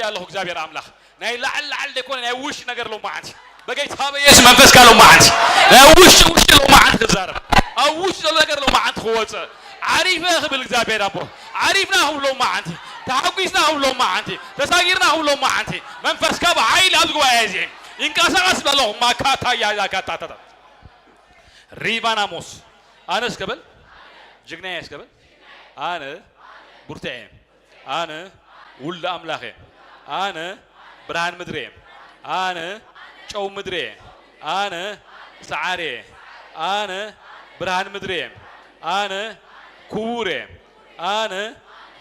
ኣለኹ እግዚኣብሔር ኣምላኽ። ናይ ላዕሊ ላዕሊ ዘይኮነ ናይ ውሽጢ ነገር ሎማዓንቲ በጌታ በኢየሱስ መንፈስካ ሎማዓንቲ ናይ ውሽጢ ውሽጢ ሎማዓንቲ ክዛረብ ኣብ ውሽጢ ዘሎ ነገር ሎማዓንቲ ክወፅእ ዓሪፈ ክብል እግዚኣብሔር ኣቦ ዓሪፍና ክብሎ መዓንቲ ተሓጒስና ክብሎ መዓንቲ ተሳጊርና ክብሎ መዓንቲ መንፈስካ ብሓይሊ ኣብዚ ጉባኤ እዚ ይንቀሳቐስ በለኹ ማካታ ያዛካታታታ ሪቫናሞስ ኣነ እስከበል ጅግናዬ እስከበል ኣነ ቡርተ እየ ኣነ ውልድ ኣምላኽ እየ ኣነ ብርሃን ምድሪ እየ ኣነ ጨው ምድሪ እየ ኣነ ሰዓሪ እየ ኣነ ብርሃን ምድሪ እየ ኣነ ክቡር እየ ኣነ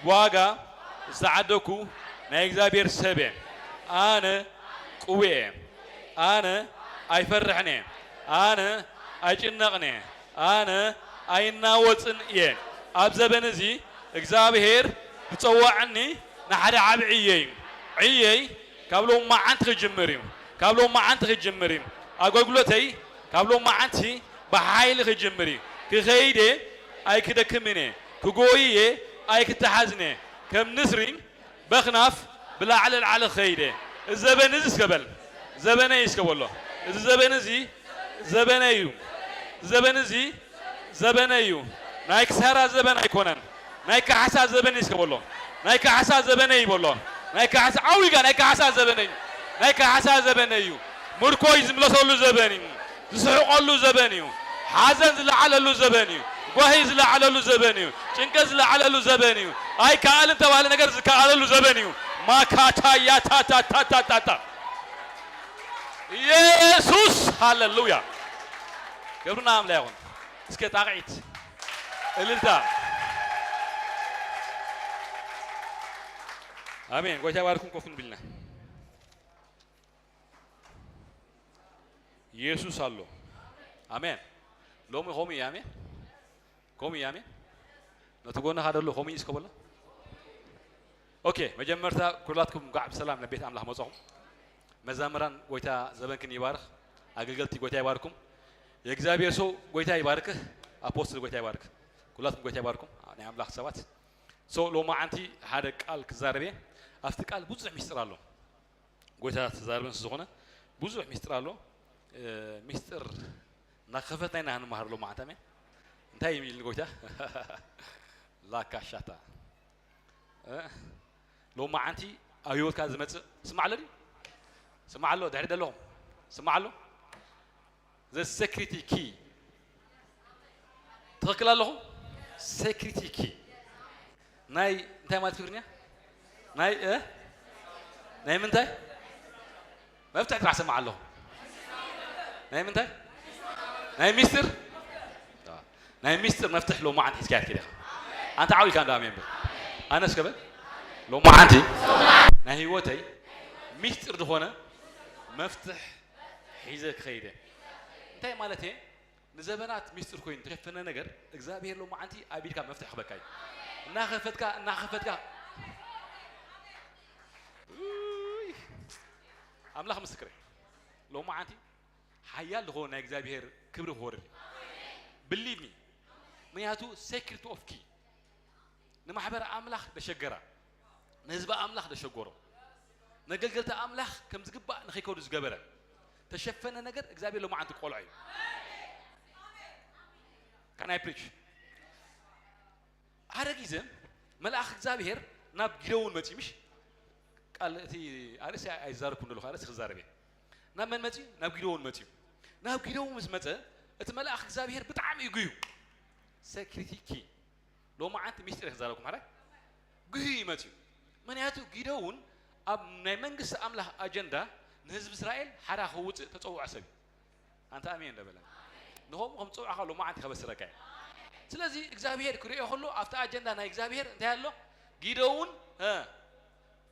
ብዋጋ ዝተዓደግኩ ናይ እግዚኣብሔር ሰብ እየ ኣነ ቅቡእ እየ ኣነ ኣይፈርሕን እየ ኣነ ኣይጭነቕን እየ ኣነ ኣይናወጽን እየ ኣብ ዘበን እዚ እግዚኣብሔር ዝጸዋዐኒ ንሓደ ዓብ ዕየ እዩ ዕየይ ካብ ሎም መዓንቲ ክጅምር እዩ ካብ ሎም መዓንቲ ክጅምር እዩ ኣገልግሎተይ ካብ ሎም መዓንቲ ብሓይሊ ክጅምር እዩ ክኸይድ እየ ኣይክደክምን እየ ክጎይ እየ ኣይክተሓዝን እየ ከም ንስሪ በኽናፍ ብላዕሊ ላዕሊ ክኸይድ እየ እዚ ዘበን እዚ እስከ በል ዘበነይ እስከ በሎ እዚ ዘበን እዚ ዘበነይ እዩ ዘበን እዚ ዘበነይ እዩ ናይ ክሳራ ዘበን ኣይኮነን ናይ ካሕሳ ዘበን እዩ እስከ በሎ ናይ ካሕሳ ዘበነይ እዩ በሎ ናይ ካሕሳ ዓዊጋ ናይ ካሕሳ ዘበነይ ናይ ካሕሳ ዘበነይ እዩ ምርኮይ ዝምለሰሉ ዘበን እዩ ዝስሕቐሉ ዘበን እዩ ሓዘን ዝለዓለሉ ዘበን እዩ ጓሂ ዝለዓለሉ ዘበን እዩ ጭንቀት ዝለዓለሉ ዘበን እዩ ኣይከኣልን ተባለ ነገር ዝከኣለሉ ዘበን እዩ ማካታያታታታታታ ኢየሱስ ሃሌሉያ ክብርና ኣምላ ይኹን እስከ ጣቕዒት እልልታ ኣሜን ጎይታ ይባርኩም ኮፍ ንብልና ኢየሱስ ኣሎ ኣሜን ሎሚ ኸምኡ እዩ ኣሜን ኸምኡ እዩ ኣሜን ነቲ ጎንኻ ደሎ ኸምኡ እዩ እስከ በሎ ኦኬ መጀመርታ ኩላትኩም እንኳዕ ብሰላም ናብ ቤት ኣምላኽ መጻኹም መዛምራን ጎይታ ዘበንክን ይባርኽ ኣገልገልቲ ጎይታ ይባርኩም የእግዚኣብሔር ሰው ጎይታ ይባርክህ ኣፖስትል ጎይታ ይባርክ ኩላትኩም ጎይታ ይባርኩም ናይ ኣምላኽ ሰባት ሰው ሎማዓንቲ ሓደ ቃል ክዛረብ እየ ኣብቲ ቃል ብዙሕ ሚስጥር ኣሎ ጎይታ ተዛርበን ዝኾነ ብዙሕ ሚስጥር ኣሎ ሚስጥር እናኸፈትና ኢና ክንመሃር ሎማዓንታ ኣሜን እንታይ እዩ ኢልኒ ጎይታ ላካሻታ ሎማዓንቲ ኣብ ህይወትካ ዝመፅእ ስማዕ ኣሎ ድዩ ስማዕ ኣሎ ድሕሪ ደለኹም ስማዕ ኣሎ the security key ትኽክል ኣለኹ security key ናይ እንታይ ማለት ትግርኛ ናይ ናይ ምንታይ መፍትሕ ጥራሕ ሰማዕ ኣለኹ ናይ ምንታይ ናይ ሚስጥር ናይ ሚስጥር መፍትሕ ሎማዓንቲ ሒዝካያ ትከድ ኢኻ ኣንተ ዓው ኢልካ እንዳ ኣሜን በል ኣነ እስከ በል ሎማዓንቲ ናይ ህይወተይ ሚስጥር ዝኾነ መፍትሕ ሒዘ ክኸይደ እንታይ ማለት እየ ንዘበናት ሚስጥር ኮይኑ ተሸፈነ ነገር እግዚኣብሔር ሎማዓንቲ ኣብ ኢድካ መፍትሕ ክበካ እዩ እናኸፈትካ እናኸፈትካ ኣምላኽ ምስክረ ሎማዓንቲ ሓያል ዝኾነ ናይ እግዚኣብሔር ክብሪ ክወርድ እዩ believe me ምክንያቱ secret of key ንማሕበረ ኣምላኽ ደሸገራ ንህዝቢ ኣምላኽ ደሸጎሮ ነገልገልቲ ኣምላኽ ከም ዝግባእ ንኸይከዱ ዝገበረ ተሸፈነ ነገር እግዚኣብሔር ሎማዓንቲ ቆልዖ እዩ Can I preach ሓደ ግዜ መልኣኽ እግዚኣብሔር ናብ ጊደውን መፂ ምሽ ቃል እቲ ኣርእሲ ኣይዛረብኩ ኣለኹ ኣርእሲ ክዛረብ እየ ናብ መን መፂ ናብ ጊደውን መፂ ናብ ጊደውን ምስ መፀ እቲ መልኣኽ እግዚኣብሔር ብጣዕሚ እዩ ጉዩ security key ሎማዓንቲ ሚስጢር ክዛረብኩም ሓራይ ጉሂ ይመፅዩ ምክንያቱ ጊደውን ኣብ ናይ መንግስቲ ኣምላኽ ኣጀንዳ ንህዝቢ እስራኤል ሓራ ክውፅእ ተፀውዖ ሰብ እዩ ኣንተ ኣሜን ደበለ ንኸምኡ ከም ፀውዕኻ ሎማዓንቲ ከበስረካ እዩ ስለዚ እግዚኣብሄር ክሪኦ ከሎ ኣብቲ ኣጀንዳ ናይ እግዚኣብሄር እንታይ ኣሎ ጊደውን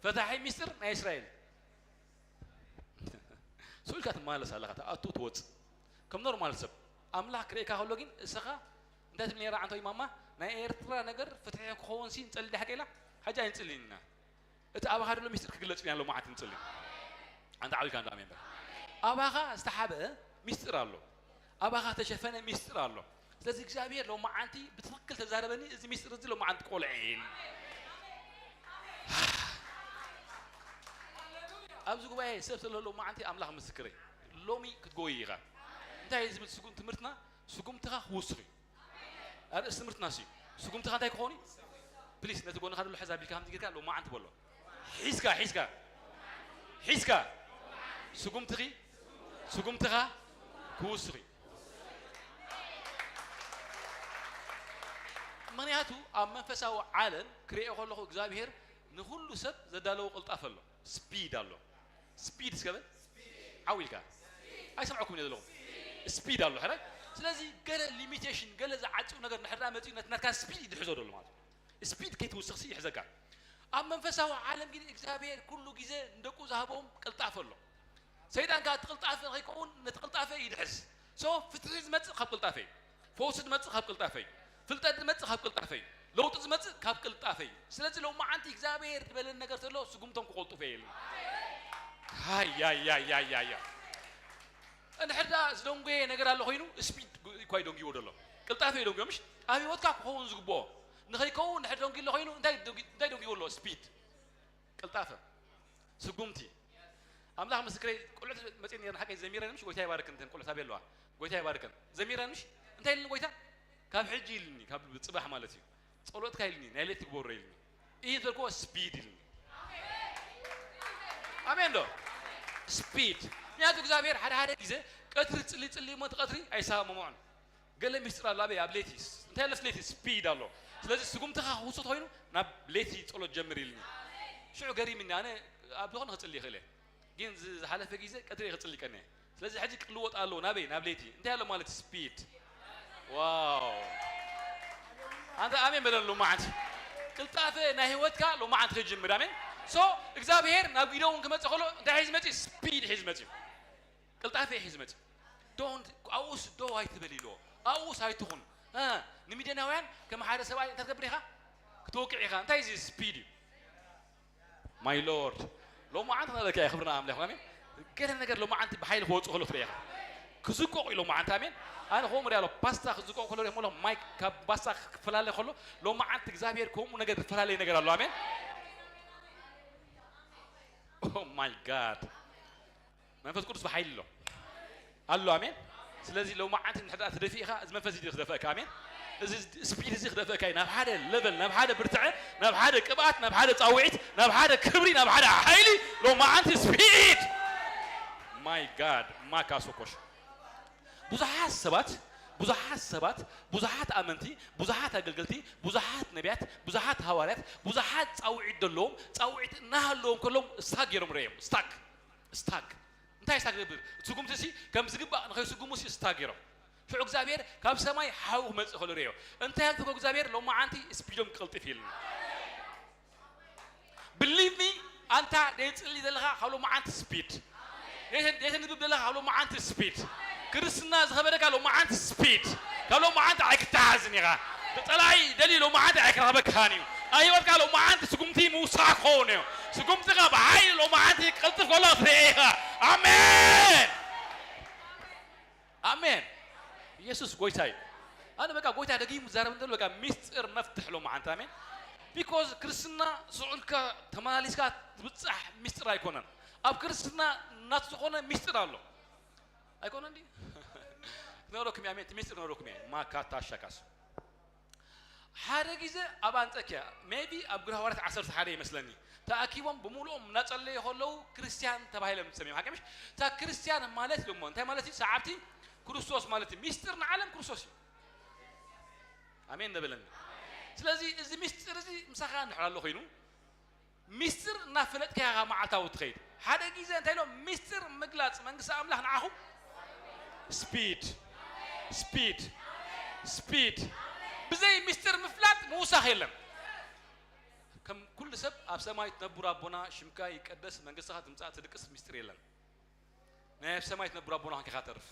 ፈታሒ ሚስጥር ናይ እስራኤል ስኡ ኢልካ ትመላለስ ኣለኻ ትኣቱ ትወፅእ ከም ኖርማል ሰብ ኣምላኽ ክርእየካ ከሎ ግን እስኻ እንታይ ትብል ነራ ዓንቶ ይማማ ናይ ኤርትራ ነገር ፍትሒ ክኸውን ሲ ንጸሊ ዳሕቀ ኢላ ሓጂ ኣይንጽልን ኢና እቲ ኣባኻ ደሎ ሚስጥር ክግለጽ ኢና ሎማዓት ንጽልን ኣንተ ዓዊልካ እንዳ ኣሜን በል ኣባኻ ዝተሓበ ሚስጥር ኣሎ ኣባኻ ተሸፈነ ሚስጥር ኣሎ ስለዚ እግዚኣብሔር ሎማዓንቲ ብትኽክል ተዛረበኒ እዚ ሚስጥር እዚ ሎማዓንቲ ቆልዐ ኢል ኣብዚ ጉባኤ ሰብ ስለ ሎማዓንቲ ኣምላኽ ምስክረይ፣ ሎሚ ክትጎይ ኢኻ። እንታይ እዩ ዝብል ስጉም ትምህርትና? ስጉምትኻ ክውስኽ እዩ። ኣርእስ ትምህርትና ሲ ስጉምትኻ እንታይ ክኸውን እዩ? ፕሊስ ነቲ ጎንኻ ዘሎ ሕዛ ቢልካ ከምቲ ጌርካ ሎማዓንቲ በሎ። ሒዝካ ሒዝካ ሒዝካ ስጉምትኺ ስጉምትኻ ክውስኽ እዩ። ምኽንያቱ ኣብ መንፈሳዊ ዓለም ክርእዮ ከለኹ እግዚኣብሔር ንኹሉ ሰብ ዘዳለዎ ቅልጣፈ ኣሎ፣ ስፒድ ኣሎ። ስፒድ እስከ በል ዓው ኢልካ። ኣይሰምዐኩም እየ ዘለኹም። ስፒድ ኣሎ ሕራይ። ስለዚ ገለ ሊሚቴሽን ገለ ዝዓጽው ነገር ንሕዳ መጺኡ ነቲ ናትካ ስፒድ ይድሕዞ ደሎ ማለት እዩ። ስፒድ ከይትውስኽሲ ይሕዘካ። ኣብ መንፈሳዊ ዓለም ግን እግዚኣብሔር ኩሉ ግዜ ንደቁ ዝሃቦም ቅልጣፈ ኣሎ። ሰይጣን ከዓ እቲ ቅልጣፈ ከይከውን ነቲ ቅልጣፈ ይድሕዝ። ሶ ፍትሒ ዝመጽእ ካብ ቅልጣፈ እዩ። ፈውሲ ዝመጽእ ካብ ቅልጣፈ እዩ። ፍልጠት ዝመጽእ ካብ ቅልጣፈ እዩ። ለውጢ ዝመጽእ ካብ ቅልጣፈ እዩ። ስለዚ ሎማዓንቲ እግዚኣብሔር ዝበለን ነገር ተሎ ስጉምቶም ክቆልጡፈ የልን። ሃያያያያያ እንድሕር ዳ ዝደንጎየ ነገር ኣሎ ኮይኑ ስፒድ እኳ ይደንግዎ ደሎ ቅልጣፈ ይደንግዮ ምሽ ኣብ ህይወትካ ክኸውን ዝግብኦ ንኸይከውን እንድሕር ደንጊ ኣሎ ኮይኑ እንታይ ደንጊ- እንታይ ደንግዎ ኣሎ? ስፒድ ቅልጣፈ ስጉምቲ ኣምላኽ ምስክረይ። ቁልዕት መፅእ ነርና ሓቀይ ዘሚረን ምሽ ጎይታ ይባርክን እተን ቁልዕት ኣበይ ኣለዋ? ጎይታ ይባርክን ዘሚረን ምሽ እንታይ ኢልኒ ጎይታ? ካብ ሕጂ ኢልኒ ካብ ፅባሕ ማለት እዩ ጸሎትካ ኢልኒ ናይ ሌት ትግበሮ ኢልኒ። ይህ ተልኮ ስፒድ ኢልኒ። ኣሜን ዶ? ስፒድ። ምክንያቱ እግዚኣብሔር ሓደ ሓደ ግዜ ቀትሪ ጽሊ ጽሊ እሞ እቲ ቀትሪ ኣይሰማምዖን። ገለ ሚስጥር ኣሎ ኣበይ ኣብ ሌቲስ እንታይ ኣለስ ሌቲስ ስፒድ ኣሎ። ስለዚ ስጉምትኻ ክውስት ኮይኑ ናብ ሌቲ ጸሎት ጀምር ኢልኒ። ሽዑ ገሪምኒ ኣነ ኣብ ዝኾነ ክጽሊ ይኽእል እየ። ግን ዝ- ዝሓለፈ ግዜ ቀትሪ ክጽሊ ቀነ። ስለዚ ሕጂ ክልወጥ ኣለዎ ናበይ ናብ ሌቲ እንታይ ኣሎ ማለት ስፒድ። ዋው ኣንተ ኣሜን በለሉ መዓት ቅልጣፈ ናይ ህይወትካ ሎመዓት ክጅምር ኣሜን። ሶ እግዚኣብሔር ናብ ጊደውን ክመጽእ ከሎ እንታይ ሒዝ መጺ? ስፒድ ሒዝ መጺ። ቅልጣፈ ሒዝ መጺ። ዶንት ኣብኡስ ደው ኣይትበል ኢልዎ። ኣብኡስ ኣይትኹን። እ፣ ንሚድያናውያን ከም ሓደ ሰብኣይ እንታይ ትገብር ኢኻ? ክትወቅዕ ኢኻ። እንታይ እዚ ስፒድ እዩ? ማይ ሎርድ ሎመዓንቲ ክነለካ እየ ክብርና ኣምላኽ ኣሜን። ገለ ነገር ሎመዓንቲ ብሓይሊ ክወፅእ ከሎ ትርኢ ኢኻ። ክዝቆቕ እዩ ሎመዓንቲ ኣሜን። ኣነ ከምኡ ሪኣ ኣሎ ፓስታ ክዝቆቕ ከሎ ሪኣ ኣሎ ማይ ካብ ፓስታ ክፈላለ ከሎ ሎመዓንቲ እግዚኣብሔር ከምኡ ነገር ዝፈላለየ ነገር ኣሎ ኣሜን። ኦ ማይ ጋድ መንፈስ ቅዱስ ብሓይሊ ኣሎ ኣሎ ኣሜን። ስለዚ ሎመዓንቲ ንሕዳ ትደፊእኻ እዚ መንፈስ እዚ ክደፈእካ ኣሜን። እዚ ስፒድ እዚ ክደፈእካ እዩ ናብ ሓደ ሌቨል ናብ ሓደ ብርትዐ ናብ ሓደ ቅብኣት ናብ ሓደ ፃውዒት ናብ ሓደ ክብሪ ናብ ሓደ ሓይሊ ሎመዓንቲ ስፒድ ማይ ጋድ ማካሶኮሽ ብዙሓት ሰባት ብዙሓት ሰባት ብዙሓት ኣመንቲ ብዙሓት ኣገልገልቲ ብዙሓት ነቢያት ብዙሓት ሃዋርያት ብዙሓት ፃውዒት ዘለዎም ፃውዒት እናሃለዎም ከሎም ስታክ ገይሮም ረዮም ስታክ ስታክ እንታይ ስታክ ዝብል እቲ ስጉምቲ ሲ ከም ዝግባእ ንኸይስጉሙ ሲ ስታክ ገይሮም ሽዑ እግዚኣብሔር ካብ ሰማይ ሓው ክመፅእ ከሎ ርእዮ እንታይ ኣልትኮ እግዚኣብሔር ሎመዓንቲ ስፒዶም ክቀልጥፍ ኢልና ብሊቭ ሚ ኣንታ ደይፅሊ ዘለኻ ካብ ሎመዓንቲ ስፒድ ደይተንብብ ዘለኻ ካብ ሎመዓንቲ ስፒድ ክርስትና ዝኸበደካ ሎመዓንቲ ስፒድ ካብ ሎመዓንቲ ኣይክተሓዝን ኢኻ ተፀላኢ ደሊ ሎመዓንቲ ኣይክረኽበካን እዩ ኣብ ህይወትካ ሎመዓንቲ ስጉምቲ ምውሳኽ ክኸውን እዩ ስጉምትኻ ብሓይሊ ሎመዓንቲ ክቅልጥፍ ከሎ ክትርኢ ኢኻ ኣሜን ኣሜን ኢየሱስ ጎይታ እዩ ኣነ በቃ ጎይታ ደጊሙ ዝዛረብ እንተሎ በቃ ሚስጥር መፍትሕ ሎመዓንቲ ኣሜን because ክርስትና ስዑልካ ተመላሊስካ ትብጻሕ ሚስጥር ኣይኮነን ኣብ ክርስትና ናት ዝኾነ ሚስጥር ኣሎ ኣይኮነ እንዲ ክነግረኩም እየ ኣሜን እቲ ሚስጥር ክነግረኩም እየ ማካታሻካስ ሓደ ግዜ ኣብ ኣንጠኪያ maybe ኣብ ግብረ ሃዋርያት ዓሰርተ ሓደ ይመስለኒ ተኣኪቦም ብምሉኦም እናጸለዩ ከለዉ ክርስትያን ተባሂሎም ዝሰሚዖም ሓቂ ምሽ እታ ክርስትያን ማለት ደሞ እንታይ ማለት እዩ ሰዓብቲ ክርስቶስ ማለት እዩ ሚስጥር ንዓለም ክርስቶስ እዩ ኣሜን ነበለኒ ስለዚ እዚ ሚስጥር እዚ ምሳኻ እንድሕር ኣሎ ኮይኑ ሚስጥር እናፈለጥካያ ኢኻ መዓልታዊ ትኸይድ ሓደ ግዜ እንታይ ኢሎም ሚስጥር ምግላፅ መንግስቲ ኣምላኽ ንዓኹም ስፒድ ስፒድ ስፒድ ብዘይ ሚስጥር ምፍላጥ ምውሳኽ የለን ከም ኩሉ ሰብ ኣብ ሰማይ ትነብር ኣቦና ሽምካ ይቀደስ መንግስትኻ ትምፃእ ትድቅስ ሚስጥር የለን ናይ ኣብ ሰማይ ትነብር ኣቦና ኪኻ ተርፍ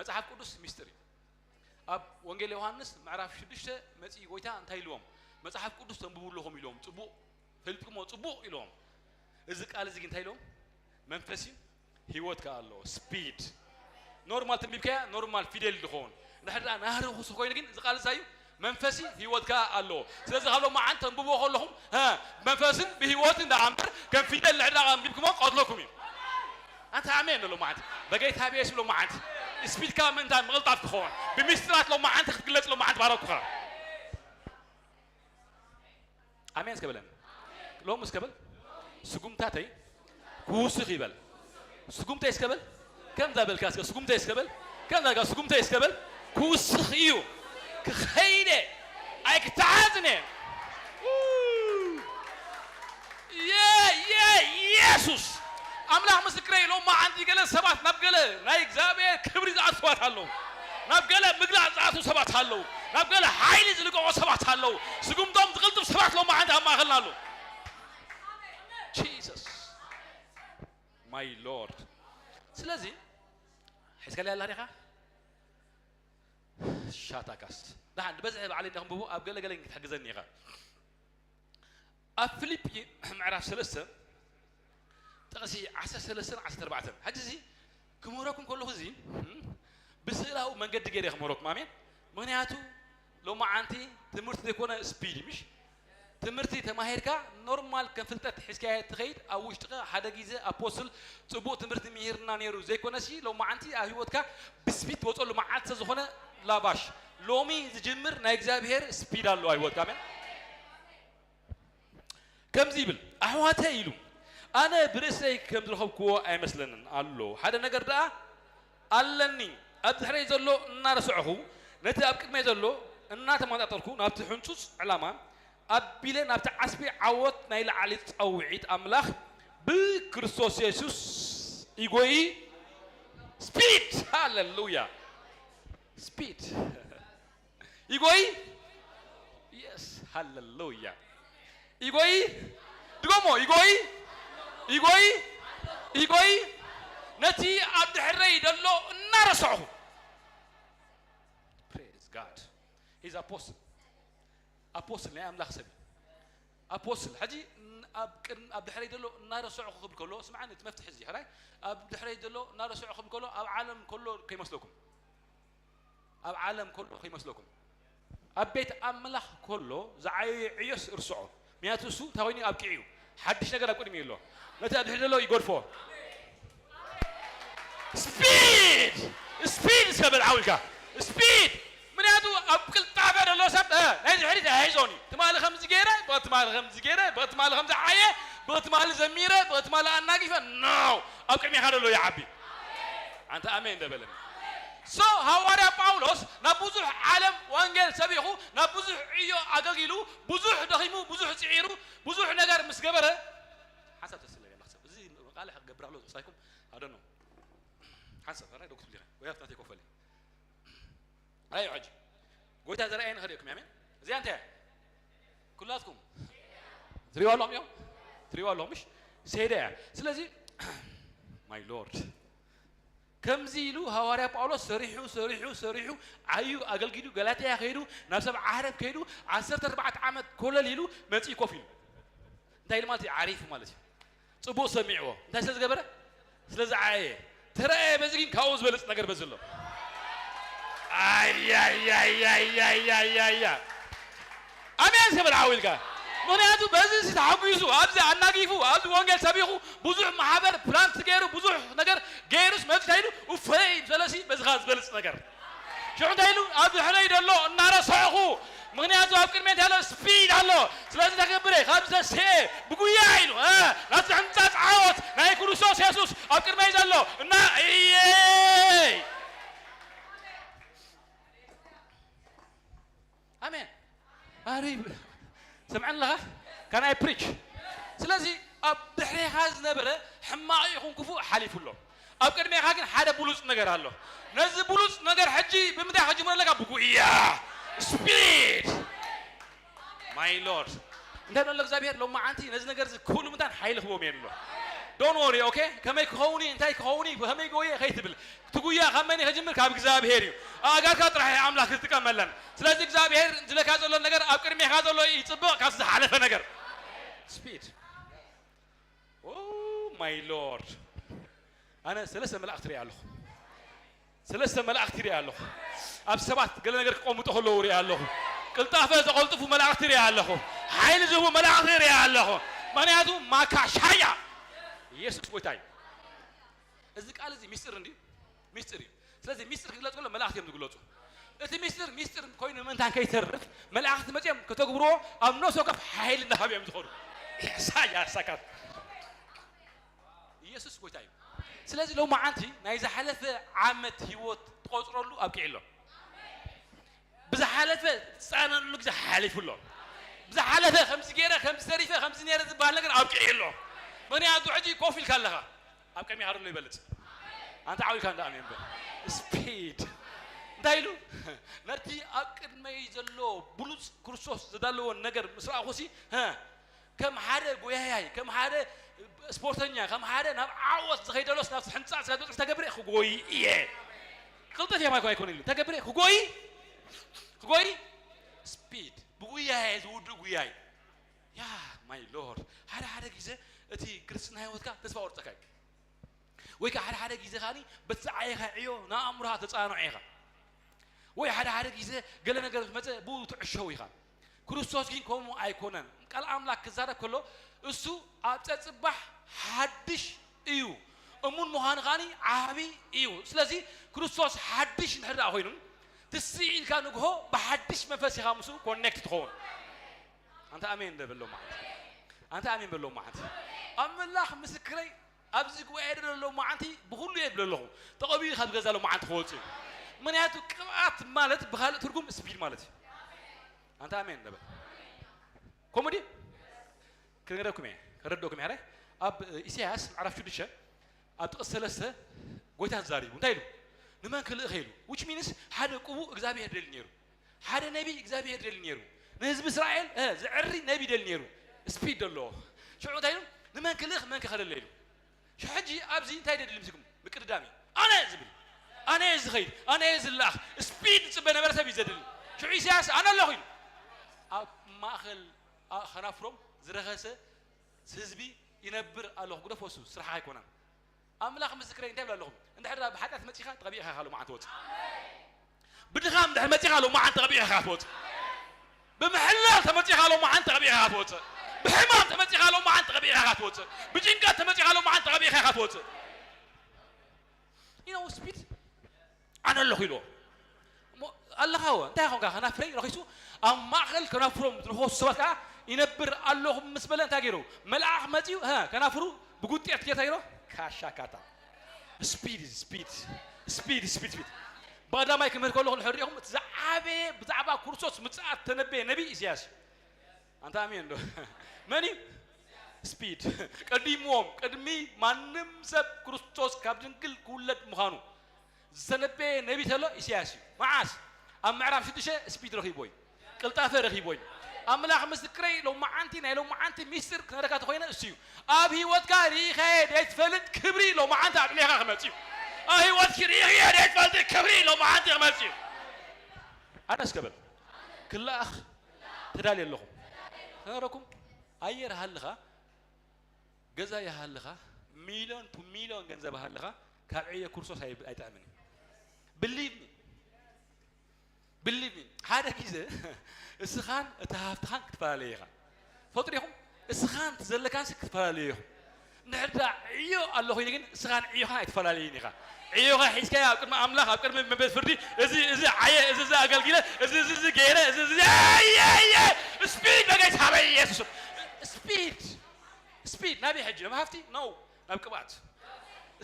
መፅሓፍ ቅዱስ ሚስጥር እዩ ኣብ ወንጌል ዮሃንስ ምዕራፍ ሽዱሽተ መፂኡ ጎይታ እንታይ ኢልዎም መፅሓፍ ቅዱስ ተንብቡ ኣለኹም ኢልዎም ፅቡቕ ፈልጥኩሞ ፅቡቕ ኢልዎም እዚ ቃል እዚ እንታይ ኢልዎም መንፈስ እዩ ህይወት ከዓ ኣለዎ ስፒድ ኖርማል ተንቢብካያ ኖርማል ፊደል ዝኸውን ንድሕር ደኣ ናህሪ ክሱ ኮይኑ ግን እዚ ቃል እንታይ እዩ መንፈሲ ህይወት ከዓ ኣለዎ ስለዚ ካብ ሎመዓንቲ ተንብቦ ከለኹም መንፈስን ብህይወትን ደኣ እምበር ከም ፊደል ንድሕር ደኣ ኣንቢብኩሞ ቀትለኩም እዩ ኣንታ ኣሜን ሎማዓንቲ። በጌታ ብየሱስ ሎማዓንቲ ስፒድካ ምእንታ ምቕልጣፍ ክኸውን፣ ብምስጢራት ሎማዓንቲ ክትግለጽ ሎማዓንቲ ባረኩኻ። ኣሜን እስከ በለኒ። ሎሚ እስከ በል። ስጉምታተይ ክውስኽ ይበል። ስጉምተይ እስከ በል። ከምዛ በልካ እስከ ስጉምተይ እስከ በል። ከምዛ በልካ ስጉምተይ እስከ በል። ክውስኽ እዩ። ክኸይደ ኣይክተዓዝነ። የ የ የሱስ ኣምላኽ ምስክረይ። ሎማዓንቲ ገለ ሰባት ናብ ገለ ናይ እግዚኣብሔር ክብሪ ዝኣትዉ ሰባት ኣለዉ። ናብ ገለ ምግላጽ ዝኣትዉ ሰባት ኣለዉ። ናብ ገለ ሓይሊ ዝልቀቑ ሰባት ኣለዉ። ስጉምቶም ዝቕልጥፍ ሰባት ሎማዓንቲ ኣብ ማእኸልና ኣለዉ። ጂሰስ ማይ ሎርድ። ስለዚ ሒዝካለያ ኣላ ዲኻ? ሻታካስ። ደሓን ዝበዝሐ ባዕለይ እንዳንብቦ ኣብ ገለ ገለ ክትሕግዘኒ ኢኻ። ኣብ ፊልፒ ምዕራፍ ሰለስተ ጥቕሲ ዓሰርተ ሰለስተ ዓሰርተ ኣርባዕተ። ሕጂ እዚ ክምህረኩም ከለኹ እዚ ብስእላዊ መንገዲ ገይረ ክምህረኩም። ኣሜን። ምኽንያቱ ሎማዓንቲ ትምህርቲ ዘይኮነ ስፒድ ምሽ ትምህርቲ ተማሂርካ ኖርማል ከም ፍልጠት ሒዝካዮ ትኸይድ። ኣብ ውሽጥኻ ሓደ ግዜ ኣፖስትል ጽቡቕ ትምህርቲ ምሂርና ነይሩ ዘይኮነሲ ሎማዓንቲ ኣብ ህይወትካ ብስፒድ ትወጸሉ መዓልቲ ዝኾነ ላባሽ ሎሚ ዝጅምር ናይ እግዚኣብሔር ስፒድ ኣሎ ኣብ ህይወትካ። ኣሜን። ከምዚ ይብል፣ ኣሕዋተይ ኢሉ፣ ኣነ ብርእሰይ ከም ዝረኸብክዎ ኣይመስለንን ኣሎ። ሓደ ነገር ደኣ ኣለኒ፣ ኣብ ድሕረይ ዘሎ እናረሰዕኹ፣ ነቲ ኣብ ቅድመይ ዘሎ እናተመጣጠርኩ፣ ናብቲ ሕንጹጽ ዕላማ ኣቢለ ናብቲ ዓስቢ ዓወት ናይ ላዕሊ ጸውዒት ኣምላኽ ብክርስቶስ የሱስ ይጎይ። ስፒድ! ሃሌሉያ! ስፒድ! ይጎይ። የስ ሃሌሉያ። ይጎይ። ድገሞ። ይጎይ። ይጎይ። ይጎይ። ነቲ ኣብ ድሕረይ ዘሎ እናረሰዕኹ። Praise God. He's apostle. ኣፖስትል ናይ ኣምላኽ ሰብ እዩ። ኣፖስትል ሕጂ ኣብ ድሕረይ ዘሎ እናረሰዕኹ ክብል ከሎ ስምዓኒ፣ እቲ መፍትሒ እዚ ሕራይ ኣብ ድሕረይ ዘሎ እናረሰዕኹ ክብል ከሎ ኣብ ዓለም ከሎ ከይመስለኩም ኣብ ዓለም ከሎ ከይመስለኩም። ኣብ ቤት ኣምላኽ ከሎ ዝዓየዮ ዕዮስ እርስዖ። ምክንያቱ እሱ እንታይ ኮይኑ ኣብቂዑ እዩ። ሓድሽ ነገር ኣብ ቅድሚኡ ኣሎ። ነቲ ኣብ ድሕሪ ዘሎ ይገድፎ። ስፒድ! ስፒድ እስከ በል ዓው ኢልካ። ስፒድ! ምክንያቱ ኣብ ቅልጣፈ ዘሎ ሰብ፣ እ፣ ናይ ድሕሪት ኣይሕዞን እዩ። ትማሊ ከምዚ ገይረ፣ ብትማሊ ከምዚ ገይረ፣ ብትማሊ ከምዚ ዓየ፣ ብትማሊ ዘሚረ፣ ብትማሊ ኣናጊፈ። ኖ! ኣብ ቅድሜኻ ዘሎ ይዓቢ። ኣንተ ኣሜን ደበለኒ። ሶ ሃዋርያ ጳውሎስ ናብ ብዙሕ ዓለም ወንጌል ሰቢኹ፣ ናብ ብዙሕ ዕዮ ኣገልጊሉ፣ ብዙሕ ደኺሙ፣ ብዙሕ ጽዒሩ፣ ብዙሕ ነገር ምስ ገበረ፣ ሓሳብ ተስለ ገና ክሰብ እዚ ቃል ክገብር ኣሎ ዝሳይኩም ኣደኖ ሓሳብ ራይ ዶክተር ሊራ ወይ ኣብታ ተኮፈለ ኣይ ሕጂ ጎይታ ዘርኣየን ኸሪእኩም ያሜን እዚኣ እንታይ ኩላትኩም ትሪዋ ኣለኹም እዮም ትሪዋ ኣለኹም ምሽ ሴደ እያ ስለዚ ማይ ሎርድ ከምዚ ኢሉ ሃዋርያ ጳውሎስ ሰሪሑ ሰሪሑ ሰሪሑ ዓዩ ኣገልጊሉ ገላትያ ከይዱ ናብ ሰብ ዓረብ ከይዱ ዓሰርተ ኣርባዕተ ዓመት ኮለል ኢሉ መፂኡ ኮፍ ኢሉ እንታይ ኢሉ ማለት እዩ ዓሪፉ ማለት እዩ ፅቡቅ ሰሚዕዎ እንታይ ስለ ዝገበረ ስለ ዝዓየ ተረኣየ በዚ ግን ካብኡ ዝበልፅ ነገር በዚ ኣሎ ኣያያያያያያያ ኣሜን እስከ በል ዓው ኢልካ ምክንያቱ በዚ ሲ ተሓጒሱ ኣብዚ ኣናጊፉ ኣብዚ ወንጌል ሰቢኹ ብዙሕ ማሕበር ፕላንት ገይሩ ብዙሕ ነገር ገይሩስ መብዚ እንታይ ኢሉ እፈይ ዘለሲ በዚኻ ዝበልፅ ነገር ሽዑ እንታይ ኢሉ ኣብ ድሕረይ ዘሎ እናረሰዕኹ ምክንያቱ ኣብ ቅድመይ እንታይ ኣሎ ስፒድ ኣሎ ስለዚ ተገብረ ካብ ዘስኤ ብጉያ ኢሉ ናቲ ሕንፃፅ ዓወት ናይ ክርስቶስ የሱስ ኣብ ቅድመይ ዘሎ እና እየይ ኣሜን ኣሪ ሰምዐን ኣለኻ ካናይ ፕሪች ስለዚ ኣብ ድሕሬኻ ዝነበረ ሕማቕ ይኹን ክፉእ ሓሊፉ ኣሎ ኣብ ቅድሜኻ ግን ሓደ ብሉፅ ነገር ኣሎ ነዚ ብሉፅ ነገር ሕጂ ብምንታይ ክጅምሮ ኣለካ ብጉያ ስፒድ ማይ ሎርድ እንታይ ደሎ እግዚኣብሔር ሎማዓንቲ ነዚ ነገር እዚ ክብሉ ምንታን ሓይሊ ክቦም እየ ንሎ ዶን ወሪ ኦኬ ከመይ ክኸውን እንታይ ክኸውን ከመይ ገውየ ከይትብል እቲ ጉያ ካብ መን ከጅምር ካብ እግዚኣብሔር እዩ ኣእጋርካ ጥራሕ ኣምላክ ዝጥቀመለን ስለዚ እግዚኣብሔር ዝለካ ዘሎ ነገር ኣብ ቅድሜካ ዘሎ ይፅብቕ ካብ ዝሓለፈ ነገር ስፒድ ማይ ሎርድ ኣነ ሰለስተ መላእክቲ ሪኣ ኣለኹ ሰለስተ መላእክቲ ሪኣ ኣለኹ ኣብ ሰባት ገለ ነገር ክቆምጡ ከለዉ ሪኣ ኣለኹ ቅልጣፈ ዘቆልጥፉ መላእክቲ ሪኣ ኣለኹ ሓይሊ ዝህቡ መላእክቲ ሪኣ ኣለኹ ምክንያቱ ማካሻያ ኢየሱስ ጎይታ እዩ እዚ ቃል እዚ ሚስጥር እንድዩ፣ ሚስጥር እዩ። ስለዚ ሚስጥር ክግለጽ ከሎ መላእኽቲ እዮም ዝግለጹ። እቲ ሚስጥር ሚስጥር ኮይኑ ምእንታን ከይተርፍ መላእኽቲ መጺኦም ከተግብርዎ ኣብ ነፍሲ ወከፍ ሓይሊ እናሃቡ እዮም ዝኸዱ። ያሳ ያሳካት ኢየሱስ ጎይታ እዩ። ስለዚ ሎማዓንቲ ናይ ዝሓለፈ ዓመት ህይወት ትቆጽረሉ ኣብቂዕሎ። ብዝሓለፈ ዝጸናነሉ ግዜ ሓሊፉ ኣሎ። ብዝሓለፈ ከምዚ ገይረ፣ ከምዚ ተሪፈ፣ ከምዚ ነይረ ዝበሃል ነገር ኣብቂዑ ኣሎ። ምኽንያቱ ሕጂ ኮፍ ኢልካ ኣለኻ። ኣብ ቅድሚኻ ዘሎ ይበልጽ። ኣንታ ዓው ኢልካ እንዳ ኣሜን በል። ስፒድ። እንታይ ኢሉ? ነቲ ኣብ ቅድመይ ዘሎ ብሉጽ ክርስቶስ ዘዳለዎ ነገር ምስ ረኣኹሲ፣ ሀ፣ ከም ሓደ ጎያያይ፣ ከም ሓደ ስፖርተኛ፣ ከም ሓደ ናብ ዓወት ዝኸይደሎስ ናብቲ ሕንጻጽ ካብ ዝበጽሕ ተገብረ ክጎይ እየ። ክልተ ቴማ እኮ ኣይኮነን ኢሉ። ተገብረ ክጎይ፣ ክጎይ፣ ስፒድ። ብጉያይ ዝውድእ ጉያይ። ያ ማይ ሎርድ። ሓደ ሓደ ግዜ እቲ ክርስትና ህይወትካ ተስፋ ቆርጸካ እዩ። ወይ ከዓ ሓደ ሓደ ግዜ ከኣኒ በቲ ዝዓየኻ ዕዮ ንኣእምሮኻ ተጻንዖ ኢኻ። ወይ ሓደ ሓደ ግዜ ገለ ነገር ምስ መጸ ብኡ ትዕሸው ኢኻ። ክርስቶስ ግን ከምኡ ኣይኮነን። ቃል ኣምላኽ ክዛረብ ከሎ እሱ ኣብ ጸጽባሕ ሓድሽ እዩ። እሙን ምዃኑ ከኣኒ ዓቢ እዩ። ስለዚ ክርስቶስ ሓድሽ እንድሕር ደኣ ኮይኑ ትስእ ኢልካ ንግሆ ብሓድሽ መንፈስ ኢኻ ምስኡ ኮኔክት ትኸውን። ኣንታ ኣሜን እንደ በሎ መዓንቲ። ኣንታ ኣሜን በሎ መዓንቲ። ኣምላኽ ምስክረይ ኣብዚ ጉባኤ ዘሎ መዓንቲ ብኹሉ እየ ዝብል ኣለኹ። ተቐቢኡ ካብ ገዛ ሎ መዓንቲ ክወጽእ እዩ። ምኽንያቱ ቅብኣት ማለት ብኻልእ ትርጉም ስፒድ ማለት እዩ። ኣንታ ኣሜን እንደ በል። ከምኡ ድዩ? ክነግረኩም እየ፣ ከረድኦኩም እየ። ኣብ ኢሳያስ ምዕራፍ ሽዱሽተ ኣብ ጥቕሲ ሰለስተ ጎይታ ተዛሪቡ እንታይ ኢሉ? ንመን ክልእኽ ኢሉ? Which means ሓደ ቅቡእ እግዚኣብሔር ደሊ ነይሩ። ሓደ ነቢ እግዚኣብሔር ደሊ ነይሩ። ንህዝቢ እስራኤል፣ እ፣ ዘዕሪ ነቢ ደሊ ነይሩ። ስፒድ ደሎ። ሽዑ እንታይ ኢሉ? ንመን ክልእኽ መን ክኸለለ ኢሉ። ሽዑ ሕጂ ኣብዚ እንታይ ደሊ ምስኩም? ምቅድዳም እዩ። ኣነ ዝብል፣ ኣነ እየ ዝኸይድ፣ ኣነ እየ ዝለኣኽ። ስፒድ ዝጽበ ነበረ ሰብ እዩ ዘድሊ። ሽዑ ኢሳያስ ኣነ ኣለኹ ኢሉ። ኣብ ማእኸል ኣ-፣ ኸናፍሮም ዝረኸሰ ህዝቢ ይነብር ኣለኹ። ግደፎ እሱ ስራሕኻ ኣይኮነን። ኣምላኽ ምስክረይ እንታይ ይብል ኣለኹ? እንድሕር ደኣ ብሓጢኣት መጺኻ ተቐቢእኻ ኢኻ ሎማዓንቲ ትወጽእ። ብድኻም እንድሕር መጺኻ ሎማዓንቲ ተቐቢእኻ ኢኻ ትወጽእ። ብምሕላል ተመጺኻ ሎማዓንቲ ተቐቢእኻ ኢኻ ትወጽእ። ብሕማም ተመጺኻ ሎማዓንቲ ተቐቢእኻ ኢኻ ትወጽእ። ብጭንቀት ተመጺኻ ሎማዓንቲ ተቐቢእኻ ኢኻ ትወጽእ። You know, ስፒድ ኣነ ኣለኹ ኢልዎ። እሞ ኣለኻ ወ፣ እንታይ ኾንካ? ከናፍረይ ረኺሱ ኣብ ማእከል ከናፍሮም ዝረኸሱ ሰባት ከኣ ይነብር ኣለኹ ምስ በለ እንታይ ገይሩ? መልኣኽ መጺኡ፣ ሀ፣ ከናፍሩ ብጉጤት ጌታ ገይሩ ካሻካታ። ስፒድ፣ ስፒድ፣ ስፒድ፣ ስፒድ፣ ስፒድ። ብቐዳማይ ክምህር ከለኹ ንሕሪኹም እቲ ዝዓበየ ብዛዕባ ክርስቶስ ምጽኣት ተነበየ ነቢ ኢሳያስ እዩ። ኣንታ ኣሜን ዶ? መን እዩ? ስፒድ። ቀዲምዎም፣ ቅድሚ ማንም ሰብ ክርስቶስ ካብ ድንግል ክውለድ ምዃኑ ዝተነበየ ነቢ ተሎ ኢሳያስ እዩ። መዓስ? ኣብ ምዕራፍ ሽዱሽተ ስፒድ ረኺቦ እዩ። ቅልጣፈ ረኺቦ እዩ። ኣምላኽ ምስክረይ ሎማዓንቲ፣ ናይ ሎማዓንቲ ሚስጥር ክነረካ ተኾይነ እሱ እዩ። ኣብ ህይወትካ ርኢኻየ ደይትፈልጥ ክብሪ ሎማዓንቲ ኣጥሊኻ ክመጽእ እዩ። ኣብ ህይወትኪ ርኢኻየ ደይትፈልጥ ክብሪ ሎማዓንቲ ክመጽእ እዩ። ኣነ እስከ በል ክለኣኽ ተዳልየ ኣለኹ። ከነረኩም ኣየር ሃልኻ፣ ገዛ ይሃልኻ፣ ሚልዮን ቱ ሚልዮን ገንዘብ ሃልኻ፣ ካብ ዕዮ ክርስቶስ ኣይ-፣ ኣይጥዕምን እዩ። Believe me። Believe me። ሓደ ግዜ እስኻን እቲ ሃፍትኻን ክትፈላለዩ ኢኻ። ትፈልጡ ዲኹም? እስኻን እቲ ዘለካንሲ ክትፈላለዩ ኢኹም። እንድሕር ደኣ ዕዮ ኣሎ ኮይኑ ግን እስኻን ዕዮኻን ኣይትፈላለዩን ኢኻ። ዕዮኻ ሒዝካዮ ኣብ ቅድሚ ኣምላኽ፣ ኣብ ቅድሚ ቤት ፍርዲ፣ እዚ፣ እዚ ዓየ፣ እዚ፣ እዚ ኣገልጊለ፣ እዚ፣ እዚ፣ እዚ ገይረ፣ እዚ፣ እዚ፣ ኣየ፣ ኣየ፣ ስፒድ በገይስ ሃበይ ኢየሱስ። ስፒድ፣ ስፒድ ናበይ ሕጂ? ናብ ሃፍቲ? ኖ፣ ናብ ቅብኣት።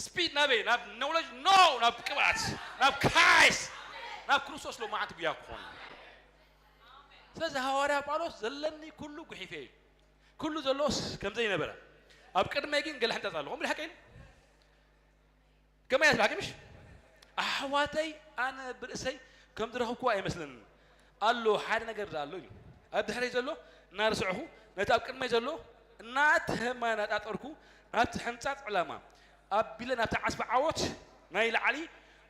ስፒድ ናበይ? ናብ ኖውለጅ? ኖ፣ ናብ ቅብኣት፣ ናብ ክራይስት፣ ናብ ክርስቶስ ሎማዓንቲ ጉያ ክኾን። ስለዚ ሃዋርያ ጳውሎስ ዘለኒ ኩሉ ጉሒፈ እዩ። ኩሉ ዘሎስ ከም ዘይነበረ፣ ኣብ ቅድመይ ግን ገለ ሕንጻጽ ኣለኹ። እምብል ሓቀይ ከመይ ኣስባሕኪ ምሽ? ኣሕዋተይ ኣነ ብርእሰይ ከም ዝረኸብኩዎ ኣይመስለንን። ኣሎ ሓደ ነገር ደኣ ኣሎ ኢሉ። ኣብ ድሕረይ ዘሎ እናረስዕኹ ነቲ ኣብ ቅድመይ ዘሎ እናተመናጣጠርኩ ናብቲ ሕንጻጽ ዕላማ ኣቢለ ናብቲ ዓስቢ ዓወት ናይ ላዕሊ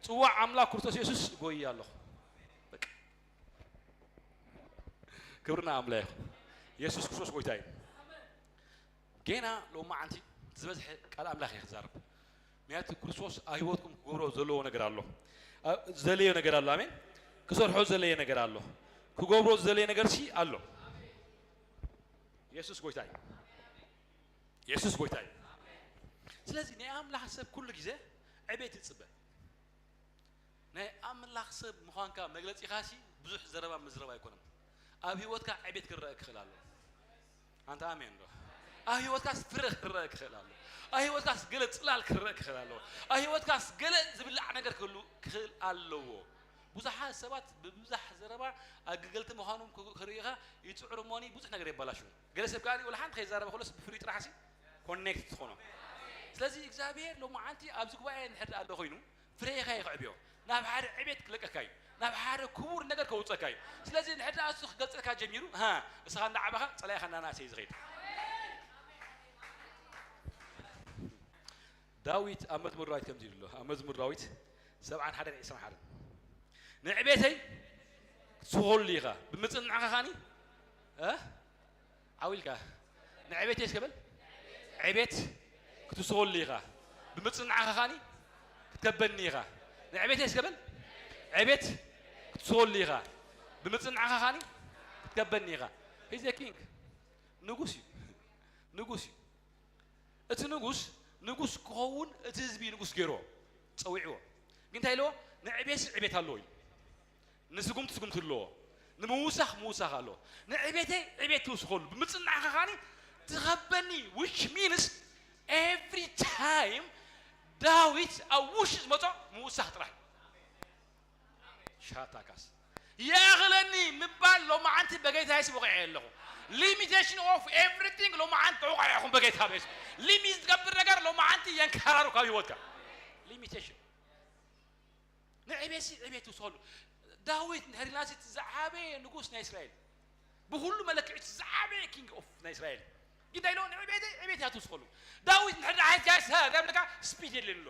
ጽዋዕ ኣምላኽ ክርስቶስ የሱስ እጎይይ ኣለኹ። በቃ። ክብሪ ንኣምላኽ ይኹን። የሱስ ክርስቶስ ጎይታ እዩ። ጌና ሎማዓንቲ ዝበዝሐ ቃል ኣምላኽ እየ ክዛረብ። ምክንያቱ ክርስቶስ ኣብ ህይወትኩም ክገብሮ ዘለዎ ነገር ኣሎ። ኣ-፣ ዝደለዮ ነገር ኣሎ። ኣሜን። ክሰርሖ ዝደለየ ነገር ኣሎ። ክገብሮ ዝደለየ ነገር ሲ ኣሎ። የሱስ ጎይታ እዩ። የሱስ ጎይታ እዩ። ስለዚ ናይ ኣምላኽ ሰብ ኩሉ ግዜ ዕቤት ይጽበ። ናይ ኣምላኽ ሰብ ምዃንካ መግለጺኻሲ ብዙሕ ዘረባ ምዝረብ ኣይኮነን። ኣብ ህይወትካ ዕቤት ክረአ ክኽእል ኣለዎ። ኣንታ ኣሜን ዶ? ኣብ ህይወትካስ ፍረ ክረአ ክኽእል ኣለዎ። ኣብ ህይወትካስ ገለ ጽላል ክረአ ክኽእል ኣለዎ። ኣብ ህይወትካስ ገለ ዝብላዕ ነገር ክህሉ ክኽእል ኣለዎ። ብዙሓት ሰባት ብብዙሕ ዘረባ ኣገልገልቲ ምዃኖም ክርእኻ ይጽዕሩ እሞኒ ብዙሕ ነገር የባላሽዉ። ገለ ሰብ ከኣ ወላ ሓንቲ ከይዛረበ ከሎስ ብፍሉይ ጥራሕሲ ኮኔክት ትኾኖ። ስለዚ እግዚኣብሔር ሎማዓንቲ ኣብዚ ጉባኤ እንድሕር ደኣ ኣሎ ኮይኑ ፍሬኻ እዩ ክዕብዮ። ናብ ሓደ ዕቤት ክለቀካ እዩ። ናብ ሓደ ክቡር ነገር ከውፀካ እዩ። ስለዚ እንድሕር ደኣ እሱ ክገልፀካ ጀሚሩ፣ ሃ፣ እስኻ እንዳዓበኻ ጸላኢኻ እንዳናእሰ እዩ ዝኸይድ። ዳዊት ኣብ መዝሙር ዳዊት ከምዚ ኢሉ ኣሎ። ኣብ መዝሙር ዳዊት ሰብዓን ሓደን ዒስራን ሓደን ንዕቤተይ ክትስኾሉ ኢኻ ብምጽንናዕኻ ኻኒ እ ዓው ኢልካ ንዕቤተይ እስከ በል ዕቤት ክትስኾሉ ኢኻ ብምጽንናዕኻ ኻኒ ክትከበኒ ኢኻ ንዕቤተይ እስከ በል ዕቤት ክትስኾሉ ኢኻ ብምጽንናዕኻ ኻኒ ክትከበኒ ኢኻ። He's a king ንጉስ እዩ ንጉስ እዩ። እቲ ንጉስ ንጉስ ክኸውን እቲ ህዝቢ ንጉስ ገይርዎ ጸዊዕዎ። ግን እንታይ ኢልዎ? ንዕቤት ዕቤት ኣለዎ ኢሉ። ንስጉምቲ ስጉምቲ ኣለዎ። ንምውሳኽ ምውሳኽ ኣለዎ። ንዕቤተይ ዕቤት ትውስኸሉ ብምጽናዕኻ ኻኒ ትኸበኒ which means every time ዳዊት ኣብ ውሽጢ ዝመጾ ምውሳኽ ጥራይ። ሻታካስ ይኣኽለኒ ምባል ሎማዓንቲ በጌታ የሱስ ወቒዐ ኣለኹ። Limitation of everything ሎማዓንቲ ተወቒዐ ኢኹም በጌታ በየሱስ። ሊሚት ዝገብር ነገር ሎማዓንቲ የንከራሩ ካብ ህይወትካ። Limitation ንዕቤሲ ዕቤት ይውስኸሉ። ዳዊት ንሕርናሲ ዝዓበየ ንጉስ ናይ እስራኤል ብኩሉ መለክዒት ዝዓበየ king of ናይ እስራኤል ግን እንታይ ኢሎ ንዕቤት ዕቤት ያትውስኸሉ። ዳዊት ንሕርና ሓይት ጋይስ ዳብለካ ስፒድ የድልን ኣሎ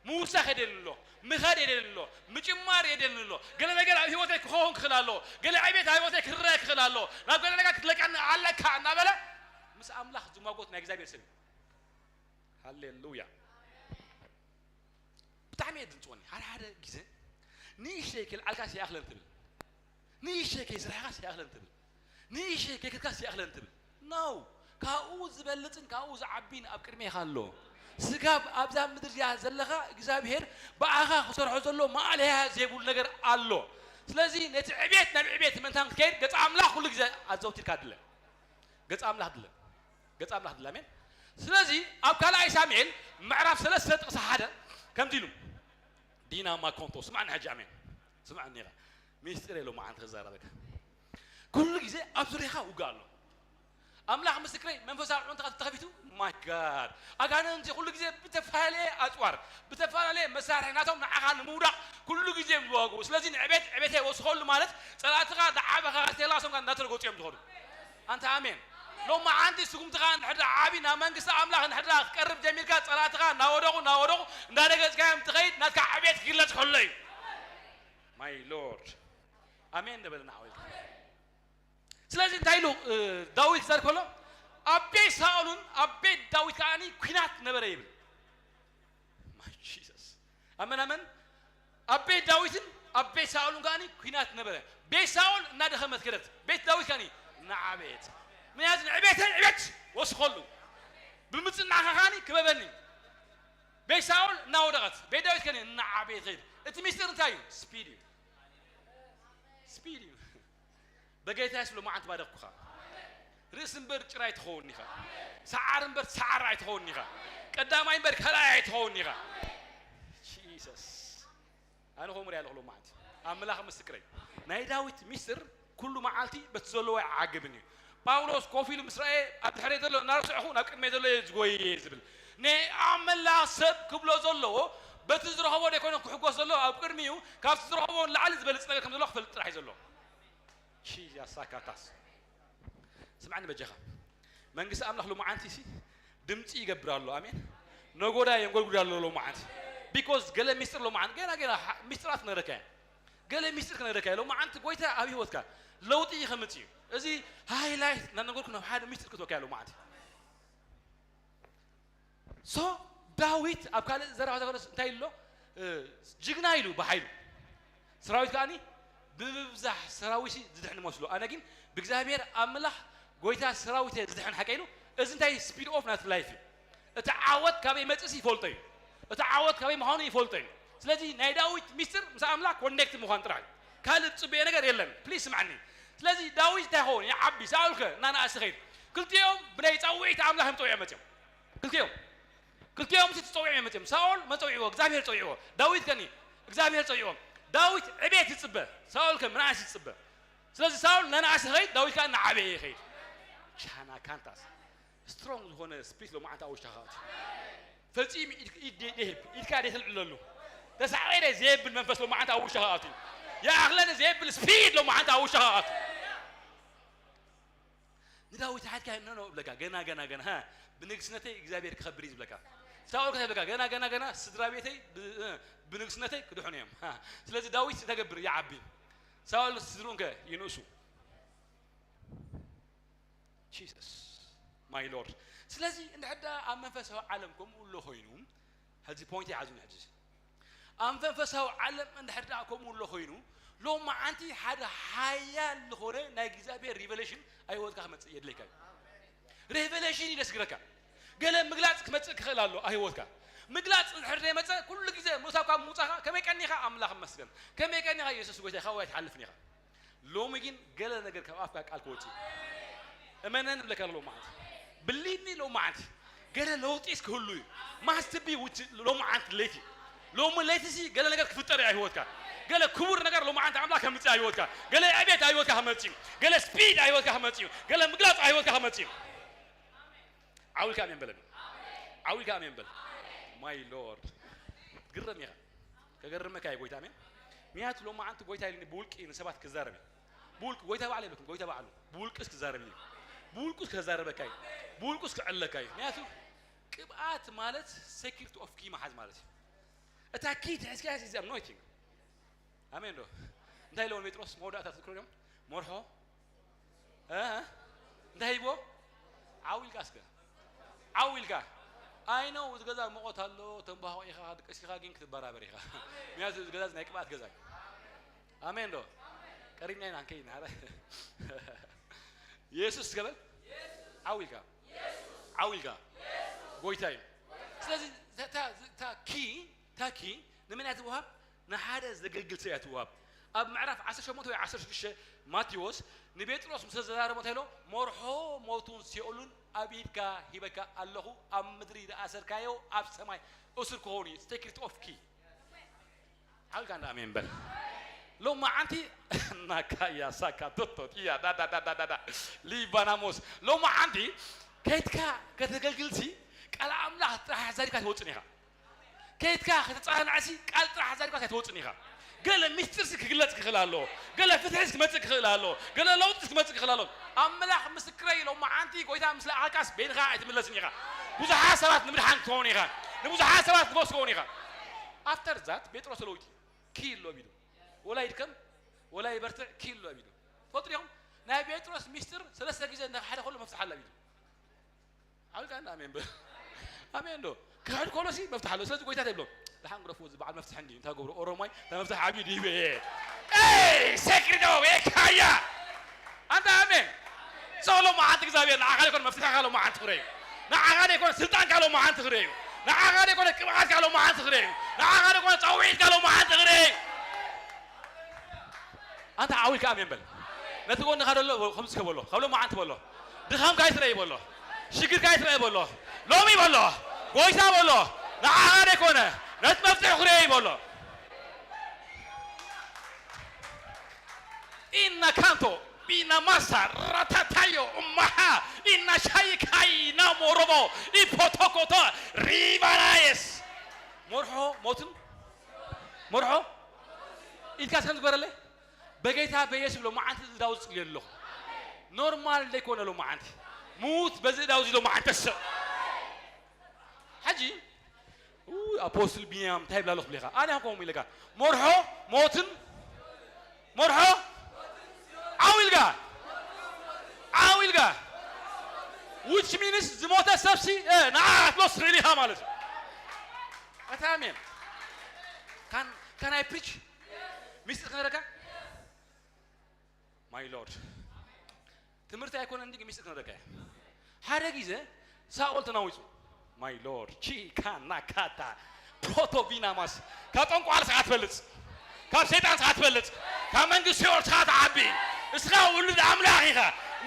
ምውሳኽ የደልን ኣሎ ምኸድ የደልን ኣሎ ምጭማር የደልን ኣሎ። ገለ ነገር ኣብ ህይወተይ ክኸውን ክኽእል ኣሎ። ገለ ዕቤት ኣብ ህይወተይ ክረአ ክኽእል ኣሎ። ናብ ገለ ነገር ክትለቀኒ ኣለካ እናበለ ምስ ኣምላኽ ዝማጎት ናይ እግዚኣብሔር ሰብ እዩ። ሃሌሉያ። ብጣዕሚ እየ ድንፅወኒ። ሓደ ሓደ ግዜ ንእሽተይ ከልዓልካስ ይኣኽለን ትብል፣ ንእሽተይ ከይስራሕካስ ይኣኽለን ትብል፣ ንእሽተይ ከይከድካስ ይኣኽለን ትብል። No፣ ካብኡ ዝበልፅን ካብኡ ዝዓቢን ኣብ ቅድሜኻ ኣሎ። ስጋብ ኣብዛ ምድር እዚኣ ዘለኻ እግዚኣብሔር ብኣኻ ክሰርሖ ዘሎ ማእለያ ዘይብሉ ነገር ኣሎ። ስለዚ ነቲ ዕቤት ናብ ዕቤት ምእንታን ክትከይድ ገፃ ኣምላኽ ኩሉ ግዜ ኣዘውቲርካ ድለ። ገፃ ኣምላኽ ድለ። ገፃ ኣምላኽ ድለ። ኣሜን። ስለዚ ኣብ ካልኣይ ሳሙኤል ምዕራፍ ሰለስተ ጥቕሲ ሓደ ከምዚ ኢሉ ዲና ማኮንቶ ስማዕኒ ሕጂ ኣሜን ስማዕኒ ኢኻ ሚስጢር የሎ መዓንቲ ክዛረበካ ኩሉ ግዜ ኣብ ዙሪያኻ ውጋ ኣሎ ኣምላኽ ምስክረይ መንፈሳዊ ዑንትኻ ተኸፊቱ my God ኣጋንንቲ ኩሉ ግዜ ብተፈላለየ ኣፅዋር ብተፈላለየ መሳርሒ ናቶም ንዓኻ ንምውዳቕ ኩሉ ግዜ እዮም ዝዋግኡ ስለዚ ንዕቤት ዕቤት ኣይወስኸሉ ማለት ፀላእትኻ ዝዓበኻ ቴላሶም ጋር እናተረገፁ እዮም ዝኸዱ ኣንታ ኣሜን ሎማዓንቲ ስጉምትኻ እንድሕር ዓቢ ናብ መንግስቲ ኣምላኽ እንድሕር ክቀርብ ጀሚርካ ጸላእትኻ እናወደቑ እናወደቑ እንዳረገጽካዮም ትኸይድ ናትካ ዕቤት ክግለጽ ከሎ እዩ my Lord ኣሜን ንበልና ዓወልካ ስለዚ እንታይ ኢሉ ዳዊት ዘር ከሎ ኣብ ቤት ሳኦልን ኣብ ቤት ዳዊት ከዓኒ ኩናት ነበረ ይብል my Jesus ኣመን ኣመን ኣብ ቤት ዳዊትን ኣብ ቤት ሳኦልን ከዓኒ ኩናት ነበረ። ቤት ሳኦል እናደኸመት ከደት፣ ቤት ዳዊት ከዓኒ እናዓበየት። ምክንያቱ ንዕቤተይ ዕቤት ወስኸሉ፣ ብምጽናዕካ ከዓኒ ክበበኒ። ቤት ሳኦል እናወደቐት፣ ቤት ዳዊት ከዓኒ እናዓበየት ኸይድ። እቲ ሚስጥር እንታይ እዩ? ስፒድ እዩ። ስፒድ እዩ። በጌታ የሱስ ሎማዓንቲ ባረኽኩኻ። ርእሲ እምበር ጭራ ኣይትኸውን ኢኻ። ሰዓር እምበር ሰዓር ኣይትኸውን ኢኻ። ቀዳማይ እምበር ካልኣይ ኣይትኸውን ኢኻ። ጂሰስ ኣነ ከምኡ ሪኣ ኣለኹ ሎማዓንቲ ኣምላኽ ምስክረይ ናይ ዳዊት ሚስጥር ኩሉ መዓልቲ በቲ ዘለዎ ይዓግብን እዩ ጳውሎስ ኮፍ ኢሉ ምስ ረኣየ ኣብ ድሕረ ዘሎ እናረስዕኹ ናብ ቅድመ ዘሎ እየ ዝጎየ ዝብል ናይ ኣምላኽ ሰብ ክብሎ ዘለዎ በቲ ዝረኸቦ ደይኮነ ክሕጎስ ዘሎ ኣብ ቅድሚኡ ካብቲ ዝረኸቦ ንላዕሊ ዝበልፅ ነገር ከም ዘሎ ክፈልጥ ጥራሕ እዩ ዘሎ ሺ ያሳካታስ ስምዓኒ በጃኻ መንግስቲ ኣምላኽ ሎማዓንቲ ሲ ድምፂ ይገብር ኣሎ ኣሜን ነጎዳ የንጎድጉድ ኣሎ ሎማዓንቲ ቢኮዝ ገለ ሚስጥር ሎማዓንቲ ገና ገና ሚስጥራት ክነግረካ እየ ገለ ሚስጥር ክነግረካ እየ ሎማዓንቲ ጎይታ ኣብ ህይወትካ ለውጢ ከምፅ እዩ እዚ ሃይላይት እናነገርኩ ናብ ሓደ ሚስጥር ክትወካ እያ ሎማዓንቲ so ዳዊት ኣብ ካልእ ዘረባ ተገለስ እንታይ ኢሉ ኣሎ ጅግና ኢሉ ብሓይሉ ሰራዊት ከዓኒ ብምብዛሕ ሰራዊት ዝድሕን መስሎ ኣነ ግን ብእግዚኣብሔር ኣምላኽ ጎይታ ሰራዊት ዝድሕን ሓቀ ኢሉ እዚ እንታይ speed of ናት life እዩ እቲ ዓወት ካበይ መፅእስ ይፈልጦ እዩ እቲ ዓወት ካበይ ምዃኑ ይፈልጦ እዩ። ስለዚ ናይ ዳዊት ሚስጥር ምስ ኣምላኽ ኮኔክት ምዃን ጥራሕ እዩ። ካልእ ዝጽበዮ ነገር የለን። ፕሊስ ስምዓኒ። ስለዚ ዳዊት እንታይ ይኸውን? ይዓቢ። ሳኦል ከ እናነኣሰ ኸይድ። ክልቲኦም ብናይ ጻውዒት ኣምላኽ እዮም ጸዊዖም መጺኦም። ክልቲኦም ክልቲኦም እቲ ጸዊዖም እዮም መጺኦም። ሳኦል መጸውዒዎ፣ እግዚኣብሔር ጸዊዕዎ። ዳዊት ከኒ እግዚኣብሔር ጸዊዕዎ። ዳዊት ዕቤት ይጽበ፣ ሳኦል ከ ምንኣስ ይጽበ። ስለዚ ሳኦል እናነኣሰ ኸይድ፣ ዳዊት ከኣ እናዓበየ ይኸይድ። ቻና ካንታስ ስትሮንግ ዝኾነ ስፕሪት ሎማዓንቲ ኣብ ውሽጣ ከኣቱ። ፈጺሙ ኢድ- ኢድ- ኢድ- ኢድካ ደይተልዕለሉ። ተሳቒረ ዘየብል መንፈስ ሎማዓንቲ ኣብ ውሽጣ ከኣቱ። ይኣኽለኒ ዘየብል ስፒድ ሎማዓንቲ ኣብ ውሽጣ ከኣቱ። ንዳዊት ሓድካ ኖ ኖ እብለካ፣ ገና ገና ገና ሃ፣ ብንግስነተይ እግዚኣብሔር ክኸብር እዩ ዝብለካ። ሳኦል ከ ይብለካ፣ ገና ገና ገና ስድራ ቤተይ ብ- እ፣ ብንግስነተይ ክድሕኑ እዮም። ሃ፣ ስለዚ ዳዊት ተገብር ይዓቢ። ሳኦል ስድሩን ከ ይንእሱ። ጂሰስ ማይ ሎርድ። ስለዚ እንድሕር ደኣ ኣብ መንፈሳዊ ዓለም ከምኡ ኣሎ ኮይኑ፣ ሕዚ ፖይንት ይሓዙኒ ሕጂ። ኣብ መንፈሳዊ ዓለም እንድሕር ደኣ ከምኡ ኣሎ ኮይኑ፣ ሎማዓንቲ ሓደ ሓያል ዝኾነ ናይ እግዚኣብሔር ሪቨሌሽን ኣብ ህይወትካ ክመጽእ የድለይካ እዩ። ሬቨሌሽን እዩ ደስግረካ። ገለ ምግላጽ ክመጽእ ክኽእል ኣሎ ኣብ ህይወትካ። ምግላጽ እንድሕር ዘይመጸ ኩሉ ግዜ ምእታው ካብ ምውጻኻ ከመይ ቀኒኻ ኣምላኽ መስገን፣ ከመይ ቀኒኻ የሱስ ጎይታ ካብኡ ኣይትሓልፍን ኢኻ። ሎሚ ግን ገለ ነገር ካብ ኣፍካ ቃል ክወጽእ እዩ። እመነን እብለካ ኣለኹ ሎማዓንቲ። ብሊኒ ሎማዓንቲ ገለ ለውጢስ ክህሉ እዩ። ማስት ቢ ውጭ ሎማዓንቲ ለይቲ። ሎሚ ለይቲ ሲ ገለ ነገር ክፍጠር እዩ ኣብ ህይወትካ። ገለ ክቡር ነገር ሎማዓንቲ ኣምላኽ ከምጽእ ኣብ ህይወትካ። ገለ ዕቤት ኣብ ህይወትካ ክመጽእ እዩ። ገለ ስፒድ ኣብ ህይወትካ ክመጽእ እዩ። ገለ ምግላጽ ኣብ ህይወትካ ክመጽእ እዩ። ዓው ኢልካ ኣሜን በለኒ። ዓው ኢልካ ኣሜን በል። ማይ ሎርድ። ግረም ኢኻ። ከገርመካ እዩ ጎይታ ኣሜን። ምክንያቱ ሎማዓንቲ ጎይታ ኢሉኒ ብውልቂ ንሰባት ክዛረብ እዩ። ብውልቂ ጎይታ ባዕሉ የብለኩም፣ ጎይታ ባዕሉ ብውልቅስ ክዛረብ እዩ። ብውልቁስ ከዛረበካ እዩ። ብውልቁስ ክዕለካ እዩ። ምክንያቱ ቅብኣት ማለት ሴክሪት ኦፍ ኪ መሓዝ ማለት እዩ። እታ ኪ ትሕዝካያ is the anointing። ኣሜን ዶ? እንታይ ኢሎም ጴጥሮስ መወዳእታ ትዝክሩ እዮም? መርሖ እ? እንታይ ሂብዎ? ዓው ኢልካ እስከ። ዓው ኢልካ። ኣይ ኖ፣ እዚ ገዛ ሙቐት ኣሎ፣ ተንባሆ ኢኻ፣ ድቀስ ኢኻ፣ ግን ክትበራበር ኢኻ። ምክንያቱ እዚ ገዛ እዚ ናይ ቅብኣት ገዛ እዩ። ኣሜን ዶ? ቀሪብና ኢና፣ እንከይድና፣ ኧረ። የሱስ እስከ በል። ዓው ኢልካ። ዓው ኢልካ። ጎይታ እዩ። ስለዚ፣ እታ፣ እታ፣ እታ ኪ፣ እታ ኪ፣ ንመን እያ ትወሃብ? ንሓደ ዘገልግል ሰብ እያ ትወሃብ። ኣብ ምዕራፍ ዓሰርተ ሸሞንተ ወይ ዓሰርተ ሽዱሽተ ማቴዎስ ንጴጥሮስ ምስ ተዘራረቦ እንታይ ኢሎ? መርሖ ሞቱን ሲኦሉን ኣብ ኢድካ ሂበካ ኣለኹ፣ ኣብ ምድሪ ዝኣሰርካዮ ኣብ ሰማይ እሱር ክኸውን እዩ። ሴክሪት ኦፍ ኪ። ሓልካ እንዳ ኣሜን በል። ሎማዓንቲ ናካያ ሳካ ቶቶ ያ ዳዳዳዳዳ ሊባናሞስ። ሎማዓንቲ ከይትካ ከተገልግልሲ ቃል ኣምላኽ ጥራሕ ዛዲካ ትወፅን ኢኻ። ከይትካ ከተጻናዕሲ ቃል ጥራሕ ዛዲካ ኣይትወጽን ኢኻ። ገለ ምስጢርሲ ክግለጽ ክኽእል ኣሎ። ገለ ፍትሕስ ክመጽእ ክኽእል ኣሎ። ገለ ለውጥስ ክመጽእ ክኽእል ኣሎ። ኣምላኽ ምስክረይ ሎማዓንቲ ጎይታ ምስ ለኣኻስ ቤንኻ ኣይትምለስን ኢኻ። ብዙሓት ሰባት ንምድሓን ክትኸውን ኢኻ። ንብዙሓት ሰባት ትፈውስ ትኸውን ኢኻ። ኣፍተር ዛት ጴጥሮስ ለውጢ ኪሎ ቢሉ ወላ ይድከም ወላ ይበርትዕ ኪሎ ቢሉ። ትፈልጡ ዲኹም? ናይ ጴጥሮስ ሚስጥር ሰለስተ ግዜ እንዳኸሓደ ከሎ መፍትሕ ኣላ ቢሉ። ሓልካ እንዳ ኣሜን በል። ኣሜን ዶ? ክሕድ ከሎ ሲ መፍትሕ ኣሎ። ስለዚ ጎይታ እንታይ ብሎ? ደሓን ግረፍዎ፣ እዚ በዓል መፍትሕ እንዲ እንታይ ገብሮ ኦሮማይ እንታይ መፍትሕ ዓብዩ ድዩ? ኤይ ሴክሪቶ ኤካያ ኣንታ ኣሜን። ሶ ሎማዓንቲ እግዚኣብሔር ንዓኻ ዘይኮነ መፍትሕካ ሎማዓንቲ ክረዩ። ንዓኻ ዘይኮነ ስልጣንካ ሎማዓንቲ ክረዩ። ንዓኻ ዘይኮነ ቅብኣትካ ሎማዓንቲ ክረዩ። ንዓኻ ዘይኮነ ጻውዒትካ ሎማዓንቲ ክረዩ። ኣንታ ዓው ኢልካ ኣሜን በል። ነቲ ጎንኻ ዘሎ ከምዚ እስከ በሎ፣ ካብ ሎማዓንቲ በሎ፣ ድኻምካ ኣይትረይ በሎ፣ ሽግርካ ኣይትረይ በሎ፣ ሎሚ በሎ፣ ጎይታ በሎ፣ ንዓኻ ዘይኮነ ነቲ መፍትሒ ክረይ በሎ። ኢና ካንቶ ኢና ማሳ ራታታዮ እማሃ ኢና ሻይካይ ኢና ሞሮቦ ኢፖቶኮቶ ሪባናየስ መርሖ ሞትን መርሖ ኢድካ እስከ ዝግበረለይ። በጌታ በኢየሱስ ሎማዓንቲ እዚ ዳውዝ ጽልየ ኣለኹ። ኖርማል ዘይኮነ ሎማዓንቲ። ሙት በዚ ዳውዝ ሎማዓንቲ ተስዕ። ሕጂ፣ ኡ፣ ኣፖስትል ቢንያም እንታይ ይብላ ኣለኹ ብለኻ? ኣነ ከምኡ ኢለካ። መርሖ ሞትን፣ መርሖ ዓው ኢልካ፣ ዓው ኢልካ። Which means ዝሞተ ሰብሲ፣ እ፣ ንዓ ክትወስድ ኢኻ ማለት እዩ። ኣታ ኣሜን። Can, can I preach? ሚስጥር ክነረካ? My Lord። ትምህርቲ ኣይኮነን እንዲ ሚስጥር ክነረካ እየ። ሓደ ግዜ ሳኦል ተናዊጹ። My Lord። ቺካ ናካታ። ፖቶቪናማስ ካብ ጠንቋል ስኻ ትበልጽ፣ ካብ ሰይጣን ስኻ ትበልጽ፣ ካብ መንግስቲ ሲኦል ስኻ ትዓቢ። እስኻ ውሉድ ኣምላኽ ኢኻ።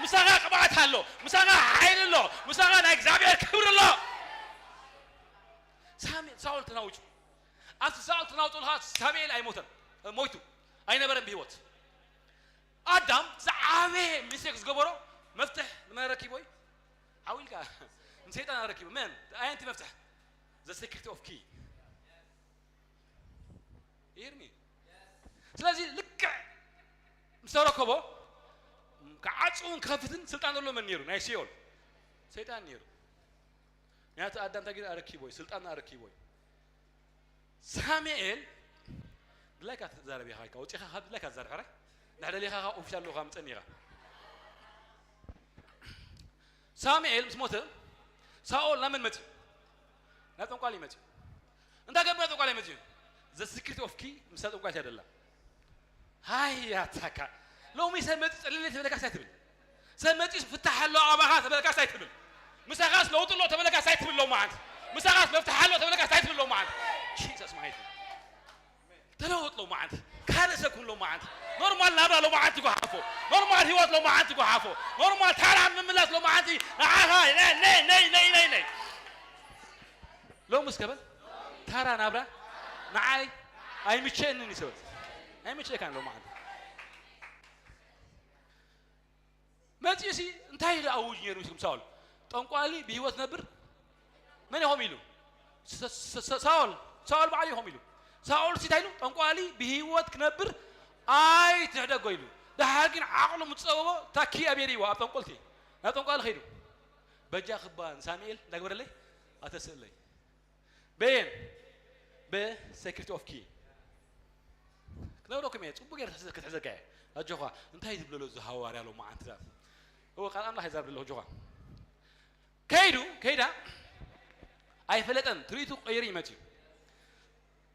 ምሳኻ ቅብኣት ኣሎ፣ ምሳኻ ሓይሊ ኣሎ፣ ምሳኻ ናይ እግዚኣብሔር ክብሪ ኣሎ። ሳሚ ሳኦል ተናውጹ። ኣብቲ ሳኦል ተናውጹ ለኻ ሳሙኤል ኣይሞተን፣ ሞይቱ ኣይነበረን ብህይወት። ኣዳም ዝዓበየ ሚስቴክ ዝገበሮ መፍትሕ ንመን ረኪቦ እዩ? ሓዊልካ ንሰይጣን ረኪቦ። መን ኣየንቲ መፍትሕ? The secret of key። ይርሚ ስለዚ ልክዕ ምስ ተረከቦ ክዓፅውን ክኸፍትን ስልጣን ዘሎ መን ነይሩ? ናይ ሲኦል ሰይጣን ነይሩ። ምክንያቱ ኣዳም እንታይ ገይሩ? ኣረኪቦ እዩ፣ ስልጣን ኣረኪቦ እዩ። ሳሙኤል ድላይካ ትዛረብ ኢኻ፣ ወፂኻ ካብ ድላይካ ትዛረብ። ሕራይ ንሕደሌኻ ኦፊሻል ኣለኻ ምፀኒ ኢኻ። ሳሙኤል ምስ ሞተ ሳኦል ናብ መን መፅኡ? ናብ ጠንቋሊ መፅኡ። እንታይ ገብር ናብ ጠንቋሊ መፅኡ? The secret of key ምስ ጠንቋሊ ተደላ። ሃይ ያታካ ሎሚ ሰብ መፂኡ ፀልለይ ተበለካስ ኣይትብል። ሰብ መፂኡ ፍታሕ ኣሎ ኣባኻ ተበለካስ ኣይትብል። ምሳኻስ ለውጢ ኣሎ ተበለካስ ኣይትብል። ሎማዓንቲ ምሳኻስ መፍትሕ ኣሎ ተበለካስ ኣይትብል። ሎማዓንቲ ጂሰስ ማይቲ ተለወጥ። ሎማዓንቲ ካልእ ሰብ ኩን። ሎማዓንቲ ኖርማል ናብራ ሎማዓንቲ ጓሓፎ። ኖርማል ህይወት ሎማዓንቲ ጓሓፎ። ኖርማል ታራ ምምላስ ሎማዓንቲ ንዓኻ ነይ ነይ ነይ ነይ ነይ ነይ ሎሚ እስከ በል ታራ ናብራ ንዓይ ኣይምቸእንን እዩ ሰበል ኣይምቸእካን ሎማዓንቲ መፂኡሲ እንታይ ኢሉ ኣውጅ ነይሩ ይስኩም ሳኦል? ጠንቋሊ ብህይወት ነብር መን ኢኹም ኢሉ? ስ- ስ- ስ- ሳኦል ሳኦል ባዕሉ ኢኹም ኢሉ። ሳኦል ሲ እንታይ ኢሉ? ጠንቋሊ ብህይወት ክነብር ኣይትሕደጎ ኢሉ። ደሓር ግን ዓቕሉ ምስ ጸበቦ ታኪ ኣቤርይዎ ኣብ ጠንቆልቲ ናብ ጠንቋሊ ኸይዱ። በጃ ክባ ንሳሙኤል እንዳግበረለይ ኣተስእለይ በየን ብ secret of key ክነግረኩም እየ። ጽቡቅ ገይረ ክትሕዘካ እየ። ኣጆኻ እንታይ ዝብለሎ እዚ ሃዋርያ ሎ መዓንትታት እወ ቃል ኣምላኽ ይዛርብ ኣለኹ። ኣጆኻ ከይዱ ከይዳ ኣይፈለጠን። ትርኢቱ ቀይሩ ይመጽእ እዩ።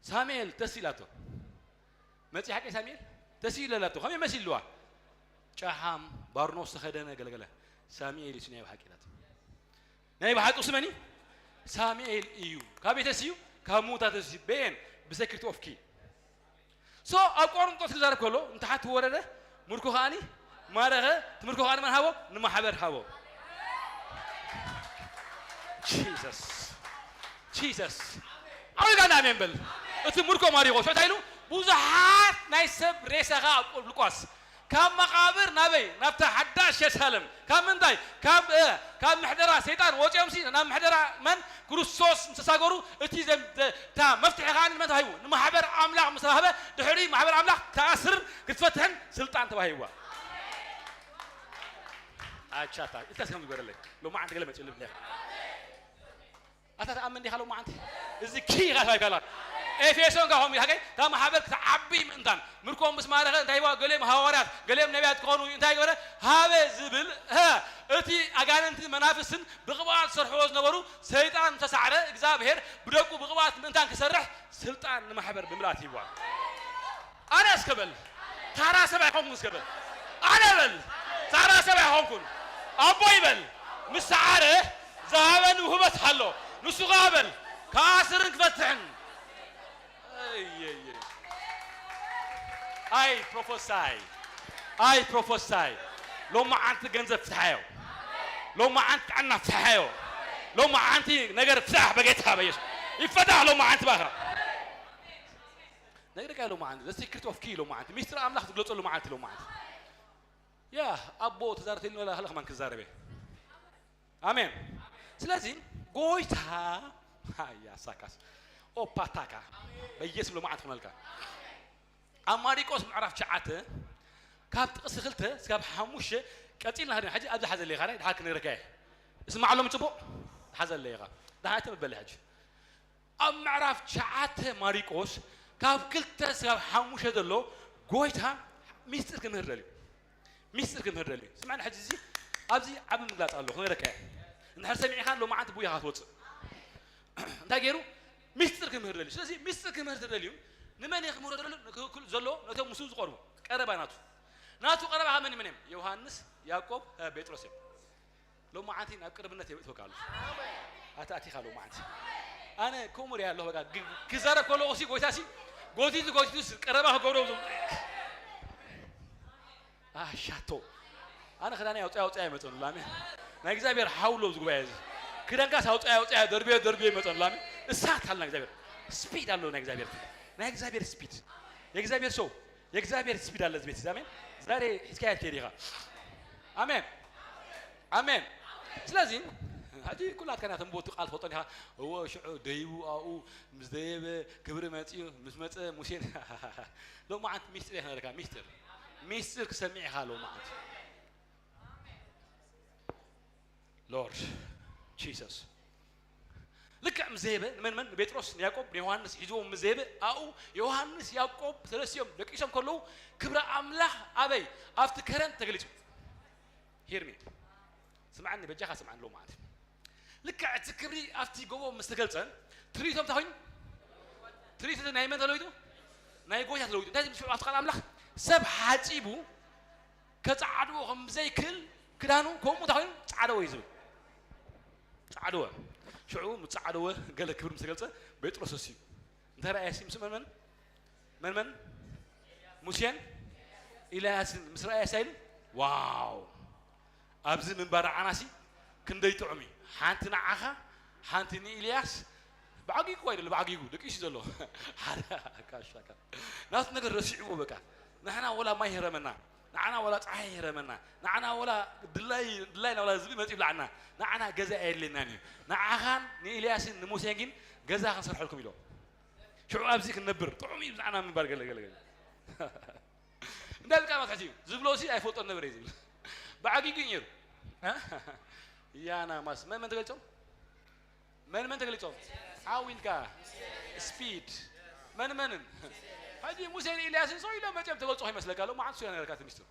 ሳሙኤል ተስ ኢላቶ መጺ ሓቂ ሳሙኤል ተስ ኢለላቶ ከመይ መሲልዋ ጨሓም ባርኖስ ተኸደነ ገለገለ ሳሙኤል እዩ ናይ ብሓቂ ኢላቶ። ናይ ብሓቂ ስመኒ ሳሙኤል እዩ። ካብ ቤተስ እዩ ካብ ምውታት እዩ። በየን ብሰክሪቲ ኦፍ ኪ ሶ ኣብ ቆሮንጦስ ክዛረብ ከሎ ንታሓት ወረደ ምርኮ ከኣኒ ማረኸ ትምርኮ ከኣኒ መን ሃቦ ንማሕበር ሃቦ። ጂሰስ ጂሰስ ኣውልጋና ኣሜን በል። እቲ ምርኮ ማሪኾ ሾታ ኢሉ ብዙሓት ናይ ሰብ ሬሳኻ ኣብ ቆብ ልቋስ ካብ መቓብር ናበይ ናብታ ሓዳሽ የሩሳሌም ካብ ምንታይ ካብ እ፣ ካብ ምሕደራ ሰይጣን ወፂኦምሲ ናብ ምሕደራ መን ክርስቶስ ምስ ተሳገሩ እቲ ዘም- ዘ- እታ መፍትሒ ከዓ ንመን ተባሂቡ ንማሕበር ኣምላኽ ምስ ተባህበ ድሕሪ ማሕበር ኣምላኽ ክትኣስርን ክትፈትሕን ስልጣን ተባሂብዋ። ኣቻታ ኢልካ እስከ ምግበረለይ ሎማዓንቲ ገለ መፅእ ልብለኻ ኣታ ተኣምን ዲኻ ሎማዓንቲ እዚ ኪ ኢኻ ተባሂብካ ኣለኻ። ኤፌሶን ጋር ሆም ኢኻ እታ ማሕበር ክትዓቢ ምእንታን ምርኮም ምስ ማረኸ እንታይ ዋ ገሌም ሃዋርያት ገሌም ነቢያት ክኾኑ እንታይ ገበረ ሃበ ዝብል ሀ እቲ ኣጋንንትን መናፍስትን ብቕብኣት ዝሰርሕዎ ዝነበሩ ሰይጣን ተሳዕረ እግዚኣብሔር ብደቁ ብቕብኣት ምእንታን ክሰርሕ ስልጣን ንማሕበር ብምልኣት ሂብዋ። ኣነ እስከ በል ታራ ሰብ ኣይኮንኩን እስከ በል ኣነ በል ታራ ሰብ ኣይኮንኩን ኣቦይ በል ምስ ሰዓረ ዝሃበኒ ውህበት ኣሎ ንሱ ኸዓ በል ክኣስርን ክፈትሕን ኣይ ፕሮፎሳይ ኣይ ፕሮፎሳይ ሎማዓንቲ ገንዘብ ፍትሓዮ ሎማዓንቲ ጥዕና ፍትሓዮ ሎማዓንቲ ነገር ፍታሕ በጌታ በየሱስ ይፈታሕ ሎማዓንቲ ባኻ ነግረካ ሎማዓንቲ the secret of key ሎማዓንቲ ሚስጥር ኣምላኽ ዝግለፀሉ መዓልቲ ሎማዓንቲ ያ ኣቦ ተዛረተኒ ወላ ከማን ክዛረበ ኣሜን ስለዚ ጎይታ ሃያ ሳካስ ኦፓታካ በየስም ሎማዓንቲ ክመልካ ኣብ ማሪቆስ ምዕራፍ ትሽዓተ ካብ ጥቕሲ ክልተ ስጋብ ሓሙሽተ ቀፂልና ኸድና ሕጂ ኣብዚ ሓዘለይ ኻዳይ ድሓር ክነግረካ እየ እስማዕ ሎም ፅቡቕ ሓዘለይ ኢኻ ድሓር ተመበለ ሕጂ ኣብ ምዕራፍ ትሽዓተ ማሪቆስ ካብ ክልተ ስጋብ ሓሙሽተ ዘሎ ጎይታ ሚስጥር ክምህር ደልዩ ሚስጥር ክምህር ደልዩ ስማዕና ሕጂ እዚ ኣብዚ ዓቢ ምግላፅ ኣሎ ክነግረካ እየ እንድሕር ሰሚዕኻ ሎማዓንቲ ብኡ ኢኻ ትወፅእ እንታይ ገይሩ ሚስጥር ክምህር ደልዩ ስለዚ ሚስጥር ክምህር ተደልዩ ንመን እየ ክምህሮ ዘሎ ንክክል ዘሎ ነቶም ምስኡ ዝቐርቡ ቀረባ ናቱ ናቱ ቀረባ ካብ መን መን እዮም ዮሃንስ ያዕቆብ ጴጥሮስ እዮም ሎማዓንቲ ናብ ቅርብነት የብእትወካ ኣሎ ኣታ ኣቲኻ ሎማዓንቲ ኣነ ከምኡ ሪኣ ኣለኹ። በቃ ግ- ክዛረብ ከለኹ ሲ ጎይታ ሲ ጎቲቱ ጎቲቱ ስ- ቀረባ ክገብሮ ዞም ኣሻቶ ኣነ ክዳን ኣውፅያ ኣውፅያ ይመፀኑ ላሜ ናይ እግዚኣብሔር ሓውሎ ኣብዚ ጉባኤ እዚ ክዳንካስ ኣውፅያ ኣውፅያ ደርብዮ ደርብዮ ይመፀኑ ላሜ እሳት ኣለ ናይ እግዚኣብሔር ስፒድ ኣሎ ናይ እግዚኣብሔር ናይ እግዚኣብሔር ስፒድ የእግዚኣብሔር ሰው የእግዚኣብሔር ስፒድ ኣለ እዚ ቤት እዚ ኣሜን ዛሬ ሒዝካያ ትከይድ ኢኻ ኣሜን ኣሜን ስለዚ ሕጂ ኩላትካ ናተን ቦቱ ቃል ትፈልጦ ኢኻ እዎ ሽዑ ደይቡ ኣብኡ ምስ ደየበ ክብሪ መፅኡ ምስ መፀ ሙሴን ሎማዓንቲ ሚስጢር እየ ክነግረካ ሚስጢር ሚስጢር ክሰምዕ ኢኻ ሎማዓንቲ ሎርድ ጂሰስ ልክዕ ምስ ዘየበ ንመን መን ንጴጥሮስ ንያዕቆብ ንዮሃንስ ሒዝዎም ምስ ዘየበ ኣብኡ ዮሃንስ ያዕቆብ ተረሲኦም ደቂሶም ከለዉ ክብሪ ኣምላኽ ኣበይ ኣብቲ ከረን ተገሊጹ ሂርሚ ስምዓኒ በጃኻ ስምዓኒ ኣለዉ ማለት እዩ ልክዕ እቲ ክብሪ ኣብቲ ጎቦ ምስ ተገልጸ ትርኢቶም እንታይ ኮይኑ ትርኢት ናይ መን ተለዊጡ ናይ ጎይታ ተለዊጡ እንታይ ዝብል ሽዑ ኣብቲ ቃል ኣምላኽ ሰብ ሓጺቡ ከጸዓድዎ ከም ዘይክእል ክዳኑ ከምኡ እንታይ ኮይኑ ጸዓደዎ እዩ ዝብል ጸዓደወ ሽዑ ምስ ጸዓደወ ገለ ክብሪ ምስ ተገልጸ ጴጥሮስ እሱ እዩ እንታይ ረኣየ ሲ ምስ መን መን መን መን ሙሴን ኢልያስን ምስ ረኣየ ሳይሉ ዋው ኣብዚ ምንባር ዓናሲ ክንደይ ጥዑም እዩ ሓንቲ ንዓኻ ሓንቲ ንኢልያስ ብዓጊጉ ኣይደለ ብዓጊጉ ደቂሱ ዘሎ ሓደ ካሻካ ናቱ ነገር ረሲዕዎ በቃ ንሕና ወላ ማይ ይህረመና ንዓና ወላ ፀሓይ ይህረመና ንዓና ወላ ድላይ ድላይና ወላ ዝብኢ መፂ ይብላዓና ንዓና ገዛ ኣየድልየናን እዩ ንዓኻን ንኢልያስን ንሙሴን ግን ገዛ ክንሰርሐልኩም ኢሎም ሽዑ ኣብዚ ክንነብር ጥዑም እዩ ብዛዕና ምንባር ገለገለገለ እንታይ ዝቃ መትሕቲ እዩ ዝብሎ ሲ ኣይፈልጦን ነበረ እዩ ዝብል ብዓጊጉ እዩ ነይሩ ያና ማስ መን መን ተገሊፆም መን መን ተገሊፆም ዓው ኢልካ ስፒድ መን መንን ሕጂ ሙሴን ኢልያስን ሰው ኢሎም መፅኦም ተገልፆ ይመስለካ ሎ መዓት ሱያ ነገርካ ትሚስትሩ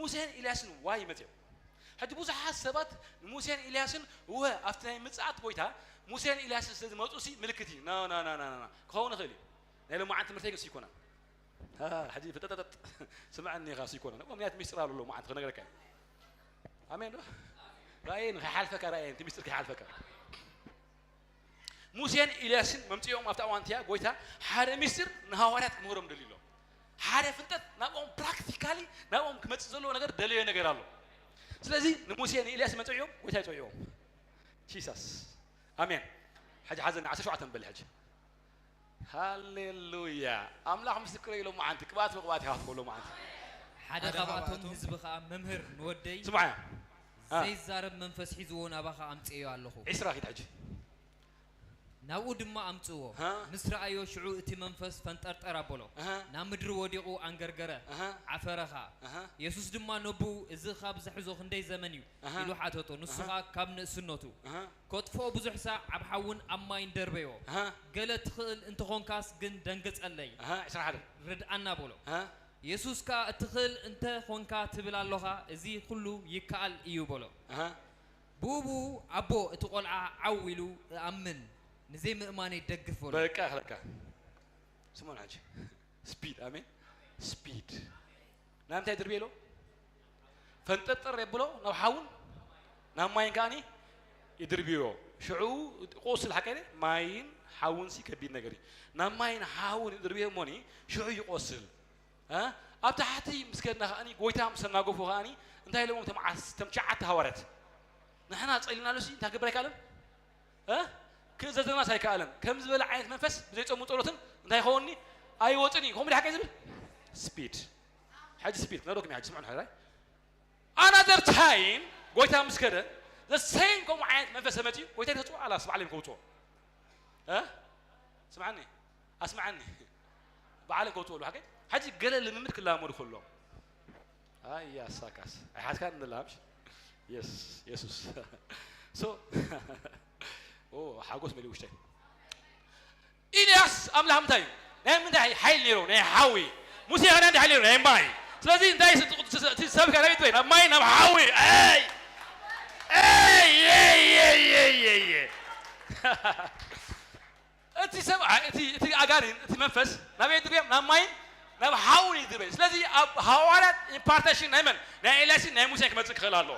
ሙሴን ኢልያስን ዋይ መፅኦም ሕጂ ብዙሓት ሰባት ንሙሴን ኢልያስን ወ ኣብቲ ናይ ምፅኣት ጎይታ ሙሴን ኢልያስን ስለ ዝመፁ ሲ ምልክት እዩ ና ና ና ና ና ክኸውን ይኽእል እዩ ናይ ሎማዓን ትምህርተይ ግን ይኮና ሕጂ ፍጠጠጠጥ ስምዐኒ ኢኻ ይኮና ምክንያት ሚስጥር ኣሎ ሎማዓን ክነገረካ እዩ ኣሜን ዶ ራእየን ከይሓልፈካ ራእየን እቲ ሚስጥር ከይሓልፈካ ሙሴን ኢልያስን መምፅኦም ኣብቲ ኣዋንትያ ጎይታ ሓደ ሚስጥር ንሃዋርያት ክምህሮም ደልዩ ኣሎ ሓደ ፍልጠት ናብኦም ፕራክቲካሊ ናብኦም ክመፅእ ዘለዎ ነገር ደለዮ ነገር ኣሎ ስለዚ ንሙሴ ንኢልያስ መፅዕዮም ጎይታ ይፅዕዮም ጂሳስ ኣሜን ሕጂ ሓዘኒ ዓሰርተ ሸውዓተ በል ሕጂ ሃሌሉያ ኣምላኽ ምስክረ ኢሎም መዓንቲ ቅብኣት ብቅብኣት ኢኻ ትገብሎ መዓንቲ ሓደ ካብኣቶም ህዝቢ ኸዓ መምህር ንወደይ ስምዓያ ዘይዛረብ መንፈስ ሒዝዎ ናባኻ ኣምፅኤዮ ኣለኹ ዒስራ ኪድ ሕጂ ናብኡ ድማ ኣምጽእዎ። ሃ። ምስ ረኣዮ፣ ሽዑ እቲ መንፈስ ፈንጠርጠር ኣበሎ። ኣሃ። ናብ ምድሪ ወዲቑ ኣንገርገረ። ኣሃ። ዓፈረ ኸኣ። ኣሃ። የሱስ ድማ ነቦኡ፣ እዚ ኻብ ዝሕዞ ኽንደይ ዘመን እዩ? ኣሃ። ኢሉ ሓተቶ። ንሱ ኣሃ። ኸኣ ካብ ንእስነቱ። ኣሃ። ከጥፍኦ ብዙሕ ሳዕ ኣብ ሓውን ኣብ ማይን ደርበዮ። ኣሃ። ገለ ትኽእል እንተ ኾንካስ ግን ደንግጸለይ። ኣሃ። ዕስራን ሓደን። ርድኣና በሎ። ኣሃ። የሱስ ከኣ፣ እትኽእል እንተ ኾንካ ትብል ኣሎኻ፣ እዚ ኹሉ ይከኣል እዩ በሎ። ኣሃ። ብኡ ብኡ ኣቦ እቲ ቈልዓ ዓው ኢሉ እኣምን፣ ንዘይምእማነይ ደግፍ በሎ። በቃ ክለካ ስምዑን ሕጂ ስፒድ ኣሜን ስፒድ ናብ እንታይ ድርብየሎ ፈንጠርጠር የብሎ ናብ ሓውን ናብ ማይን ከኣኒ ይድርብዮ ሽዑ ቆስል ሓቀ ማይን ሓውን ሲ ከቢድ ነገር እዩ ናብ ማይን ሓውን ይድርብዮ እሞኒ ሽዑ ይቆስል ኣብ ታሕቲ ምስ ከድና ከኣኒ ጎይታ ምስ ተናገፉ ከኣኒ እንታይ ኢሎሞም ተም ትሽዓተ ሃዋርያት ንሕና ጸሊናሉ ሲ እንታይ ክገብር ኣይከኣለን ክእዘዘናስ ኣይከኣለን ከም ዝበለ ዓይነት መንፈስ ብዘይጸሙ ጸሎትን እንታይ ይኸውንኒ ኣይወፅን እዩ ከምኡ ሓቀ ዝብል ስፒድ ሕጂ ስፒድ ክነግረኩም ሕጂ ስምዑን ሕራይ ኣናዘር ታይም ጎይታ ምስ ከደ ዘሰይም ከምኡ ዓይነት መንፈስ ተመፅኡ ጎይታ ተፅኡ ኣላስ ባዕለይ ከውፅኦ ስምዓኒ ኣስምዓኒ ባዕለን ከውፅኡ ኣለዉ ሓቀይ ሕጂ ገለ ልምምድ ክላመዱ ከሎም ኣያ ሳካስ ኣይሓዝካን ንላምሽ የስ የሱስ ሶ ኦ ሓጎስ መሊኡ ውሽጠይ ኢልያስ ኣምላኽ ምንታይ እዩ ናይ ምንታይ ሓይል ነይሩ ናይ ሓዊ ሙሴ ኸ እንታይ ሓይል ነይሩ ናይ ማይ ስለዚ እንታይ ሰብካ ናበይ ትበይ ናብ ማይ ናብ ሓዊ ኣይ ኣይ ኣይ ኣይ ኣይ እቲ ሰብ እቲ እቲ ኣጋንንት እቲ መንፈስ ናበይ ድርብዮም ናብ ማይን ናብ ሓውን እዩ ድርበይ ስለዚ ኣብ ሃዋርያት ኢምፓርቴሽን ናይ መን ናይ ኤልያስን ናይ ሙሴን ክመፅእ ክኽእል ኣሎ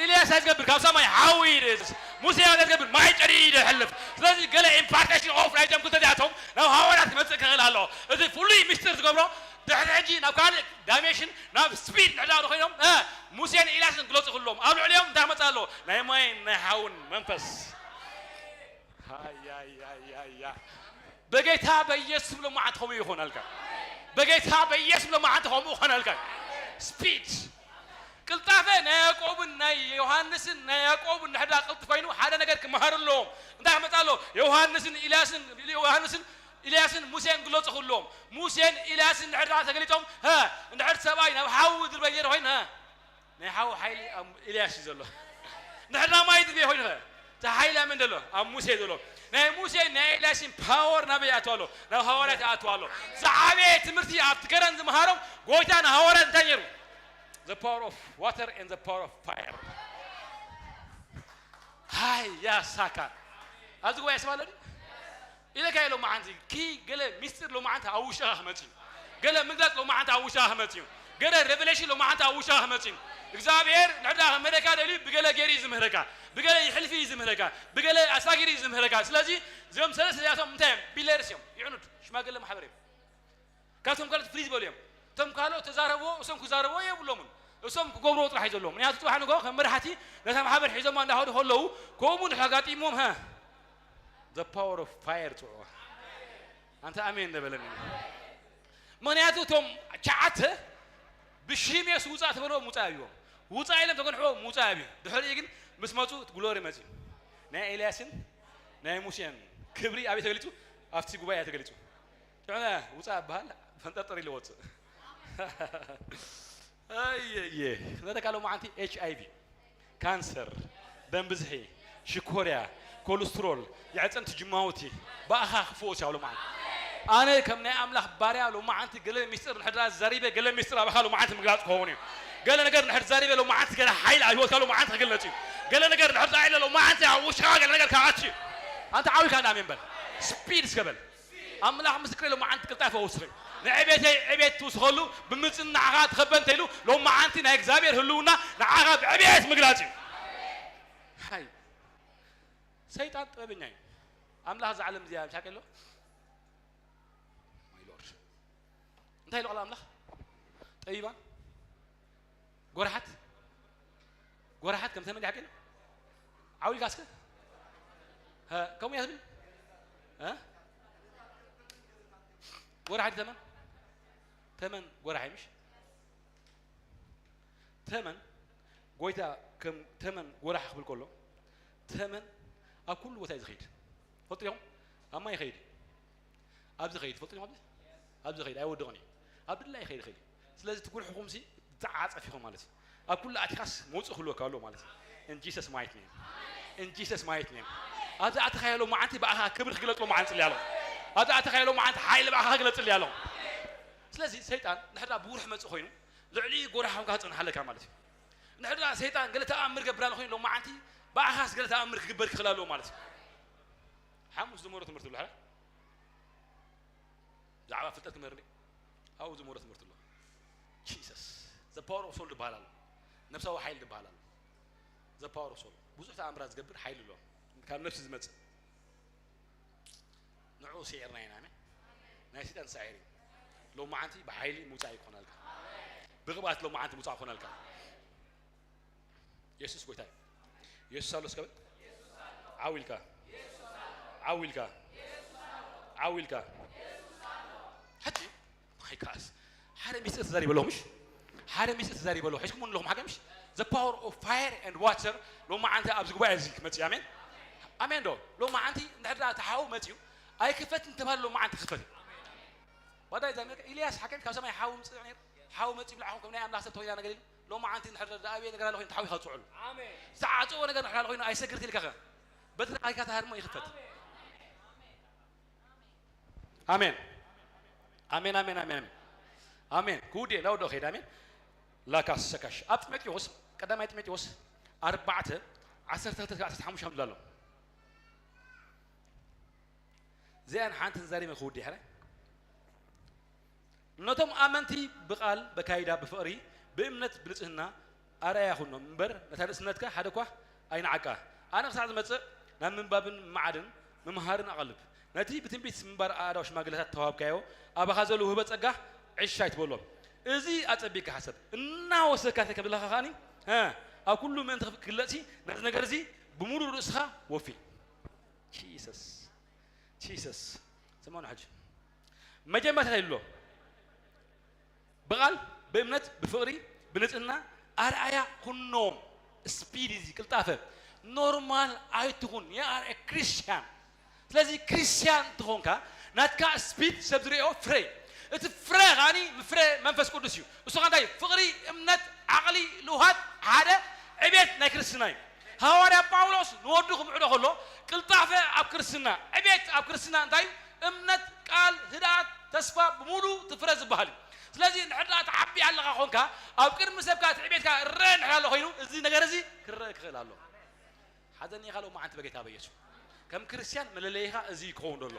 ኤልያስ እንታይ ዝገብር? ካብ ሰማይ ሓዊ ይድእስ። ሙሴ እንታይ ዝገብር? ማይ ጨዲዱ ይሕልፍ። ስለዚ ገለ ኢምፓርቴሽን ኦፍ ናይቶም ክልተ እዚኣቶም ናብ ሃዋርያት ክመጽእ ክኽእል ኣለዎ። እዚ ፍሉይ ምስጢር ዝገብሮ ድሕሪ ሕጂ ናብ ካልእ ዳይሜንሽን ናብ ስፒድ ንሕዳሩ ኮይኖም እ፣ ሙሴን ኤልያስን ክለጹ ክህልዎም ኣብ ልዕሊኦም እንታይ ክመጽእ ኣለዎ? ናይ ማይን ናይ ሓውን መንፈስ። ሃያያያያ በጌታ በኢየሱስ ብሎ መዓት ከምኡ ይኾነልካ። በጌታ በኢየሱስ ብሎ መዓት ከምኡ ይኾነልካ። ስፒድ ቅልጣፈ ናይ ያዕቆብን ናይ ዮሃንስን ናይ ያዕቆብን ድሕዳ ቅልጥ ኮይኑ ሓደ ነገር ክመሃሩ ኣለዎም። እንታይ ክመጽእ ኣለዎ? ዮሃንስን ኢልያስን ዮሃንስን ኢልያስን ሙሴን ግለጹ ክብልዎም። ሙሴን ኢልያስን ድሕዳ ተገሊጾም ሀ እንድሕር ሰብኣይ ናብ ሓዊ ዝርበ ገይሩ ኮይኑ ሀ ናይ ሓዊ ሓይሊ ኣብ ኢልያስ እዩ ዘሎ። እንድሕር ናብ ማይ ዝርበ ኮይኑ ኸ እቲ ሓይሊ ኣብ መን ዘሎ? ኣብ ሙሴ ዘሎ። ናይ ሙሴን ናይ ኤልያስን ፓወር ናበይ ይኣቱ ኣሎ? ናብ ሃዋርያት ይኣቱ ኣሎ። ዝዓበየ ትምህርቲ ኣብቲ ከረን ዝመሃሮም ጎይታ ንሃዋርያት እንታይ ነይሩ? The power of water and the power of fire። ሃይ ያ ሳካ ኣብዚ ጉባኤ ሰብ ኣሎ ድዩ? ኢለካ ኢሎም መዓንቲ ኪ ገለ ሚስጢር ሎመዓንቲ ኣብ ውሽኻ ክመጽእ እዩ። ገለ ምግላጽ ሎመዓንቲ ኣብ ውሽኻ ክመጽእ እዩ። ገለ ሬቨሌሽን ሎመዓንቲ ኣብ ውሽኻ ክመጽእ እዩ። እግዚኣብሔር ንሕዳ ክምህረካ ደልዩ ብገለ ገይሩ እዩ ዝምህረካ። ብገለ ይሕልፊ እዩ ዝምህረካ። ብገለ ኣሳጊሩ እዩ ዝምህረካ። ስለዚ እዚኦም ሰለስተ እዚኣቶም እንታይ እዮም? ቢለርስ እዮም። ይዕኑድ ሽማግለ ማሕበር እዮም። ካብቶም ካልኦት ፍልይ ዝበሉ እዮም። እቶም ካልኦት ተዛረብዎ እሶም ክዛረብዎ የብሎምን። እሶም ክገብርዎ ጥራሕ እዩ ዘለዎም። ምክንያቱ ጽባሕ ንግሆ ከም መራሕቲ ነታ ማሕበር ሒዞማ እንዳኸዱ ከለዉ ከምኡ ንድሕር ኣጋጢሞም ሀ the power of fire ጽውዕዋ። ኣንተ ኣሜን ነበለኒ። ምክንያቱ እቶም ሸዓተ ብሽም የሱስ ውፃእ ተበልዎም ውፃእ ኣብዎም። ውፃእ ኢሎም ተገንሕዎም ውፃእ ኣብዮም። ድሕሪኡ ግን ምስ መፁ እቲ ግሎሪ መፅዩ። ናይ ኤልያስን ናይ ሙሴን ክብሪ ኣበይ ተገሊፁ? ኣብቲ ጉባኤ ተገሊፁ። ጥዑመ ውፃእ ኣበሃል ፈንጠርጠር ኢሉ ወፅእ። ኣየየ ነተካ ሎማዓንቲ ኤች ኣይ ቪ፣ ካንሰር፣ ደም ብዝሒ፣ ሽኮርያ፣ ኮልስትሮል፣ የዕፅምቲ ጅማውቲ ብኣኻ ክፍወስ ያው ሎማዓንቲ። ኣነ ከም ናይ ኣምላኽ ባርያ ሎማዓንቲ ገለ ሚስጥር ንሕድራ ዘሪበ ገለ ሚስጥር ኣባኻ ሎማዓንቲ ምግላፅ ክኸውን እዩ። ገለ ነገር ንሕድ ዘሪበ ሎማዓንቲ ገለ ሓይል ኣብ ህይወትካ ሎማዓንቲ ክግለፅ እዩ። ገለ ነገር ንሕድ ዛዒለ ሎማዓንቲ ኣብ ውሽኻ ገለ ነገር ክኣት እዩ። ኣንተ ዓዊካ እንዳ ኣሜን በል። ስፒድ እስከ በል። ኣምላኽ ምስክረይ ሎማዓንቲ ቅልጣፈ ወስኸ እዩ። ንዕቤተይ ዕቤት ትውስኸሉ ብምፅን ንዓኻ ትኸበ እንተኢሉ ሎማዓንቲ ናይ እግዚኣብሔር ህልውና ንዓኻ ብዕቤት ምግላፅ እዩ። ሃይ ሰይጣን ጥበበኛ እዩ። ኣምላኽ እዛ ዓለም እዚኣ ምሻቀ ኣሎ። ማይ ሎርድ እንታይ ኢሉ ቃል ኣምላኽ? ጠቢባን ጎራሓት ጎራሓት ከም ተመን ሓቂ ዓው ኢልካ እስከ ሀ፣ ከምኡ እያ ትብል እ? ጎራሓት ተመን ተመን ጎራሓ ምሽ ተመን ጎይታ ከም ተመን ጎራሕ ክብል ከሎ ተመን ኣብ ኩሉ ቦታ እዩ ዝኸይድ። ፈልጡ ዲኹም? ኣብ ማይ ይኸይድ፣ ኣብዚ ኸይድ። ፈልጡ ዲኹም? ኣብዚ ኣብዚ ኸይድ ኣይወድቕን እዩ። ኣብ ድላይ ይኸይድ ይኸይድ እዩ። ስለዚ እቲ ጉርሕኹም ሲ ዝዓጸፍ ኢኹም ማለት እዩ። ኣብ ኩሉ ኣቲኻስ መውፅእ ክህልወካ ኣለዎ ማለት እዩ። In Jesus mighty name። In Jesus mighty name። ኣብዚ ኣቲኻዮ ሎማዓንቲ ብኣኻ ክብሪ ክግለፅ ሎማዓንቲ ፅልያ ኣለዎ። ኣብዚ ኣቲኻዮ ሎማዓንቲ ሓይሊ ብኣኻ ክግለፅ ፅልያ ኣለዎ። ስለዚ ሰይጣን ንሕዳ ብውርሒ መፅእ ኮይኑ ልዕሊ ጎራሕ ኾንካ ክፅንሓለካ ማለት እዩ። ንሕድራ ሰይጣን ገለ ተኣምር ገብር ኣሎ ኮይኑ ሎማዓንቲ ብኣኻስ ገለ ተኣምር ክግበር ክኽእል ኣለዎ ማለት እዩ። ሓሙስ ዝመሮ ትምህርቲ ብሎ ብዛዕባ ፍልጠት ክምህር ኣብኡ ዝመሮ ትምህርቲ ኣሎ። ጂሰስ the power of soul ዝበሃል ኣሎ። ነብሳዊ ሓይል ዝበሃል ኣሎ። The power of soul ብዙሕ ተኣምራት ዝገብር ሓይል ኣሎ ካብ ነፍሲ ዝመጽእ ንዑ ስዒርና ኢና። ኣሜን። ናይ ሰይጣን ሳዒር እዩ። ሎማዓንቲ ብሓይሊ ምውፃእ ይኮነልካ። ብቅብኣት ሎማዓንቲ ምውፃእ ይኮነልካ። የሱስ ጎይታ እዩ። የሱስ ኣሎ እስከ በል። ዓው ኢልካ። ዓው ኢልካ። ዓው ኢልካ። ሕጂ ማይ ጋስ ሓደ ሚስጥር ተዛሪበ ኣለኹ ምሽ ሓደ ሚስጥር ተዛሪበ ኣለኹ ሒዝኩም ኣለኹም ሓገ ምሽ the power of fire and water ሎማዓንቲ ኣብዚ ጉባኤ እዚ ክመፅእ ኣሜን ኣሜን ዶ ሎማዓንቲ እንድሕር እቲ ሓዊ መፅዩ ኣይክፈትን ተባለ ሎማዓንቲ ክፈት ባዳ ይዛመ ኢልያስ ሓገ ካብ ሰማይ ሓዊ ምፅእ ነይሩ ሓዊ መፅዩ ብላዕኹም ከም ናይ ኣምላኽ ሰብ ተወይና ነገር ኢሉ ሎማዓንቲ እንድሕር ዝኣበየ ነገር ኣሎ ኮይኑ ተሓዊኻ ዝፅዕሉ ዝዓፅዎ ነገር እንድሕር ኣሎ ኮይኑ ኣይሰግርት ኢልካ በትሪ ኣልካ ተሃርሞ ይኽፈት ኣሜን ኣሜን ኣሜን ኣሜን ኣሜን ኣሜን ክውድ እየ ናወዶ ከይድ ኣሜን ላካስ ሰካሽ ኣብ ጢሞቴዎስ ቀዳማይ ጢሞቴዎስ ኣርባዕተ ዓሰርተ ክልተ ዓሰርተ ሓሙሽተ ኣሎ እዚኣን ሓንቲ ተዛሪመ ክውድ እየ ነቶም ኣመንቲ ብቓል በካይዳ ብፍቕሪ ብእምነት ብንጽህና ኣርኣያ ኩኖም እምበር፣ ነታ ንእስነትካ ሓደ እኳ ኣይንዓቃ። ኣነ ክሳዕ ዝመጽእ ናብ ምንባብን ምምዓድን ምምሃርን ኣቐልብ። ነቲ ብትንቢት ምንባር ኣእዳው ሽማግለታት እተዋህብካዮ፣ ኣባኻ ዘሎ ውህበ ጸጋ ዕሽ ኣይትበሎ። እዚ ኣጸቢቕካ ሓሰብ። እናወሰካ እንተ ከብለኻ ከኣኒ፣ እ፣ ኣብ ኩሉ ምእንቲ ክግለጽሲ፣ ነዚ ነገር እዚ ብምሉእ ርእስኻ ወፊ። ጂሰስ፣ ጂሰስ። ስምዑኒ ሕጂ። መጀመርታ እንታይ ኢሉ ኣሎ? ብቓል፣ ብእምነት፣ ብፍቕሪ፣ ብንጽህና ኣርኣያ ኩኖም። ስፒድ እዚ ቅልጣፈ ኖርማል ኣይትኹን። You are a Christian። ስለዚ ክርስቲያን እንትኾንካ ናትካ ስፒድ ሰብ ዝሪኦ ፍረ እዩ። እቲ ፍረ ከኣኒ ፍረ መንፈስ ቅዱስ እዩ። እሱ ከ እንታይ እዩ? ፍቕሪ፣ እምነት፣ ዓቕሊ፣ ልውሃት፣ ሓደ ዕቤት ናይ ክርስትና እዩ። ሃዋርያ ጳውሎስ ንወዱ ክምዕዶ ከሎ ቅልጣፈ ኣብ ክርስትና፣ ዕቤት ኣብ ክርስትና እንታይ እዩ? እምነት፣ ቃል፣ ህድኣት፣ ተስፋ ብምሉእ እቲ ፍረ ዝበሃል እዩ። ስለዚ እንድሕር ደኣ ትዓቢ ኣለኻ ኾንካ፣ ኣብ ቅድሚ ሰብካ እቲ ዕቤትካ እረአ እንድሕር ኣሎ ኮይኑ፣ እዚ ነገር እዚ ክረአ ክኽእል ኣሎ። ሓዘኒ ኢኻ ሎማዓንቲ በጌታ በየሱ። ከም ክርስቲያን መለለይኻ እዚ ክኸውን ደሎ።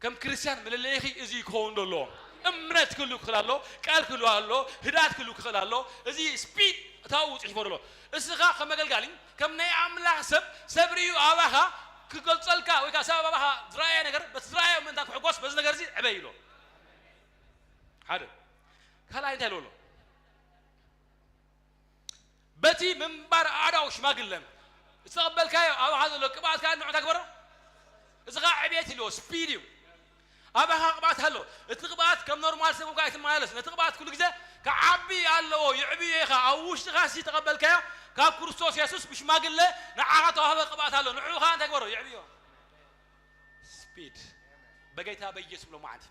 ከም ክርስቲያን መለለይኺ እዚ ክኸውን ደሎ። እምነት ክህሉ ክኽእል ኣሎ፣ ቃል ክህሉ ኣሎ፣ ህድኣት ክህሉ ክኽእል ኣሎ። እዚ ስፒድ እታው ጽሒፎ ደሎ። እስኻ ከም ኣገልጋሊ፣ ከም ናይ ኣምላኽ ሰብ፣ ሰብ ርእዩ ኣባኻ ክገልጸልካ፣ ወይ ከኣ ሰብ ኣባኻ ዝረኣየ ነገር፣ በቲ ዝረኣየ ምእንታን ክሕጎስ፣ በዚ ነገር እዚ ዕበይ ኢሎ። ሓደ። ካልኣይ እንታይ ኢሎ ኣሎ? በቲ ምንባር ኣእዳው ሽማግለ ዝተቐበልካዮ ኣባኻ ዘሎ ቅብኣት ከኣ ንዑ እንታይ ግበሮ? እዚ ኸኣ ዕብየት ኢልዎ፣ ስፒድ እዩ። ኣባኻ ቅብኣት ኣሎ። እቲ ቅብኣት ከም ኖርማል ሰብ እኳ ኣይትመላለስ። ነቲ ቅብኣት ኩሉ ግዜ ክዓቢ ኣለዎ፣ ይዕብዮ ኢኻ። ኣብ ውሽጥኻ ሲ ተቐበልካዮ ካብ ክርስቶስ የሱስ ብሽማግለ ንዓኻ ተዋህበ ቅብኣት ኣሎ። ንዑ ኸኣ እንታይ ግበሮ? ይዕብዮ። ስፒድ። በጌታ በኢየሱስ ሎማዓንቲ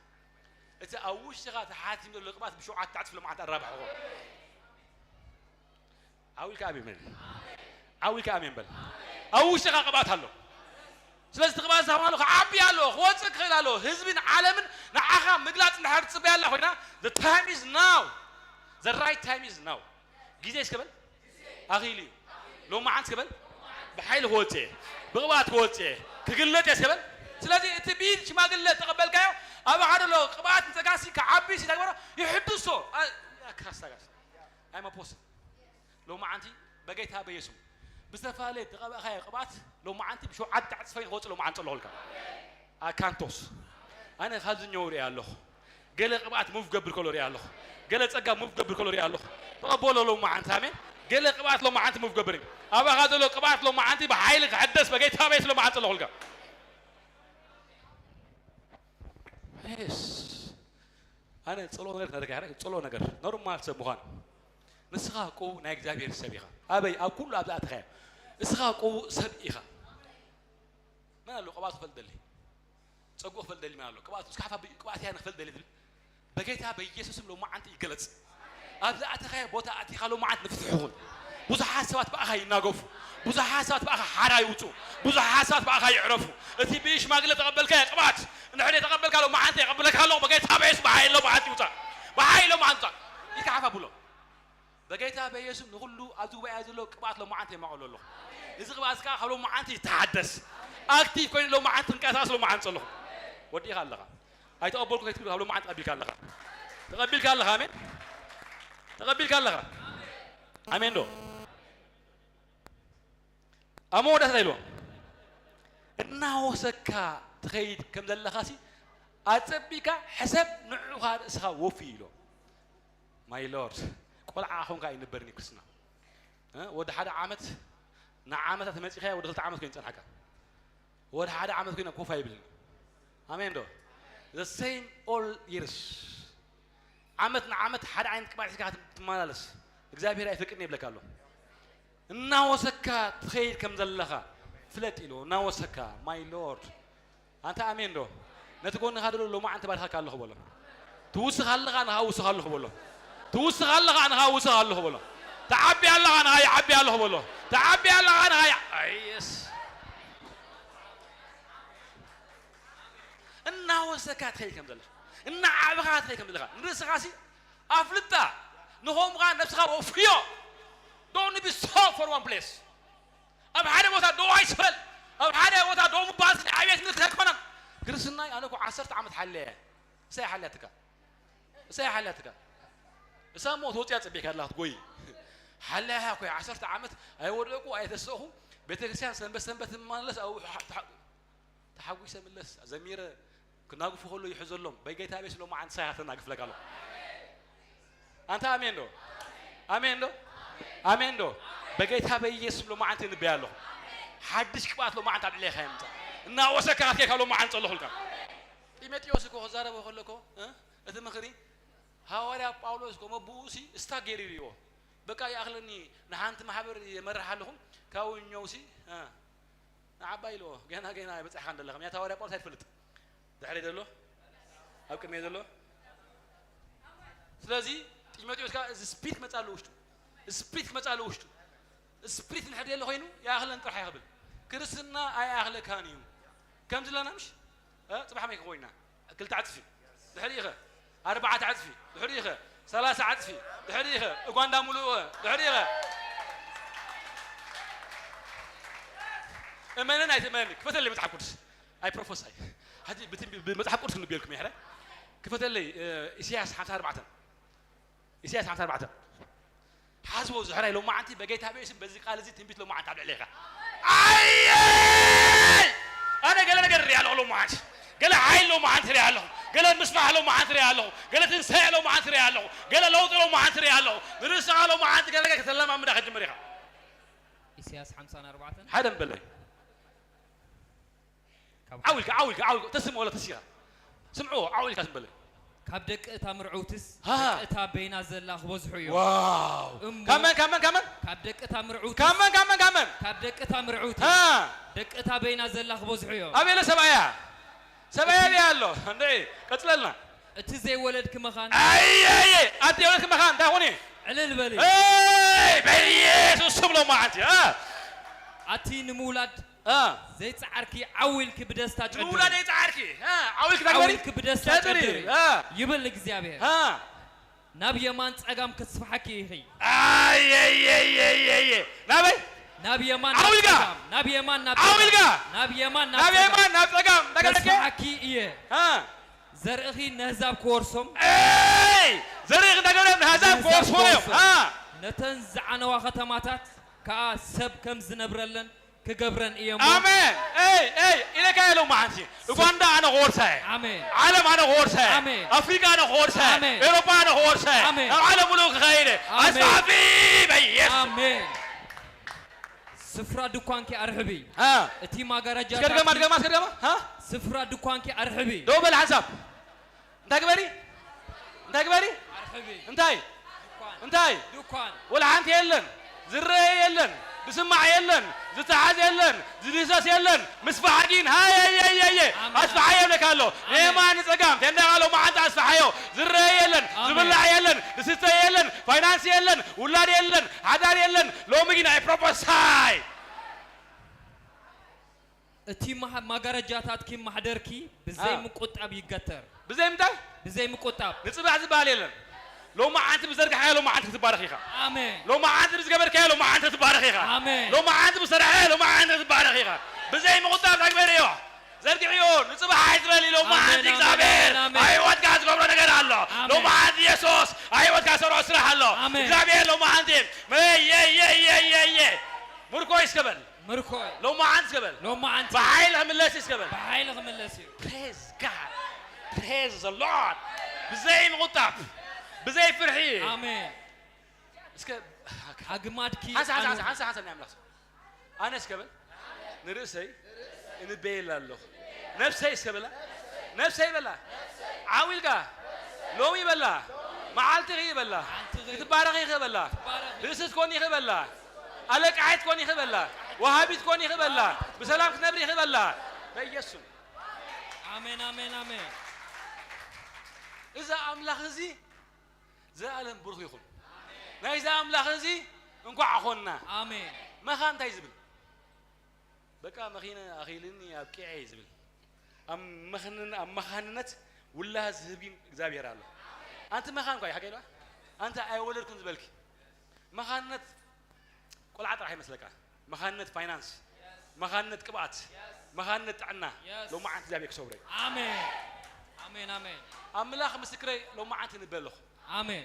እቲ ኣብ ውሽጥኻ ተሓቲም ዘሎ ቅብኣት ብሸውዓተ ዕጽፊ ሎማዓንቲ ኣራብሖ። ዓው ኢልካ ኣሜን በል። ዓው ኢልካ ኣሜን በል። ኣብ ውሽጥኻ ቅብኣት ኣሎ። ስለዚ እቲ ቅብኣት ዝሃብና ኣሎ፣ ክዓቢ ኣሎ፣ ክወጽእ ክኽእል ኣሎ። ህዝብን ዓለምን ንዓኻ ምግላጽ እንድሕር ትጽበያ ኣላ ኮይና፣ the time is now። The right time is now። ግዜ እስከ በል ኣኺሉ እዩ። ሎማዓንቲ እስከ በል ብሓይሊ ክወጽእ እየ። ብቕብኣት ክወጽእ እየ። ክግለጥ እየ እስከ በል። ስለዚ እቲ ብኢድ ሽማግለ ተቐበልካዮ፣ ኣብ ሓደ ኣሎ ቅብኣት ንጸጋሲ ክዓቢ ሲ ተግበሮ ይሕድሶ። ኣ-፣ ኣካስታጋስ። ኣይመፖስን። ሎማዓንቲ በጌታ በየሱም ብዝተፈላለየ ተቐባእኻዮ ቅብኣት ሎማዓንቲ ብሸውዓተ ዕጽፈይ ክወጽእ ሎማዓንቲ ጸለኹልካ። ኣካንቶስ። ኣነ ካብዚ ኛው ርእየ ኣለኹ። ገለ ቅብኣት ሙቭ ገብር ከሎ ርእየ ኣለኹ። ገለ ጸጋ ሙቭ ገብር ከሎ ርእየ ኣለኹ። ተቐበሎ ሎማዓንቲ፣ ኣሜን። ገለ ቅብኣት ሎማዓንቲ ሙቭ ገብር እዩ። ኣባኻ ዘሎ ቅብኣት ሎማዓንቲ ብሓይሊ ክሕደስ በጌታ በየሱስ ሎማዓንቲ ጸለኹልካ። የስ። ኣነ ጽልኦ ነገር ክነግረካ፣ ጽልኦ ነገር ኖርማል ሰብ ምዃን። ንስኻ ቅቡእ ናይ እግዚኣብሔር ሰብ ኢኻ። ኣበይ? ኣብ ኩሉ ኣብ ዝኣተኻዮ። ንስኻ ቅቡእ ሰብ ኢኻ። መን ኣሎ ቅብኣቱ ክፈልጥ ደሊ? ጸጉኡ ክፈልጥ ደሊ መን ኣሎ? ቅብኣቱ፣ እስኪ ሓፍ ኣቢሉ ቅብኣት እያ ንክፈልጥ ደሊ ትብል? በጌታ በኢየሱስም ሎማዓንቲ ይገለጽ። ኣብ ዝኣተኻዮ ቦታ ኣቲኻ ሎማዓንቲ ንፍትሒ ኩን። ብዙሓት ሰባት ብኣኻ ይናገፉ። ብዙሓት ሰባት ብኣኻ ሓራ ይውጹ። ብዙሓት ሰባት ብኣኻ ይዕረፉ። እቲ ብሽማግለ ተቐበልካዮ ቅብኣት፣ እንድሕር ተቐበልካ ሎማዓንቲ የቐብለካ ኣለኹ። በጌታ በኢየሱስ ብሓይሊ ሎማዓንቲ ይውጻእ። ብሓይሊ ሎማዓንቲ ይውጻእ። ኢልካ ሓፍ ኣብሎ። በጌታ በኢየሱስ ንኹሉ ኣብዚ ጉባኤ ዘሎ ቅብኣት ሎማዓንቲ የማቐሎ ኣለኹ። እዚ ቅብኣት እዚ ከኣ ካብ ሎማዓንቲ ይተሓደስ። ኣክቲቭ ኮይኑ ሎማዓንቲ ክንቀሳቐስ ሎማዓንቲ ጸለኹ። ወዲእኻ ኣለኻ። ኣይተቐበልኩ ከይትብል ካብ ሎማዓንቲ ተቐቢልካ ኣለኻ። ተቐቢልካ ኣለኻ፣ ኣሜን። ተቐቢልካ ኣለኻ። ኣሜን ዶ? ኣብ መወዳእታ እንታይ ኢልዎ? እናወሰካ ትኸይድ ከም ዘለኻሲ ኣጸቢካ ሕሰብ፣ ንዑኻ ርእስኻ ወፊ ኢሎ። ማይ ሎርድ፣ ቆልዓ ኾንካ ኣይንበርን እዩ ክርስትና። እ? ወዲ ሓደ ዓመት ንዓመታት መጺኻያ፣ ወዲ ክልተ ዓመት ኮይኑ ይጸንሓካ። ወዲ ሓደ ዓመት ኮይና ኮፍ ኣይብልን። ኣሜን ዶ? The same all years። ዓመት ንዓመት ሓደ ዓይነት ቅብኣት ሒዝካ ትመላለስ። እግዚኣብሔር ኣይፈቅድን ይብለካ ኣሎ። እናወሰካ ትኸይድ ከም ዘለኻ ፍለጥ ኢሉ። እናወሰካ፣ ማይ ሎርድ። ኣንታ ኣሜን ዶ? ነቲ ጎንኻ ዘሎ ሎማዓንቲ ባርኻካ ኣለኹ በሎ። ትውስኽ ኣለኻ፣ ኣነ ኸኣ እውስኽ ኣለኹ በሎ። ትውስኽ ኣለኻ፣ ኣነ ኸኣ እውስኽ ኣለኹ በሎ። ትዓቢ ኣለኻ፣ ኣነ ኸኣ ይዓቢ ኣለኹ በሎ። ትዓቢ ኣለኻ፣ ኣነ ኸኣ ይ-፣ ኣይ፣ የስ። እናወሰካ ትኸይድ ከም ዘለኻ፣ እናዓበኻ ትኸይድ ከም ዘለኻ፣ ንርእስኻሲ ኣፍልጣ፣ ንኸምኡ ኸዓ ነብስኻ ወፍዮ። Don't be stuck for one place። ኣብ ሓደ ቦታ ደው ኣይትበል። ኣብ ሓደ ቦታ ደው ምባል ንዕብየት ምልክት ኣይኮነን። ክርስትናይ ኣነ እኮ ዓሰርተ ዓመት ሓልየ እየ። እሰይ ሓልያትካ። እሰይ ሓልያትካ። እሳ እሞ ትወፅያ ፀቢሕካ ኣለኻ ትጎይ። ሓላያ ኮይ ዓሰርተ ዓመት ኣይወደቁ ኣይተሰኹ። ቤተክርስትያን ሰንበት ሰንበት እማለስ ኣብኡ ሓ-፣ ተሓ-፣ ተሓጒሰ ምለስ ዘሚረ ክናግፉ ከሎ ይሕዘሎም። በጌታ ቤት ሎማዓንቲ ሳያ ተናግፍለካ ኣሎ። ኣንታ ኣሜን ዶ? ኣሜን ዶ? ኣሜን ዶ? በጌታ በኢየሱስ ሎማዓንቲ ንበያ ኣለኹ። ሓድሽ ቅብኣት ሎማዓንቲ ኣብ ልዕሌኻ የምጻእ። እናወሰካ ኣትኬካ ሎማዓንቲ ጸለኹልካ። ጢሞቴዎስ እኮ ክዛረቦ ከሎ እኮ፣ እ? እቲ ምኽሪ ሃዋርያ ጳውሎስ እኮ መብኡ ሲ እስታ ገይሩ ይሪኦ። በቃ ይኣኽለኒ፣ ንሓንቲ ማሕበር የመርሕ ኣለኹ፣ ካብኡ እኛው ሲ፣ እ፣ ንዓባይ ኢልዎ፣ ገና ገና በጻሕካ እንደለኻ። ምክንያቱ ሃዋርያ ጳውሎስ ኣይትፈልጥ። ድሕሪ ዘሎ፣ ኣብ ቅድሚኡ ዘሎ። ስለዚ ጢሞቴዎስ ከኣ እዚ ስፒሪት ክመጽእ ኣለዎ ውሽጡ። ስፒሪት ክመጽእ ኣለዎ ውሽጡ። ስፒሪት እንድሕር ደሎ ኮይኑ ይኣኽለን ጥራሕ ይኽብል። ክርስትና ኣይኣኽለካን እዩ። ከምዚ ኣለና ምሽ? እ፣ ጽባሕ መይ ክኾይና? ክልተ ዕጽፊ። ድሕሪኡ ኸ? ኣርባዕተ ዕጽፊ። ድሕሪኡ ኸ? ሰላሳ ዕጽፊ። ድሕሪኡ ኸ? ኡጋንዳ ሙሉእ ኸ? ድሕሪኡ ኸ? እመንን ኣይትእመንን ክፈተለይ መጽሓፍ ቅዱስ። ኣይ ፕሮፎሳይ። ሕጂ ብትንቢ-፣ ብመጽሓፍ ቅዱስ ክንብየልኩም ይሕረ። ክፈተለይ፣ እ፣ ኢሳያስ ሓምሳ ኣርባዕተ። ኢሳያስ ሓምሳ ኣርባዕተ። ሓዝቦ ዝሕራይ ሎማዓንቲ በጌታ በኢየሱስ በዚ ቃል እዚ ትንቢት ሎማዓንቲ ኣብ ልዕሌኻ። ኣየይ! ኣነ ገለ ነገር ሪኣ ኣለኹ ሎማዓንቲ። ገለ ሓይል ሎማዓንቲ ሪኣ ኣለኹ። ገለ ምስፋሕ ሎማዓንቲ ሪኣ ኣለኹ። ገለ ትንሳኤ ሎማዓንቲ ሪኣ ኣለኹ። ገለ ለውጢ ሎማዓንቲ ሪኣ ኣለኹ። ንርእስኻ ሎማዓንቲ ገለ ነገር ከተለማምዳ ክትጅምር ኢኻ። ኢሳያስ ሓምሳን ኣርባዕተን። ሓደ ምበለይ። ካብ ዓው ኢልካ፣ ዓው ኢልካ፣ ዓው ኢልካ፣ ተስምዖ ወላ ተሲኻ። ስምዕዎ፣ ዓው ኢልካ ዝም በለ። ካብ ደቂ እታ ምርዕውትስ፣ ሃ። ደቂ እታ በይና ዘላ ክበዝሑ እዮም። ዋው! እሞ፣ ካብ መን፣ ካብ መን፣ ካብ መን? ካብ ደቂ እታ ምርዕውትስ፣ ካብ መን፣ ካብ መን፣ ካብ መን? ካብ ደቂ እታ ምርዕውቲ፣ ሃ። ደቂ እታ በይና ዘላ ክበዝሑ እዮም። ኣበይ ኣሎ ሰብኣያ? ሰብኣያ ኣበይ ኣሎ? እንዴ፣ ቀጽለልና። እቲ ዘይወለድኪ መኻን። ኣየየ፣ ኣቲ ዘይወለድኪ መኻን፣ እንታይ ኾኒ? ዕልል በሊ። ኤይ፣ በኢየሱስ ስም ሎማዓንቲ፣ እ። ኣቲ ንምውላድ እ። ዘይጸዓርኪ ዓው ኢልኪ ብደስታ ጨድሪ። ንምውላድ ዘይጸዓርኪ፣ እ፣ ዓው ኢልኪ እንታይ ዓው ግበሪ? ኢልኪ ብደስታ ጨድሪ፣ ጨድሪ። እ። ይብል እግዚኣብሔር። እ። ናብ የማን ጸጋም ከስፍሓኪ ኢኺ። ኣየየየየየ። ናበይ? ናብ የማን ዓው ናብ ኢልካ። ጸጋም፣ ናብ የማን ናብ ዓው ጸጋም፣ ኢልካ። ናብ የማን ናብ ናብ ጸጋም የማን ናብ ጸጋም፣ እንታይ ገለከ? ከስፍሓኪ እየ። እ። ዘርእኺ ነህዛብ ክወርሶም። ኤይ! ዘርእኺ እንታይ ገበረ? ነህዛብ ነህዛብ ክወርሶም እዮም። ክወርሶም። እ። ነተን ዝዓነዋ ከተማታት ከኣ ሰብ ከም ዝነብረለን ክገብረን እየ እሞ። ኣሜን። ኤይ፣ ኤይ፣ ኢለካ እየ ሎማዓንቲ። ኡጋንዳ ኣነ ክወርሳ እየ። ኣሜን። ዓለም ኣነ ክወርሳ እየ። ኣሜን። ኣፍሪቃ ኣነ ክወርሳ እየ። ኣሜን። ኤውሮጳ ኣነ ክወርሳ እየ። ኣሜን። ናብ ዓለም ሙሉእ ክኸይድ እየ። ኣሜን። ኣስፋሕፊ በኢየሱስ። ኣሜን። ስፍራ ድኳንኪ ኣርሕቢ። ሃ። እቲ ማጋረጃ እስከ ድገማ፣ ድገማ፣ እስከ ድገማ። ሃ? ስፍራ ድኳንኪ ኣርሕቢ። ደው በል ሓንሳብ። እንታይ ግበሪ? እንታይ ግበሪ? ኣርሕቢ። እንታይ? ድኳን። እንታይ? ድኳን። ወላ ሓንቲ የለን። ዝረአ የለን። ዝስማዕ የለን። ዝተሓዝ የለን። ዝድህሰስ የለን። ምስፋሕ ግን ሃየየየየ። ኣሜን። ኣስፋሓዮ ይብለካ ኣሎ። ኣሜን። ንየማን ንጸጋም ቴንዳ ቃሎ መዓንጣ ኣስፋሓዮ። ዝረአ የለን። ኣሜን። ዝብላዕ የለን። ዝስተ የለን። ፋይናንስ የለን። ውላድ የለን። ሓዳር የለን። ሎሚ ግን ኣይ ፕሮፖሳይ። እቲ ማህ-፣ ማጋረጃታትኪ ማሕደርኪ ብዘይ ኣዎ። ምቁጣብ ይገተር። ብዘይ ምንታይ? ብዘይ ምቁጣብ። ንጽባሕ ዝበሃል የለን። ሎማዓንቲ ብዘርግሓዮ ሎማዓንቲ ክትባረኽ ኢኻ። ኣሜን። ሎማዓንቲ ብዝገበርካዮ ሎማዓንቲ ክትባረኽ ኢኻ። ኣሜን። ሎማዓንቲ ብዝሰርሐዮ ሎማዓንቲ ክትባረኽ ኢኻ። ብዘይ ምቁጣብ ተግበርዮ። ዘርግሕዮ፣ ንጽባሕ ኣይትበል። ሎማዓንቲ ኣሜን፣ እግዚኣብሔር ኣሜን፣ ኣሜን። ኣብ ህይወትካ ዝገብሮ ነገር ኣሎ። ኣሜን። ሎማዓንቲ የሱስ ኣብ ህይወትካ ዝሰርዖ ስራሕ ኣሎ። ኣሜን። እግዚኣብሔር ሎማዓንቲ፣ መ-፣ የ-፣ የ-፣ የ-፣ የ-፣ የ-፣ ምርኮ ይስከበል። ምርኮ። ሎማዓንቲ እስከ በል። ሎማዓንቲ። ብሓይሊ ክምለስ እዩ እስከ በል። ብሓይሊ ክምለስ እዩ። Praise God. Praise the Lord. ብዘይ ምቁጣብ፣ ብዘይ ፍርሒ። ኣሜን። እስከ ኣግማድኪ ሓንሳ፣ ሓንሳ፣ ኣኑ- ሓንሳ፣ ሓንሳ፣ ሓንሳ ናይ ኣምላኽ ስም። ኣነ እስከ በል። ንርእሰይ እንበየላ ኣለኹ። ነፍሰይ እስከ በላ። ነፍሰይ በላ። ዓው ኢልካ። ሎሚ በላ። መዓልቲ ኺ በላ። መዓልቲ ኺ። ክትባረኺ ኺ በላ። ክትባረኺ። ርእሲ ትኮኒ ኺ በላ። ኣለቃዓይ ትኮኒ ኺ በላ። ወሃቢ ትኮኒ ኺ በላ። ብሰላም ክትነብሪ ኺ በላ። በኢየሱስ ስም። ኣሜን፣ ኣሜን፣ ኣሜን። እዚ ኣምላኽ እዚ ዘላለም ብሩኽ ይኹን። ናይዚ ኣምላኽ እዚ እንኳዕ ኾንና። ኣሜን። መኻን እንታይ ዝብል? በቃ መኺነ ኣኺልኒ ኣብቂዐ እዩ ዝብል። ኣብ መኽንን-፣ ኣብ መኻንነት ውላህ ዝህብ ግን እግዚኣብሔር ኣሎ። ኣንቲ መኻን እኳ እዩ፣ ሓቀይ ዶ? ኣንቲ ኣይወለድኩን ዝበልኪ። መኻንነት ቆልዓ ጥራሕ ይመስለካ። መኻንነት ፋይናንስ፣ መኻንነት ቅብኣት፣ መኻንነት ጥዕና፣ Yes. ሎማዓንቲ እግዚኣብሔር ክሰብሮ እዩ። ኣሜን። ኣሜን፣ ኣሜን። ኣምላኽ ምስክረይ ሎማዓንቲ ንበ ኣለኹ። ኣሜን።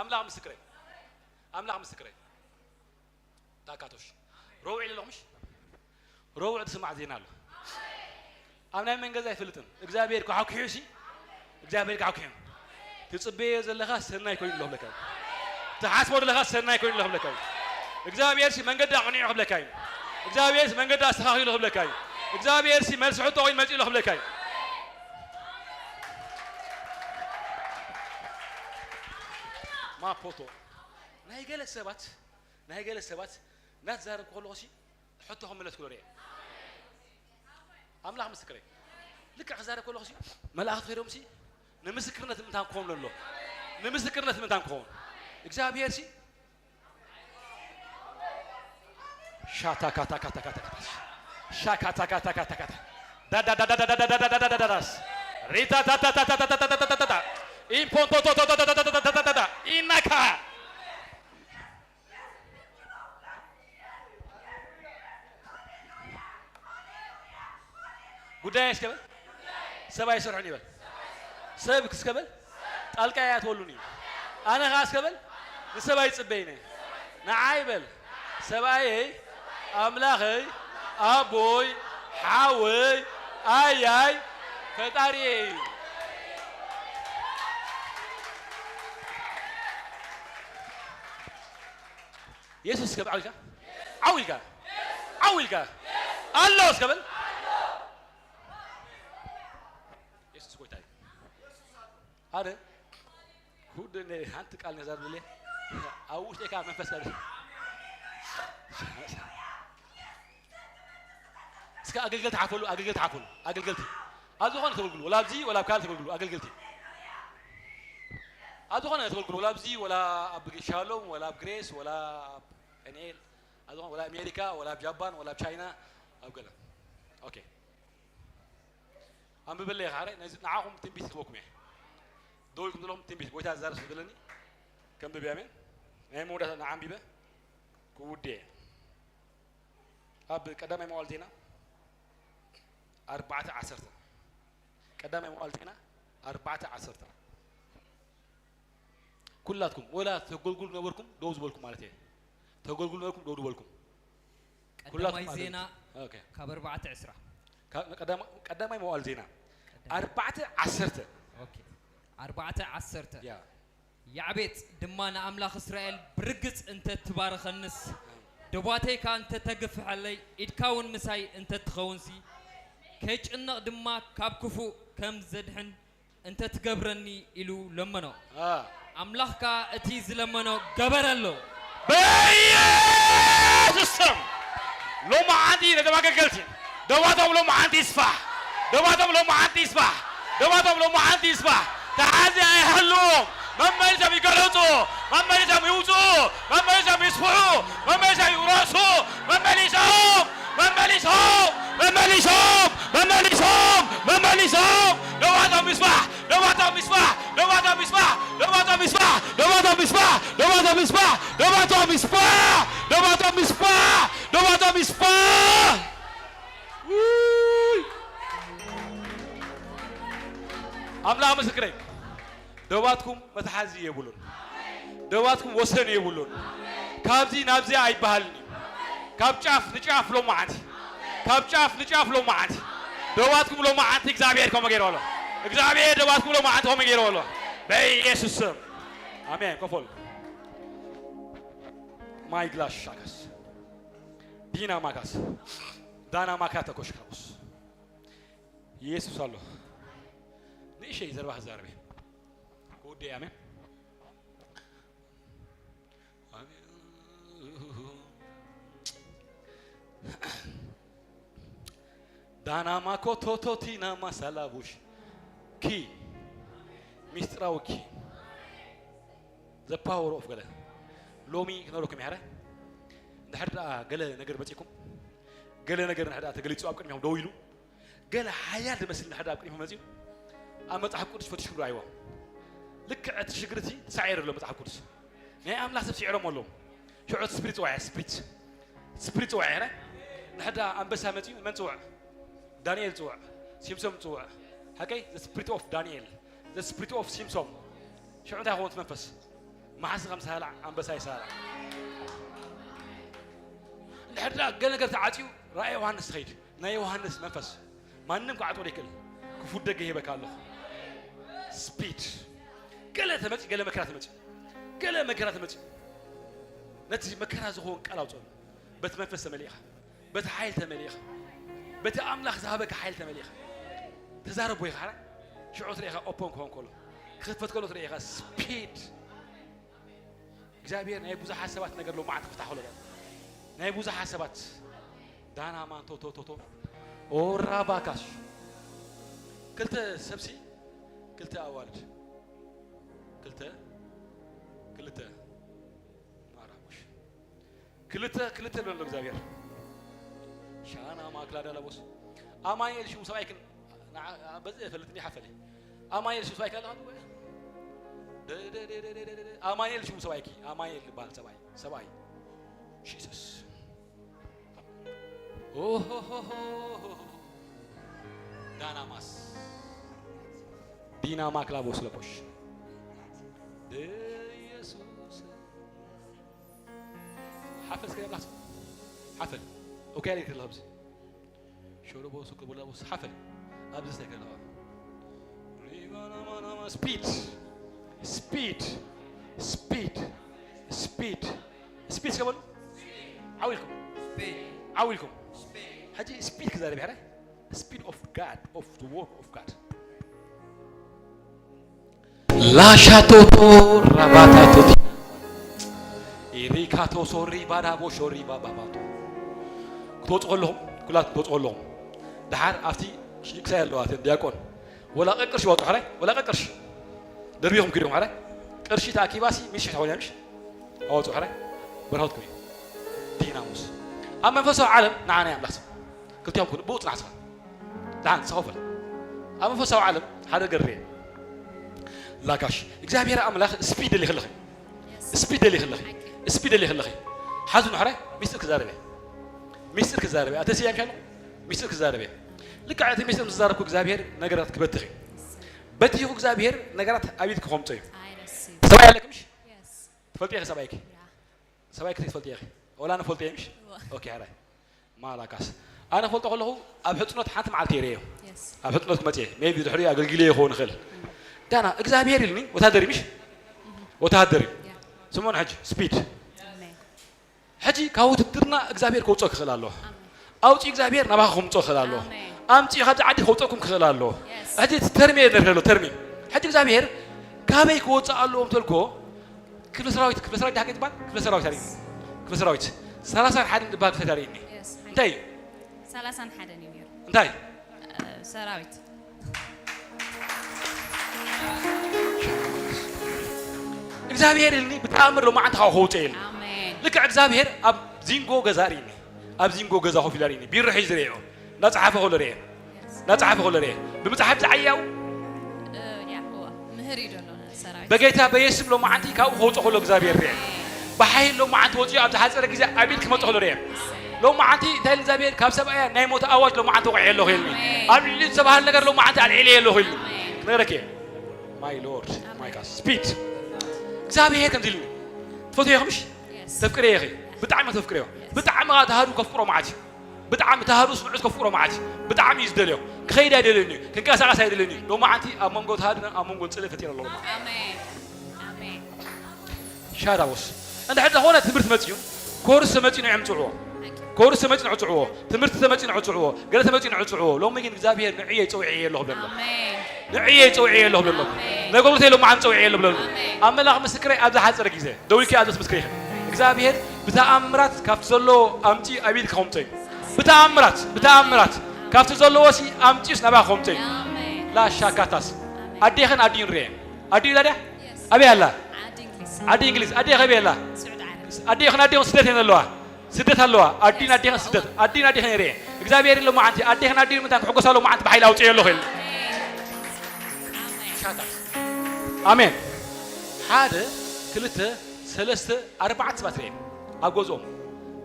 ኣምላኽ ምስክረይ፣ ኣምላኽ ምስክረይ። ታካቶሽ ረቡዕ ኢለ ኣለኹ፣ ምሽ ረቡዕ ዝስማዕ ዜና ኣሎ። ኣብ ናይ መንገዲ ኣይፈልጥን። እግዚኣብሔር ክሓኩሑ ሲ እግዚኣብሔር ክሓኩሑ። ትጽበዮ ዘለኻ ሰናይ ኮይኑ ኣሎ ክብለካ እዩ። ትሓስቦ ዘለኻ ሰናይ ኮይኑ ኣሎ ክብለካ እዩ። እግዚኣብሔር ሲ መንገዲ ኣቕኒዑ ክብለካ እዩ። እግዚኣብሔር ሲ መንገዲ ኣስተኻኺሉ ክብለካ እዩ። እግዚኣብሔር ሲ መልሲ ሕቶ ኮይኑ መጺኡ ኣሎ ክብለካ እዩ። ማፖቶ ናይ ገለ ሰባት ናይ ገለ ሰባት እናተዛረብኩ ከለኹ ሲ ሕቶ ክምለስ ክሎ ርኤ። ኣምላኽ ምስክረይ። ልክዕ ክዛረብ ከለኹ ሲ መላእኽቲ ከይዶም ሲ ንምስክርነት ምእንታን ክኸውን ኣሎ። ንምስክርነት ምእንታን ክኸውን እግዚኣብሔር ሲ ሻታካታካታካታካታ ሻካታካታካታካታ ዳዳዳዳዳዳዳዳዳዳዳዳዳስ ሪታታታታታታታታታታታ ኢናካ ጉዳይ እስከ በል። ሰብ ኣይሰርሑን ይበል። ሰብ እስከ በል። ጣልቃ ኣያትወሉን እዩ። ኣነ ኸዓ እስከ በል። ንሰብ ኣይጽበይን እየ። ንዓይ በል። ሰብኣየይ፣ ኣምላኸይ፣ ኣቦይ፣ ሓወይ፣ ኣያይ፣ ፈጣሪየይ እዩ። የሱስ እስከ በል ዓው ኢልካ፣ ዓው ኢልካ፣ ዓው ኢልካ፣ ኣሎ እስከ በል። የሱስ ጎይታ እዩ። ሓደ ጉድ፣ እኔ ሓንቲ ቃል ነዛ ዝብለ ኣብ ውሽጠይ ከዓ መንፈስ ኣለ። እስከ ኣገልገልቲ ሓፈሉ፣ ኣገልገልቲ ሓፈሉ፣ ኣገልገልቲ። ኣብ ዝኾነ ተገልግሉ፣ ወላ ኣብዚ ወላ ኣብ ካልእ ተገልግሉ፣ ኣገልገልቲ። ኣብ ዝኾነ ተገልግሉ፣ ወላ ኣብዚ ወላ ኣብ ሻሎም ወላ ኣብ ግሬስ ወላ ኣብ ፔኒኤል፣ ኣብ ዝኾነ ወላ ኣሜሪካ ወላ ኣብ ጃፓን ወላ ኣብ ቻይና፣ ኣብ ገለ። ኦኬ። ኣንብበለይ ኻረ፣ ነዚ ንዓኹም ትንቢት ክህበኩም እየ። ደው ኢልኩም ዘለኹም ትንቢት ጎይታ ዝዛረብ ስለ ዘለኒ ከንብብ እየ። ኣሜን። ናይ መወዳእታ ንዓንቢበ ክውድእ እየ። ኣብ ቀዳማይ መዋዕል ዜና ኣርባዕተ ዓሰርተ፣ ቀዳማይ መዋዕል ዜና ኣርባዕተ ዓሰርተ። ኩላትኩም ወላ ተገልግሉ ነበርኩም ደው ዝበልኩም ማለት እየ። ተገልግሉ ነበርኩም ደው ዝበልኩም። ቀዳማይ ኩላትኩም ዜና ኣገልግሉ። ኦኬ። ካብ ኣርባዕተ ዕስራ። ካብ ቀዳማ-፣ ቀዳማይ መዋዕል ዜና ቀዳማይ። ኣርባዕተ ዓሰርተ። ኦኬ። ኣርባዕተ ዓሰርተ። ያ። ያዕቤጽ ድማ ንኣምላኽ እስራኤል ብርግጽ እንተ ትባርኸንስ፣ ደባተይ ከኣ እንተ ተግፍሐለይ፣ ኢድካ እውን ምሳይ እንተ ትኸውንሲ፣ ከይጭነቕ ድማ ካብ ክፉእ ከም ዘድሕን እንተ ትገብረኒ ኢሉ ለመኖ። አ። ኣምላኽ ከኣ እቲ ዝለመኖ ገበረሎ። በኢየሱስ ስም ሎማዓንቲ ነቶም ኣገልገልቲ ደባቶም ሎማዓንቲ ይስፋሕ። ደባቶም ሎማዓንቲ ይስፋሕ። ደባቶም ሎማዓንቲ ይስፋሕ። ተሓዚ ኣይሃልዎም። መመሊሶም ይገለጹ። መመሊሶም ይውጽኡ። መመሊሶም ይስፍሑ። መመሊሶም ይውረሱ። መመሊሶም፣ መመሊሶም፣ መመሊሶም፣ መመሊሶም፣ መመሊሶም። ደባቶም ይስፋሕ። ደባቶም ይስፋሕ። ደባቶም ይስፋሕ። ደባቶም ይስፋሕ። ደባቶም ይስፋሕ። ደባቶም ይስፋሕ። ደባቶም ይስፋሕ። ደባቶም ይስፋሕ። ደባቶም ይስፋሕ። ደባቶም ይስፋሕ። ውይ! ኣምላኽ ምስክረይ፣ ደባትኩም መትሓዚ የብሉን። ደባትኩም ወሰን የብሉን። ካብዚ ናብዚ ኣይበሃልን እዩ። ካብ ጫፍ ንጫፍ ሎማዓንቲ፣ ካብ ጫፍ ንጫፍ ሎማዓንቲ፣ ደባትኩም ሎማዓንቲ እግዚኣብሔር ከምኡ ገይሩ ኣሎ። እግዚኣብሔር ደባትኩም ሎማዓንቲ ከምኡ ገይሩ ኣሎ። በኢየሱስ ስም ኣሜን። ከፈሉ ማይ ግላሽ ሻካስ ዲና ማካስ ዳና ማካ ተኮሽካውስ ኢየሱስ ኣሎ። ንእሸይ ዘረባ ክዛረብ እየ። ክውድእ እየ። ኣሜን። ኣሜን። ዳናማ ኮቶቶቲና ማሳላቡሽ ኪ ሚስጥራዊ ኪ the power of ገለ ሎሚ ክነግረኩም እየ። ሕረ እንድሕር ደኣ ገለ ነገር መጺኩም፣ ገለ ነገር እንድሕር ደኣ ተገሊጹ ኣብ ቅድሚኹም ደው ኢሉ፣ ገለ ሓያል ዝመስል እንድሕር ደኣ ኣብ ቅድሚኹም መጺኡ፣ ኣብ መጽሓፍ ቅዱስ ፈትሽኩም ረኣይዎ። ልክዕ እቲ ሽግር እቲ ተሳዒሩ ኣሎ መጽሓፍ ቅዱስ። ናይ ኣምላኽ ሰብ ስዒሮም ኣለዉ። ሽዑ እቲ ስፕሪት ጽውዐ፣ ስፕሪት፣ ስፕሪት ጽውዐ። ሕረ እንድሕር ደኣ ኣንበሳ መጺኡ መን ጽውዕ? ዳንኤል ጽውዕ፣ ሲምሶም ጽውዕ። ሓቀይ? The spirit of ዳንኤል፣ the spirit of ሲምሶም። ሽዑ እንታይ ክኸውን እቲ መንፈስ? መሓሲ ከም ሳላዕ ኣንበሳ ይሳላዕ። እንድሕር ደኣ ገለ ነገር ተዓጽዩ ራእይ ዮሃንስ ትኸይድ፣ ናይ ዮሃንስ መንፈስ ማንም ክዓጽዎ ዘይክእል ክፉት ደገ ይህበካ ኣለኹ። ስፒድ። ገለ ተመጺ፣ ገለ መከራ ተመጺ፣ ገለ መከራ ተመጺ፣ ነቲ መከራ ዝኸውን ቃል ኣውጽኦሉ። በቲ መንፈስ ተመሊእኻ፣ በቲ ሓይል ተመሊእኻ፣ በቲ ኣምላኽ ዝሃበካ ሓይል ተመሊእኻ ተዛረቦ ኢኻ። ሽዑ ትርእኻ ኦፖን ክኾን ከሎ፣ ክኽፈት ከሎ ትርእኻ። ስፒድ። እግዚኣብሔር ናይ ብዙሓት ሰባት ነገር ሎማዓንቲ ክፍታሕ ከሎ፣ ናይ ብዙሓት ሰባት ዳና ማንቶ ቶቶቶ ኦራባካሽ። ክልተ ሰብሲ፣ ክልተ ኣዋልድ፣ ክልተ ክልተ ማራሙሽ፣ ክልተ ክልተ ልበሎ እግዚኣብሔር። ሻና ማክላ ዳላቦስ። ኣማኑኤል ሽሙ ሰብኣይክን ንዓ-፣ በዚ እፈልጥ እንዲ ሓፈለ። ኣማኑኤል ሽሙ ሰብኣይክን ኣለኻ? ደ-፣ ደ-፣ ደ-፣ ደ-፣ ደ-፣ ደ-፣ ደ-፣ ኣማኑኤል ሽሙ ሰብኣይኪ። ኣማኑኤል ዝበሃል ሰብኣይ፣ ሰብኣይ። ጂሰስ። ኦሆሆሆ። ዳናማስ። ዲና ማክላ ቦስለቦሽ። ኢየሱስ። ሓፈል እስከ የብላስ። ሓፈል። ኦኬ፣ ያለኝ ከለኸ ብዚ። ሾሮቦ ሱቅ ቦላ ቦስ ሓፈል። ኣብዚ እስከ የብላስ። ሪባና ማና ማ ስፒድ። ስፒድ። ስፒድ። ስፒድ። ስፒድ እስከ በሉ። ዓው ኢልኩም። ዓው ኢልኩም። ሕጂ ስፒድ ክዛረብ ይሕረ። Speed of God, of the work of God. ላሻቶቶ ራባታቶቶ ኢሪካቶ ሶሪ ባዳቦ ሾሪ ባባባቶ። ክትወፁ ከለኹም፣ ኩላትኩም ክትወፁ ከለኹም፣ ደሓር ኣብቲ ሽክሳይ ኣለዋ፣ እተን ዲያቆን፣ ወላ ቀቅርሺ ዋጡ፣ ሕራይ፣ ወላ ቀቅርሺ ደርቢኹም ኪድኩም፣ ሕራይ፣ ቅርሺ ተኣኪባሲ፣ ሚሽ ተኾንያ፣ ምሽ ኣወፁ፣ ሕራይ፣ በረኸትኩም እዩ። ዲናሙስ ኣብ መንፈሳዊ ዓለም ንዓና እዩ ኣምላኽ። ክልቲኦም ኩሉ ብኡ ጽናሕ ስኻ። ደሓን፣ ንስኻ ውፈል። ኣብ መንፈሳዊ ዓለም ሓደ ነገር ርኤ። ላጋሽ፣ እግዚኣብሔር ኣምላኽ ስፒድ ደሊኺ ኣለኺ። ስፒድ ደሊኺ ኣለኺ። ስፒድ ደሊኺ ኣለኺ። ሓዙ ንሕራይ፣ ሚስጥር ክዛረበ። ሚስጥር ክዛረበ። ኣተ ስያም ሻሎ፣ ሚስጥር ክዛረበ። ልክዕ እቲ ሚስጥር ምስ ዛረብኩ እግዚኣብሔር ነገራት ክበትኽ እዩ። በቲኹ እግዚኣብሔር ነገራት ኣብ ኢድኪ ከምጾ እዩ። ሰብኣይ ኣለኪ ምሽ? ትፈልጢ ኢኺ ሰብኣይኪ? ሰብኣይኪ ትፈልጢ ኢኺ? ወላ ንፈልጦ እየ ምሽ? እወ። ኦኬ፣ ሕራይ። ማላካስ። ኣነ ፈልጦ ከለኹ ኣብ ሕጽኖት ሓንቲ መዓልቲ እየ ርእዮ። የስ። ኣብ ሕጽኖት ክመጽእ እየ። ሜቢ ድሕሪኡ ኣገልጊለ ይኸውን ይኽእል። ዳና፣ እግዚኣብሔር ኢልኒ፣ ወታደር እዩ ምሽ? ወታደር እዩ። ያ። ስምዖን ሕጂ፣ ስፒድ። ኣሜን። ሕጂ ካብ ውትድርና እግዚኣብሔር ከውጽኦ ክኽእል ኣለዎ። ኣሜን። ኣውጺኡ እግዚኣብሔር ናባኻ ከምጽኦ ክኽእል ኣለዎ። ኣሜን። ኣምጺኡ ካብዚ ዓዲ ከውጽኦኩም ክኽእል ኣለዎ። የስ። ሕጂ እቲ ተርሚ እየ ንርኢ ኣሎ፣ ተርሚ። ሕጂ እግዚኣብሔር ካበይ ክወጽእ ኣለዎ እንተልኮ፣ ክፍለ ሰራዊት፣ ክፍለ ሰራዊት ድሓቂ ትባል? ክፍለ ሰራዊት ኣርእኒ። ክፍለ ሰራዊት። ሰላሳን ሓደን ድባል ክፍለ ኣርእኒ። የስ፣ ሓቂ። እንታይ እዩ? ሰላሳን ሓደን እዩ ነይሩ። እንታይ? እ፣ ሰራዊት። እግዚኣብሔር ኢልኒ ብተኣምር ሎማዓንቲ ካብኡ ከውፅእ ኢልኒ። ኣሜን። ልክዕ እግዚኣብሔር ኣብ ዚንጎ ገዛ ኣርእኒ። ኣብ ዚንጎ ገዛ ኮፍ ኢሉ ኣርእኒ። ቢሮ ሒዙ ዝርእዮ። እናጸሓፈ ከሎ ርእየ። እናጸሓፈ ከሎ ርእየ። ብምጽሓፍ ዝዓያው እ፣ ያ፣ እዋ። ምህር እዩ ዘሎ ሰራዊት። በጌታ በኢየሱስ ሎማዓንቲ ካብኡ ከውጽኦ ከሎ እግዚኣብሔር ርእየ። ብሓይል ሎማዓንቲ ወጺኡ ኣብ ዝሓጸረ ግዜ ኣብ ኢድ ክመጽኦ ከሎ ርእየ። ሎማዓንቲ እንታይ ኢሉ እግዚኣብሔር ካብ ሰብኣያ ናይ ሞት ኣዋጅ ሎማዓንቲ ወቒዐ ኣለኹ ኢልኒ። ኣሜን። ኣብ ልዕሊ ዝተባህለ ነገር ሎማዓንቲ ኣልዒለ ኣለኹ ኢልኒ። ኣሜን። ክነግረኪ እየ። My Lord, my God. ስፒድ። እግዚኣብሔር ከምዚ ኢልኒ። ትፈትዮ ኢኺ ምሽ? የስ። ተፍቅርዮ ኢኺ። ብጣዕሚ ተፍቅርዮ። የስ። ብጣዕሚ ከኣ ተሃዱ ከፍቅሮ መዓት እዩ። ብጣዕሚ ተሃዱ ስምዑት ከፍቅሮ መዓት እዩ። ብጣዕሚ እዩ ዝደልዮ። ክኸይድ ኣይደልዮን እዩ። ክንቀሳቐስ ኣይደልዮን እዩ። ሎማዓንቲ ኣብ መንጎ ተሃዱን ኣብ መንጎ ጽልኢ ፈጢረ ኣለኹ። ኣሜን። ኣሜን። ሻዳቦስ። እንድሕር ዝኾነ ትምህርቲ መጺኡ፣ ኮርስ ተመጺኡ ንዕም ጽውዕዎ። ኮርስ ተመጺኡ ንዕም ጽውዕዎ። ትምህርቲ ተመጺኡ ንዕም ጽውዕዎ። ገለ ተመጺኡ ንዕም ጽውዕዎ። ሎሚ ግን እግዚኣብሔር ንዕየ ጸውዕየ ኣለኹ ብለሎ። ኣሜን። ንዕየ ጸውዕየ ኣለኹ ብለሎ። ኣሜን። ነጎልተይ ሎማዓንቲ ጸውዕየ ኣለኹ ብለሎ። ኣሜን። ኣምላኽ ምስክረይ ኣብ ዝሓጸረ ግዜ ደዊልኪ ኣብ ዘስምስክር ኢኺ። እግዚኣብሔር ብተኣምራት ካብቲ ዘሎ ኣምጺኡ ኣብ ኢድኪ ከምጾ እዩ። ብተኣምራት፣ ብተኣምራት ካብቲ ዘለዎሲ ኣምጺኡስ ናባኺ ከምጾ እዩ። ኣሜን። ላሻካታስ። ኣሜን። ኣዴኽን ኣዲኡን ርኤ። ኣዲኡ ዳድያ? የስ። ኣበይ ኣላ? ዓዲ እንግሊዝ። ዓዲ እንግሊዝ። ኣዴኺ ኣበይ ኣላ? ስዑድ ዓረብ። ኣዴኽን ኣዴኽን ስደት እየን ዘለዋ። ስደት ኣለዋ። ኣዲን ኣዴኽን ስደት። ኣዲን ኣዴኽን እየ ርእየ። እግዚኣብሔር ኢሉ መዓንቲ ኣዴኽን ኣዲን ምንታን ክሕጎሳ ኣለዎ መዓንቲ ብሓይሊ ኣውፅኦ ኣለኹ ኢሉ። ኣሜን። ሻታ። ኣሜን። ሓደ፣ ክልተ፣ ሰለስተ፣ ኣርባዕተ ሰባት ርእየ። ኣብ ገዝኦም፣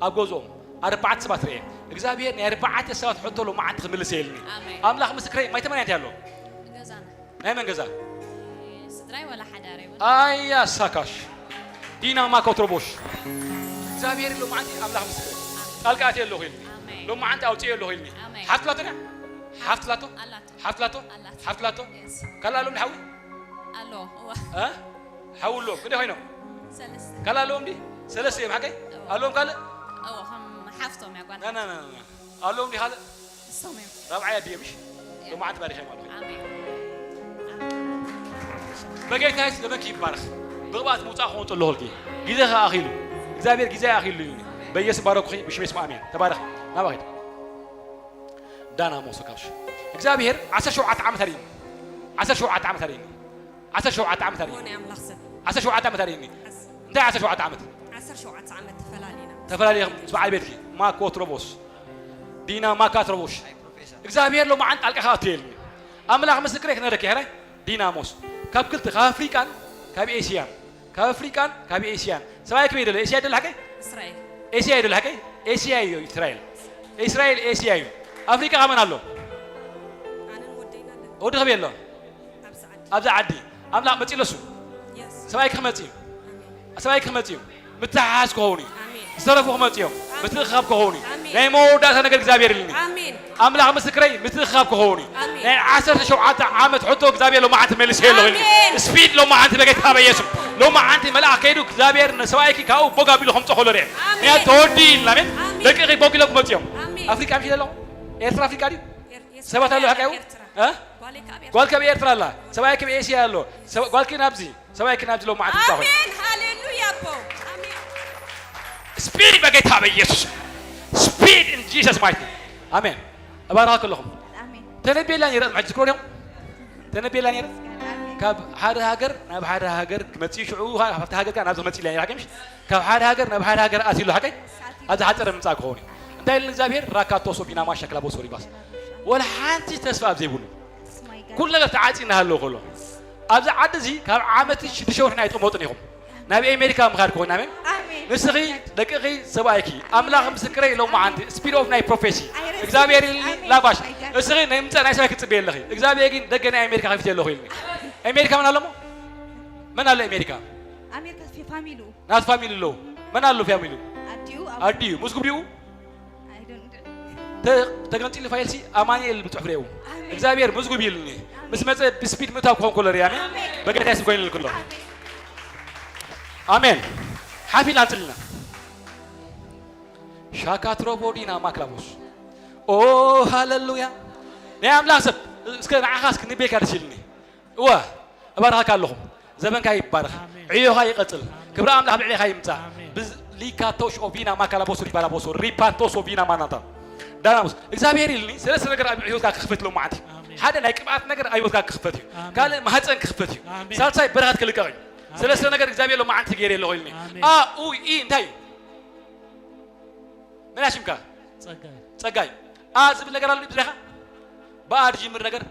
ኣብ ገዝኦም ኣርባዕተ ሰባት ርእየ። እግዚኣብሔር ናይ ኣርባዕተ ሰባት ሕቶ ሎመዓንቲ ክምልስ እየ ኢልኒ። ኣሜን። ኣምላኽ ምስክረይ፣ ማይ ተመንያ እንታይ ኣሎ? ገዛና። ናይ መን ገዛ? ስድራይ ወላ ሓዳረይ ወላ። ኣያ ሳካሽ። ዲና ማኮትሮቦሽ። እግዚኣብሔር ሎማዓንቲ ኣምላኽ ምስክር ጣልቃ ኣትየ ኣለኹ ኢልኒ። ሎማዓንቲ ኣውፅየ ኣለኹ ኢልኒ። ሓፍትላቶ ድያ? ሓፍትላቶ? ሓፍትላቶ? ካላ ኣለዎም ድሓዊ? ኣሎ። ሓዊ ኣለዎም። ክንደይ ኮይኖም? ካላ ኣለዎም ዲ? ሰለስተ እዮም ሓቀይ? ኣለዎም ካልእ? ኣለዎም ዲ ካልእ? ራብዓይ ኣዲየ ምሽ? ሎማዓንቲ ባሪኸ ማለት። በጌታ የሱስ ዘመንኪ ይባረኽ። ብቕብኣት ምውፃእ ክኾን ፀለኹልኪ። ግዜ ኸዓ ኣኺሉ። እግዚኣብሔር ግዜ ኣኺሉ እዩ። በኢየሱስ ባረኩኺ። ብሽም የሱስ ኣሜን። ተባረኺ። ናባኺ። ዳና ሞሶ ካብሽ። እግዚኣብሔር ዓሰርተ ሸውዓተ ዓመት ኣርእኒ። ዓሰርተ ሸውዓተ ዓመት ኣርእኒ። ዓሰርተ ሸውዓተ ዓመት ኣርእኒ። ሆነ ኣምላኽ ሰብ። ዓሰርተ ሸውዓተ ዓመት ኣርእኒ። እንታይ ዓሰርተ ሸውዓተ ዓመት? ዓሰርተ ሸውዓተ ዓመት ተፈላሊና። ተፈላሊኹም ምስ በዓል ቤትኪ። ማኮትሮቦስ። ዲና ማካትሮቦሽ። እግዚኣብሔር ሎማዓንቲ ጣልቃ ክኣቱ የልኒ። ኣምላኽ ምስክረይ ክነግረኪ ሕራይ። ዲናሞስ። ካብ ክልተ፣ ካብ ኣፍሪቃን ካብ ኤስያን። ካብ ኣፍሪቃን ካብ ኤስያን። ሰብኣይ ክበይ ደሎ? ኤስያ ይደሎ ሓቀይ? እስራኤል። ኤስያ ይደሎ ሓቀይ? ኤስያ እዩ እስራኤል። እስራኤል ኤስያ እዩ። ኣፍሪቃ ከመን ኣሎ? ኣነን ወደይና ኣለና። ወዲ ከበይ ኣሎ? ኣብዚ ዓዲ። ኣብዚ ዓዲ። ኣምላኽ መጺእ ለሱ። የስ። ሰብኣይ ክመጽእ እዩ። ኣሜን። ሰብኣይ ክመጽእ እዩ። ምትሓሓዝ ክኸውን እዩ። ኣሜን። ዝተረፉ ክመጽኡ እዮም። ኣሜን። ምትእኽኻብ ክኸውን እዩ። ኣሜን። ናይ መወዳእታ ነገር እግዚኣብሔር ኢልኒ። ኣሜን። ኣምላኽ ምስክረይ ምትእኽኻብ ክኸውን እዩ። ኣሜን። ናይ ዓሰርተ ሸውዓተ ዓመት ሕቶ እግዚኣብሔር ሎማዓንቲ መልስ የለኹ ኢልኒ። ኣሜን። ስፒድ ሎማዓንቲ በጌታ በኢየሱስ። ሎማዓንቲ መልኣኽ ከይዱ እግዚኣብሔር ንሰብኣይኪ ካብኡ ቦግ ኣቢሉ ከምፅኦ ከሎ ርኤ። ኣሜን። ምክንያቱ ተወዲ ኢልና። ኣሜን። ኣሜን። ደቅኺ ቦግ ኢሎም ክመፅኡ እዮም። ኣሜን። ኣፍሪቃ ምሽ ዘለኹም? ኤርትራ ኣፍሪቃ ድዩ? ኤር-፣ ኤርትራ ሰባት ኣለዉ ሓቀ ሓቀ እዩ? ኤርትራ። እ? ጓለይ ካብ ኤርትራ። ጓል ካብ ኤርትራ ኣላ። ሰብኣይ ካብ ኤስያ ኣሎ። ሰብ-፣ ጓልኪ ናብዚ። ሰብኣይ ክናብ ዝሎ መዓት ይጻወት። ኣሜን፣ ሃሌሉያ ኣቦ። ኣሜን። ስፒድ በጌታ በኢየሱስ። ስፒድ ኢን ጂሰስ ማይቲ። ኣሜን። እባርኻ ከለኹም። ኣሜን። ተነብየላ ነይረ፣ ሕጂ ትዝክሮ ዲኹም? ተነብየላ ነይረ? ኣሜን። ካብ ሓደ ሃገር ናብ ሓደ ሃገር ክመጽእ ሽዑ፣ ካብቲ ሃገር ከኣ ናብዚ ክመጽእ ኢላ ነይራ፣ ሓቀይ ምሽ? ካብ ሓደ ሃገር ናብ ሓደ ሃገር ኣትዩ ኣሎ፣ ሓቀይ? ኣብዚ ሓጸረ ምምጻእ ክኸውን እዩ። እንታይ ኢሉ እግዚኣብሔር? ራካቶሶ ቢናማ ሸክላ ቦሶ ሪባስ። ወላ ሓንቲ ተስፋ ኣብ ዘይብሉ። ኩሉ ነገር ተዓጺና ሃለዉ ከሎ። ኣብዚ ዓዲ እዚ ካብ ዓመት ሽዱሽተ ወርሒ ኣይትቕመጡን ኢኹም። ናብ ኣሜሪካ ምኻድ ክኾን፣ ኣሜን? ኣሜን። ንስኺ፣ ደቅኺ፣ ሰብኣይኪ፣ ኣምላኽ ምስክረይ፣ ሎማዓንቲ፣ ስፒድ ኦፍ ናይ ፕሮፌሲ፣ ኣሜን። እግዚኣብሔር ኢልኒ፣ ኣሜን። ላባሽ፣ ኣይጋር- እስኺ ናይ ምምጻእ ናይ ሰብኣይኪ ትጽበይ ኣለኺ። እግዚኣብሔር ግን ደገ ናይ ኣሜሪካ ከፊተ ኣለኹ ኢልኒ። ኣሜሪካ መን ኣሎ እሞ? መን ኣሎ ኣሜሪካ? ኣሜሪካ ፋሚሉ። ናት ፋሚሊ ኣለዉ። መን ኣሎ ፋሚሉ? ኣዲኡ፣ ኣቡ- ኣዲኡ፣ ምስ ጉብኡ? I don't know። ተ-፣ ተገንጺሉ ፋይልሲ ኣማኑኤል ብጽሑፍ ርእዩ። ኣሜን። እግዚኣብሔር ምስ ጉብኡ ኢልኒ። ኣሜን። ምስ መጸ ብስፒድ ምእታው ክኾን ከሎ ርእዩ። ኣሜን። ኣሜን። በጌታ የሱስ ኮይኑ ኢልኩ ኣሎ። ኣሜን። ኣሜን። ሓፊል ኣንጽልና። ሻካትሮቦዲና ማክላቦስ። ኦ፣ ሃሌሉያ። ናይ ኣምላኽ ሰብ፣ እስከ ንዓኻ እስኪ ንቤካ ደስ ኢልኒ። እወ፣ እባርኸካ ኣለኹ። ዘበንካ ይባረኽ። ኣሜን። ዕዮኻ ይቐጽል። ኣሜን። ክብሪ ኣምላኽ ኣብ ልዕሌኻ ይምጻእ። ኣሜን። ብዝ-፣ ሊካቶሽ ኦቪና ማካላቦሶ ሪባላቦሶ ሪፓንቶስ ኦቪና ማናታ። ዳናቦስ። እግዚኣብሔር ኢልኒ፣ ሰለስተ ነገር ኣብ ህይወትካ ክኽፈት ኢሎም መዓልቲ። ኣሜን። ሓደ ናይ ቅብኣት ነገር ኣብ ህይወትካ ክኽፈት እዩ። ኣሜን። ካልእ ማህፀን ክኽፈት እዩ። ኣሜን። ሳልሳይ በረኸት ክልቀቕ እዩ። ኣሜን። ሰለስተ ነገር እግዚኣብሔር ኢሎም መዓልቲ ገይረ ኣለኹ ኢልኒ። ኣሜን። ኣ፣ ኡ፣ ኢ፣ እንታይ እዩ? መን ኣሽምካ? ጸጋይ። ጸጋይ። ኣ ዝብል ነገር ኣሎ ብድኻ? ብኣ ዝጅምር ነገር?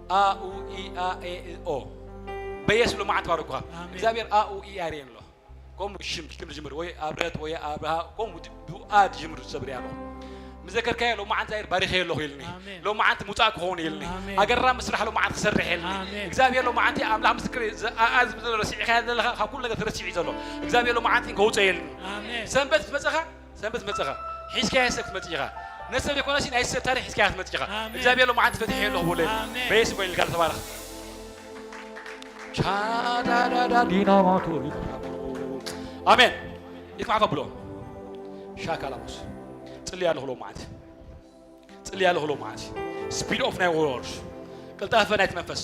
ኣ፣ ኡ፣ ኢ፣ ኣ፣ ኤ፣ እ፣ ኦ። በየስ ሎማዓንቲ ባረኩኻ። ኣሜን። እግዚኣብሔር ኣ፣ ኡ፣ ኢ፣ ኣርየን ኣሎ። ከምኡ ሽም፣ ሽም ዝጅምር ወይ ኣብረት ወይ ኣብርሃ፣ ከምኡ ድ-፣ ብኣ ዝጅምር ሰብ ሪኣ ኣለኹ። ምዘከርካዮ ሎማዓንቲ ዛይር ባሪኸ ኣለኹ ኢልኒ። ኣሜን። ሎማዓንቲ ሙጻእ ክኸውን ኢልኒ። ኣሜን። ኣገራሚ ስራሕ ሎማዓንቲ ክሰርሕ ኢልኒ። ኣሜን። እግዚኣብሔር ሎማዓንቲ ኣምላኽ ምስክር ዝ-፣ ኣ፣ ኣ ዝብል ዘሎ ረሲዕካዮ ዘለኻ ካብ ኩሉ ነገር ተረሲዑ እዩ ዘሎ። እግዚኣብሔር ሎማዓንቲ ከውጽኦ ኢልኒ። ኣሜን። ሰንበት ክትመጽኻ፣ ሰንበት ክትመጽኻ። ሒዝካዮ ሰብ ክትመጽእ ኢኻ። ነሰብ ዘይኮነሲ ናይ ሰብ ታሪኽ ሒዝካዮ ክትመጽእ ኢኻ። ኣሜን። እግዚኣብሔር ሎማዓንቲ ፈቲሐ ኣለኹ ብሎ ኢልኒ። ኣሜን። በየሱስ ኮይኑ ኢልካ ተባረኽ። ቻዳዳዳ ዲናማቶ። ኣሜን። ይክማዕካ ብሎ። ሻካላሞስ። ጽልይ ኣለኹ ሎማዓንቲ። ጽልይ ኣለኹ ሎማዓንቲ። ስፒድ ኦፍ ናይ ወርድ። ቅልጣፈ ናይቲ መንፈስ።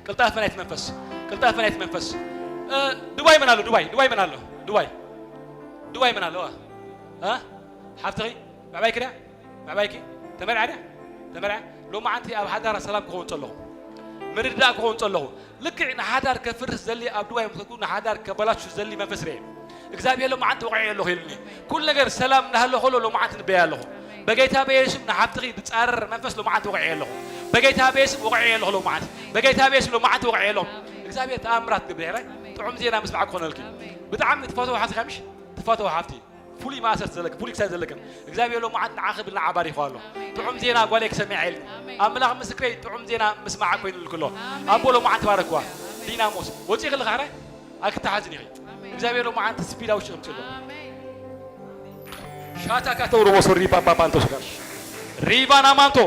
ቅልጣፈ ናይቲ መንፈስ። ቅልጣፈ ናይቲ መንፈስ። እ፣ ዱባይ መን ኣሎ? ዱባይ፣ ዱባይ መን ኣሎ? ዱባይ። ዱባይ መን ኣሎ? እ? ሓፍትኺ? ምዕባይኪ ድያ? ምዕባይኪ? ተመርዓ ድያ? ተመርዓ? ሎማዓንቲ ኣብ ሓዳር ሰላም ክኸውን ጸለኹ። ምርድዳእ ክኸውን ጸለኹ። ልክዕ ንሓዳር ከፍርስ ዘሊ ኣብ ዱባይ ምስ ከድኩ ንሓዳር ከበላሹ ዘሊ መንፈስ ርኤ። እግዚኣብሔር ሎማዓንቲ ወቕዐ ኣለኹ ኢልኒ። ኩሉ ነገር ሰላም እናሃለ ከሎ ሎማዓንቲ ንበያ ኣለኹ። በጌታ በየሱስ ንሓፍትኺ ዝጻረር መንፈስ ሎማዓንቲ ወቕዐ ኣለኹ። በጌታ በየሱስ ወቕዐ ኣለኹ ሎማዓንቲ። በጌታ በየሱስ ሎማዓንቲ ወቕዐ ኣለኹ። እግዚኣብሔር ተኣምራት ክገብር ይሕራይ። ጥዑም ዜና ምስማዕ ክኾነልኪ። ብጣዕሚ ትፈትዎ ሓፍትኻ ምሽ? ትፈትዎ ሓፍቲ። ፍሉይ ማእሰርቲ ዘለክን፣ ፍሉይ ክሳይ ዘለክን። እግዚኣብሔር ሎማዓንቲ ንዓኺ ብል ንዓ ባሪኹ ኣሎ። ኣሜን። ጥዑም ዜና ጓለይ ክሰምዕ ኢልኒ። ኣሜን። ኣምላኽ ምስክረይ ጥዑም ዜና ምስማዕ ኮይኑ ኢልኩ ኣሎ። ኣሜን። ኣቦ ሎማዓንቲ ባረክዋ። ኣሜን። ዲናሞስ ወፂ ክልኻ ረ ኣይክተሓዝን ኢኺ። እግዚኣብሔር ሎመዓንቲ ስፒድ ኣብ ውሽጢ ከምፅእ ኣሎ። ሻታ ካተውሮ ወሶ ሪባ ባባንቶ ስጋሽ ሪባ ናማንቶ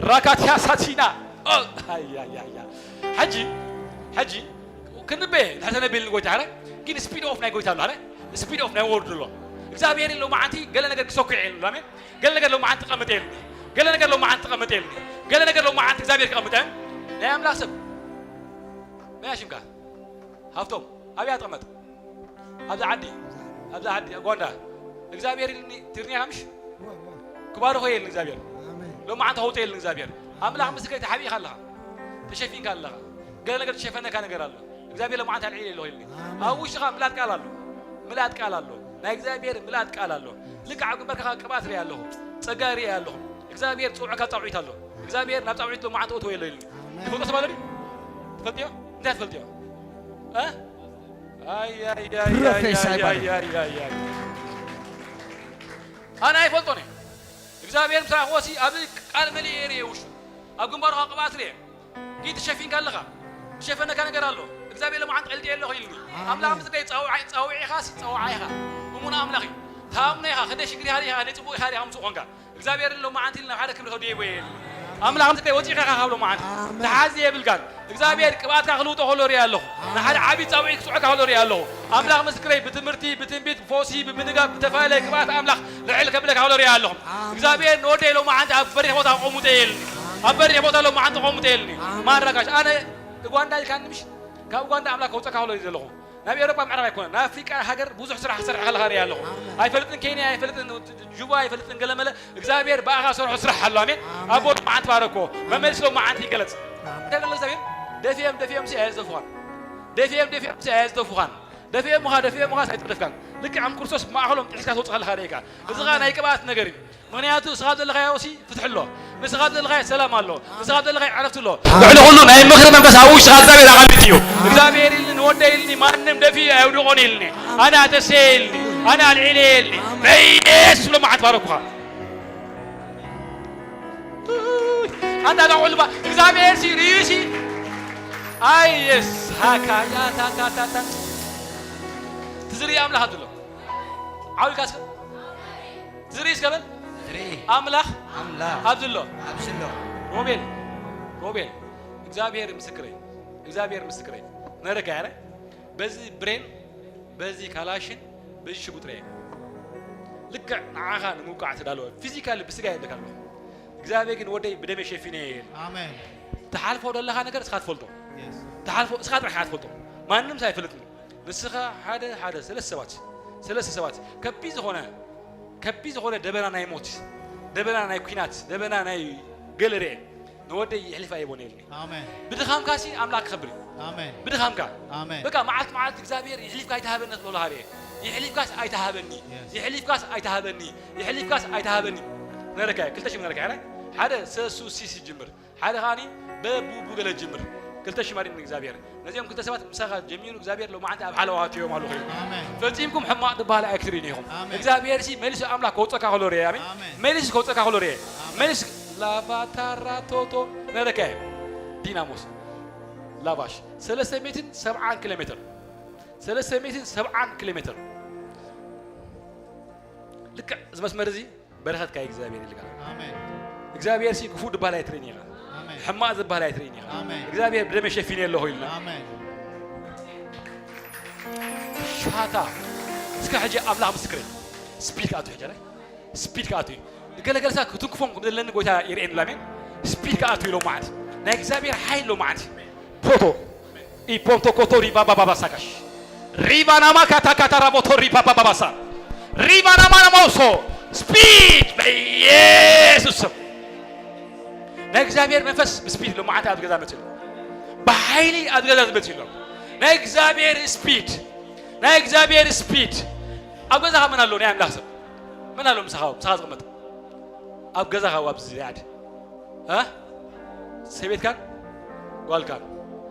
ራካትያ ሳቲና። ኦ፣ ኣያያያ። ሕጂ፣ ሕጂ ክንበ፣ እንድሕር ተነብየሉ ጎይታ፣ ኣረ፣ ግን ስፒድ ኦፍ ናይ ጎይታ ኣሎ፣ ኣረ፣ ስፒድ ኦፍ ናይ ወርድ ኣሎ። እግዚኣብሔር ሎመዓንቲ ገለ ነገር ክሰኩዕ የለን ኣሎ፣ ኣሜን። ገለ ነገር ሎመዓንቲ ክቐምጥ የለን። ገለ ነገር ሎመዓንቲ ክቐምጥ የለን። ገለ ነገር ሎመዓንቲ እግዚኣብሔር ክቐምጥ የለን። ናይ ኣምላኽ ሰብ፣ መን ሽምካ? ሃብቶም፣ ኣብያ ተቐመጥ። ኣብዛ ዓዲ፣ ኣብዛ ዓዲ፣ ጓንዳ። እግዚኣብሔር ኢልኒ፣ ትግርኛ ምሽ? ክባርኾ የለን እግዚኣብሔር። ኣሜን። ሎመዓንቲ ከውፀ የለን እግዚኣብሔር። ኣምላኽ ኣሜን። ምስከይ ተሓቢእካ ኣለኻ። ተሸፊንካ ኣለኻ። ገለ ነገር ተሸፈነካ ነገር ኣሎ። እግዚኣብሔር ሎመዓንቲ ኣልዒለ ኣለኹ ኢልኒ። ኣሜን። ኣብ ውሽጥኻ ምልኣት ቃል ኣሎ። ምልኣት ቃል ኣሎ። ናይ እግዚኣብሔር ምልኣት ቃል ኣሎ። ልክዕ ኣብ ግንባርካ ቅብኣት ርእየ ኣለኹ። ጸጋ ርእየ ኣለኹ። እግዚኣብሔር ጽውዕካ ጻውዒት ኣሎ። እግዚኣብሔር ናብ ጻውዒት ሎመዓንቲ እትወ የለ ኢልኒ። ኣሜን። ትፈልጦ ሰብ ኣሎ ድዩ? ትፈልጥዮ? እንታይ ትፈልጥዮ? እ? ኣይ፣ ኣይ፣ ኣይ፣ ፕሮፌሰር ኣይ፣ ኣይ፣ ባለ። ኣይ፣ ኣይ፣ ኣይ፣ ኣይ። ኣነ ኣይፈልጦን እየ። እግዚኣብሔር ምሳኻ ክወሲ ኣብዚ ቃል መሊእ እየ ርእየ ውሽጡ። ኣብ ግንባርኻ ቅብኣት ርእየ። ግን ተሸፊንካ ኣለኻ። ዝሸፈነካ ነገር ኣሎ። እግዚኣብሔር ሎመዓንቲ ቀልጢ ኣለኹ ኢልኒ። ኣሜን። ኣምላኽ ምስ ደይ ጸውዓይ-፣ ጸውዒኻሲ ጸውዓይኻ። እሙን ኣምላኽ እዩ። ተኣምኖ ኢኻ፣ ክንደይ ሽግር ኢኻ፣ ኢኻ፣ ክንደይ ጽቡቕ ኢኻ፣ ኢኻ፣ ምስ ኾንካ። እግዚኣብሔር ሎመዓንቲ ኢልና ሓደ ክብሪ ከውዲ ይቦ እየ። ኣምላኽ ምስ ደይ ወጺኻ ኢኻ ካብ ሎመዓንቲ። ኣሜን። ተሓዚ የብልካን። እግዚኣብሔር ቅብኣትካ ክልውጦ ከሎ ርእየ ኣለኹ። ኣሜን። ንሓደ ዓቢ ጻውዒት ክጽዑካ ከሎ ርእየ ኣለኹ። ኣምላኽ ምስክረይ ብትምህርቲ፣ ብትንቢት፣ ብፈውሲ፣ ብምንጋር፣ ብተፈላለየ ቅብኣት ኣምላኽ ልዕል ከብለካ ከሎ ርእየ ኣለኹ። ኣሜን። እግዚኣብሔር ንወደይ ሎመዓንቲ ኣብ በሪኽ ቦታ ኣቐሙጠ እየ ኢልኒ። ኣሜን። ኣብ በሪኽ ቦታ ሎመዓንቲ ኣቐሙጠ እየ ኢልኒ። ኣሜን። ማራጋሽ፣ ኣነ ኡጋንዳ ኢልካኒ ምሽ? ካብ ኡጋንዳ ኣምላኽ ከውጸካ ከሎ እዩ ዘለኹ። ናብ ኤውሮጳ ምዕራብ ኣይኮነን። ናብ ኣፍሪቃ ሃገር ብዙሕ ስራሕ ክሰርሕ ከለኻ ርእየ ኣለኹ። ኣሜን። ኣይፈልጥን ኬንያ፣ ኣይፈልጥን ጁባ፣ ኣይፈልጥን ገለመለ። እግዚኣብሔር ብኣኻ ሰርሖ ስራሕ ኣሎ። ኣሜን። ኣሜን። ኣቦ ሎመዓንቲ ባረኮ። ኣሜን። መመልሲ ሎመዓንቲ ይገለጽ። ኣሜን። እንታይ በለ እግዚኣብሔር? ደፊኦም፣ ደፊኦም ሲ ኣየዝደፉኻን። ደፊኦም፣ ደፊኦም ሲ ኣየዝደፉኻን። ደፊኦምኻ፣ ደፊኦምኻ ሲ ኣይተደፍካን። ልክዕ ከም ክርስቶስ ማእኸሎም ጥሒስካ ትወጽእ ከለኻ ርእየካ። እዚ ኸኣ ኣሜን። ናይ ቅብኣት ነገር እዩ። ምኽንያቱ ንስኻ ዘለኻዮ ሲ ፍትሒ ኣሎ። ንስኻ ዘለኻዮ ሰላም ኣሎ። ንስኻ ዘለኻዮ ዕረፍቲ ኣሎ። ኣሜን። ልዕሊ ኩሉ ናይ ምኽሪ መንፈስ ኣብ ውሽጥኻ እግዚኣብሔር ኣቐሚጡ እዩ። ኣሜን። እግዚኣብሔር ኢልኒ፣ ንወደይ ኢልኒ፣ ማንም ደፊኡ ኣየውድቖን ኢልኒ። ኣነ ኣተሴ ኢልኒ። ኣነ ኣልዒለ ኢልኒ። ኣሜን። በኢየሱስ ሎመዓንቲ ባረኩኻ። ኣንታ ዳቑልባ እግዚኣብሔር ሲ ርእዩ ሲ ኣየስ ሃካያታታታታ ትዝሪ ኣምላኽ ኣሎ። ዓውልካ እስከ ዝርኢ እስከ በል። ዝርኢ ኣምላኽ ኣምላኽ ኣብዚ ኣሎ። ኣብዚ ኣሎ። ሮቤል፣ ሮቤል፣ እግዚኣብሔር ምስክረይ፣ እግዚኣብሔር ምስክረይ። ነረካ ያረ በዚ ብሬን፣ በዚ ካላሽን፣ በዚ ሽጉጥ ርእየ። ልክዕ ንዓኻ ንምውቃዕ ተዳለወ። ፊዚካሊ ብስጋ የለካ ኣለኹ። እግዚኣብሔር ግን ወደይ ብደመይ ሸፊነ እየ ኢሉ። ኣሜን። ትሓልፎ ዘለኻ ነገር እስኻ ትፈልጦ። የስ። ትሓልፎ፣ እስኻ ጥራሕ ኢኻ ትፈልጦ። ማንም ሰብ ኣይፈልጥን። ንስኻ ሓደ፣ ሓደ፣ ሰለስተ ሰባት፣ ሰለስተ ሰባት ከቢድ ዝኾነ፣ ከቢድ ዝኾነ ደበና ናይ ሞት፣ ደበና ናይ ኲናት፣ ደበና ናይ ገለ ርኤ፣ ንወደይ የሕሊፋ ሂቦ ነይርኒ። ኣሜን። ብድኻምካሲ ኣምላኽ ክኸብር እዩ። ኣሜን። ብድኻምካ። ኣሜን። በቃ መዓልቲ መዓልቲ እግዚኣብሔር የሕሊፍካ ኣይትሃበኒ ትብሎ ሃበየ። የሕሊፍካስ ኣይትሃበኒ። የስ። የሕሊፍካስ ኣይትሃበኒ። የሕሊፍካስ ኣይትሃበኒ። ነረካ፣ ክልተ ሽም ነረካ፣ ሓደ ሰሱ ሲሲ ጅምር። ሓደ ኸኣኒ በቡ ብገለ ጅምር። ክልተ ሽም ኣሪኒ እግዚኣብሔር። ነዚኦም ክልተ ሰባት ምሳኻ ጀሚሩ እግዚኣብሔር ሎማዓንቲ ኣብ ሓለዋ ኣትዮም ኣለኹ ኢሉ። ኣሜን። ፈጺምኩም ሕማቕ ዝበሃል ኣይክትርእዩን ኢኹም። ኣሜን። እግዚኣብሔር ሲ መሊሱ ኣምላኽ ከውጸካ ከሎ ርኤ። ኣሜን። ኣሜን። መሊሱ ከውጸካ ከሎ ርኤ። ኣሜን። መሊሱ ላቫታራቶቶ ነረካ እየ። ዲናሞስ ላቫሽ ሰለስተ ሚእትን ሰብዓን ኪሎ ሜትር። ሰለስተ ሚእትን ሰብዓን ኪሎ ሜትር። ልክዕ እዚ መስመር እዚ በረኸትካ እዩ እግዚኣብሔር ኢልካ። ኣሜን። እግዚኣብሔር ሲ ክፉእ ዝበሃል ኣይትርእን ኢኻ። ኣሜን። ሕማቕ ዝበሃል ኣይትርእን ኢኻ። ኣሜን። እግዚኣብሔር ብደመ ሸፊነ ኣለኹ ኢልና። ኣሜን። ሻታ። እስከ ሕጂ ኣምላኽ ምስክረይ። ስፒድ ክኣቱ ሕጂ፣ ኣረ? ስፒድ ክኣቱ እዩ። ገለገለ ሰብ ክትንክፎም ከም ዘለኒ ጎይታ ይርእየኒ ኣሎ። ኣሜን። ስፒድ ክኣቱ እዩ ሎማዓንቲ። ናይ እግዚኣብሔር ሓይል ሎማዓንቲ። ፖቶ። ኢፖንቶ ኮቶ ሪባ ባባ ባባ ሳካሽ። ሪባ ናማ ካታ ካታ ራቦቶ ሪባ ባባ ባባ ሳ። ሪባ ናማ ናማ ሶ። ስፒድ በኢየሱስ ስም። ናይ እግዚኣብሔር መንፈስ ብስፒድ ሎማዓንቲ ኣብ ገዛ መፅእ ኣሎ። ብሓይሊ ኣብ ገዛ ዝመፅእ ኣሎ። ናይ እግዚኣብሔር ስፒድ። ናይ እግዚኣብሔር ስፒድ። ኣብ ገዛኻ መን ኣሎ? ናይ ኣምላኽ ሰብ። መን ኣሎ ምሳኻ? ምሳኻ ዝቕመጥ? ኣብ ገዛኻ ኣብዚ ዚኣድ። እ? ሰበይትካን ጓልካን።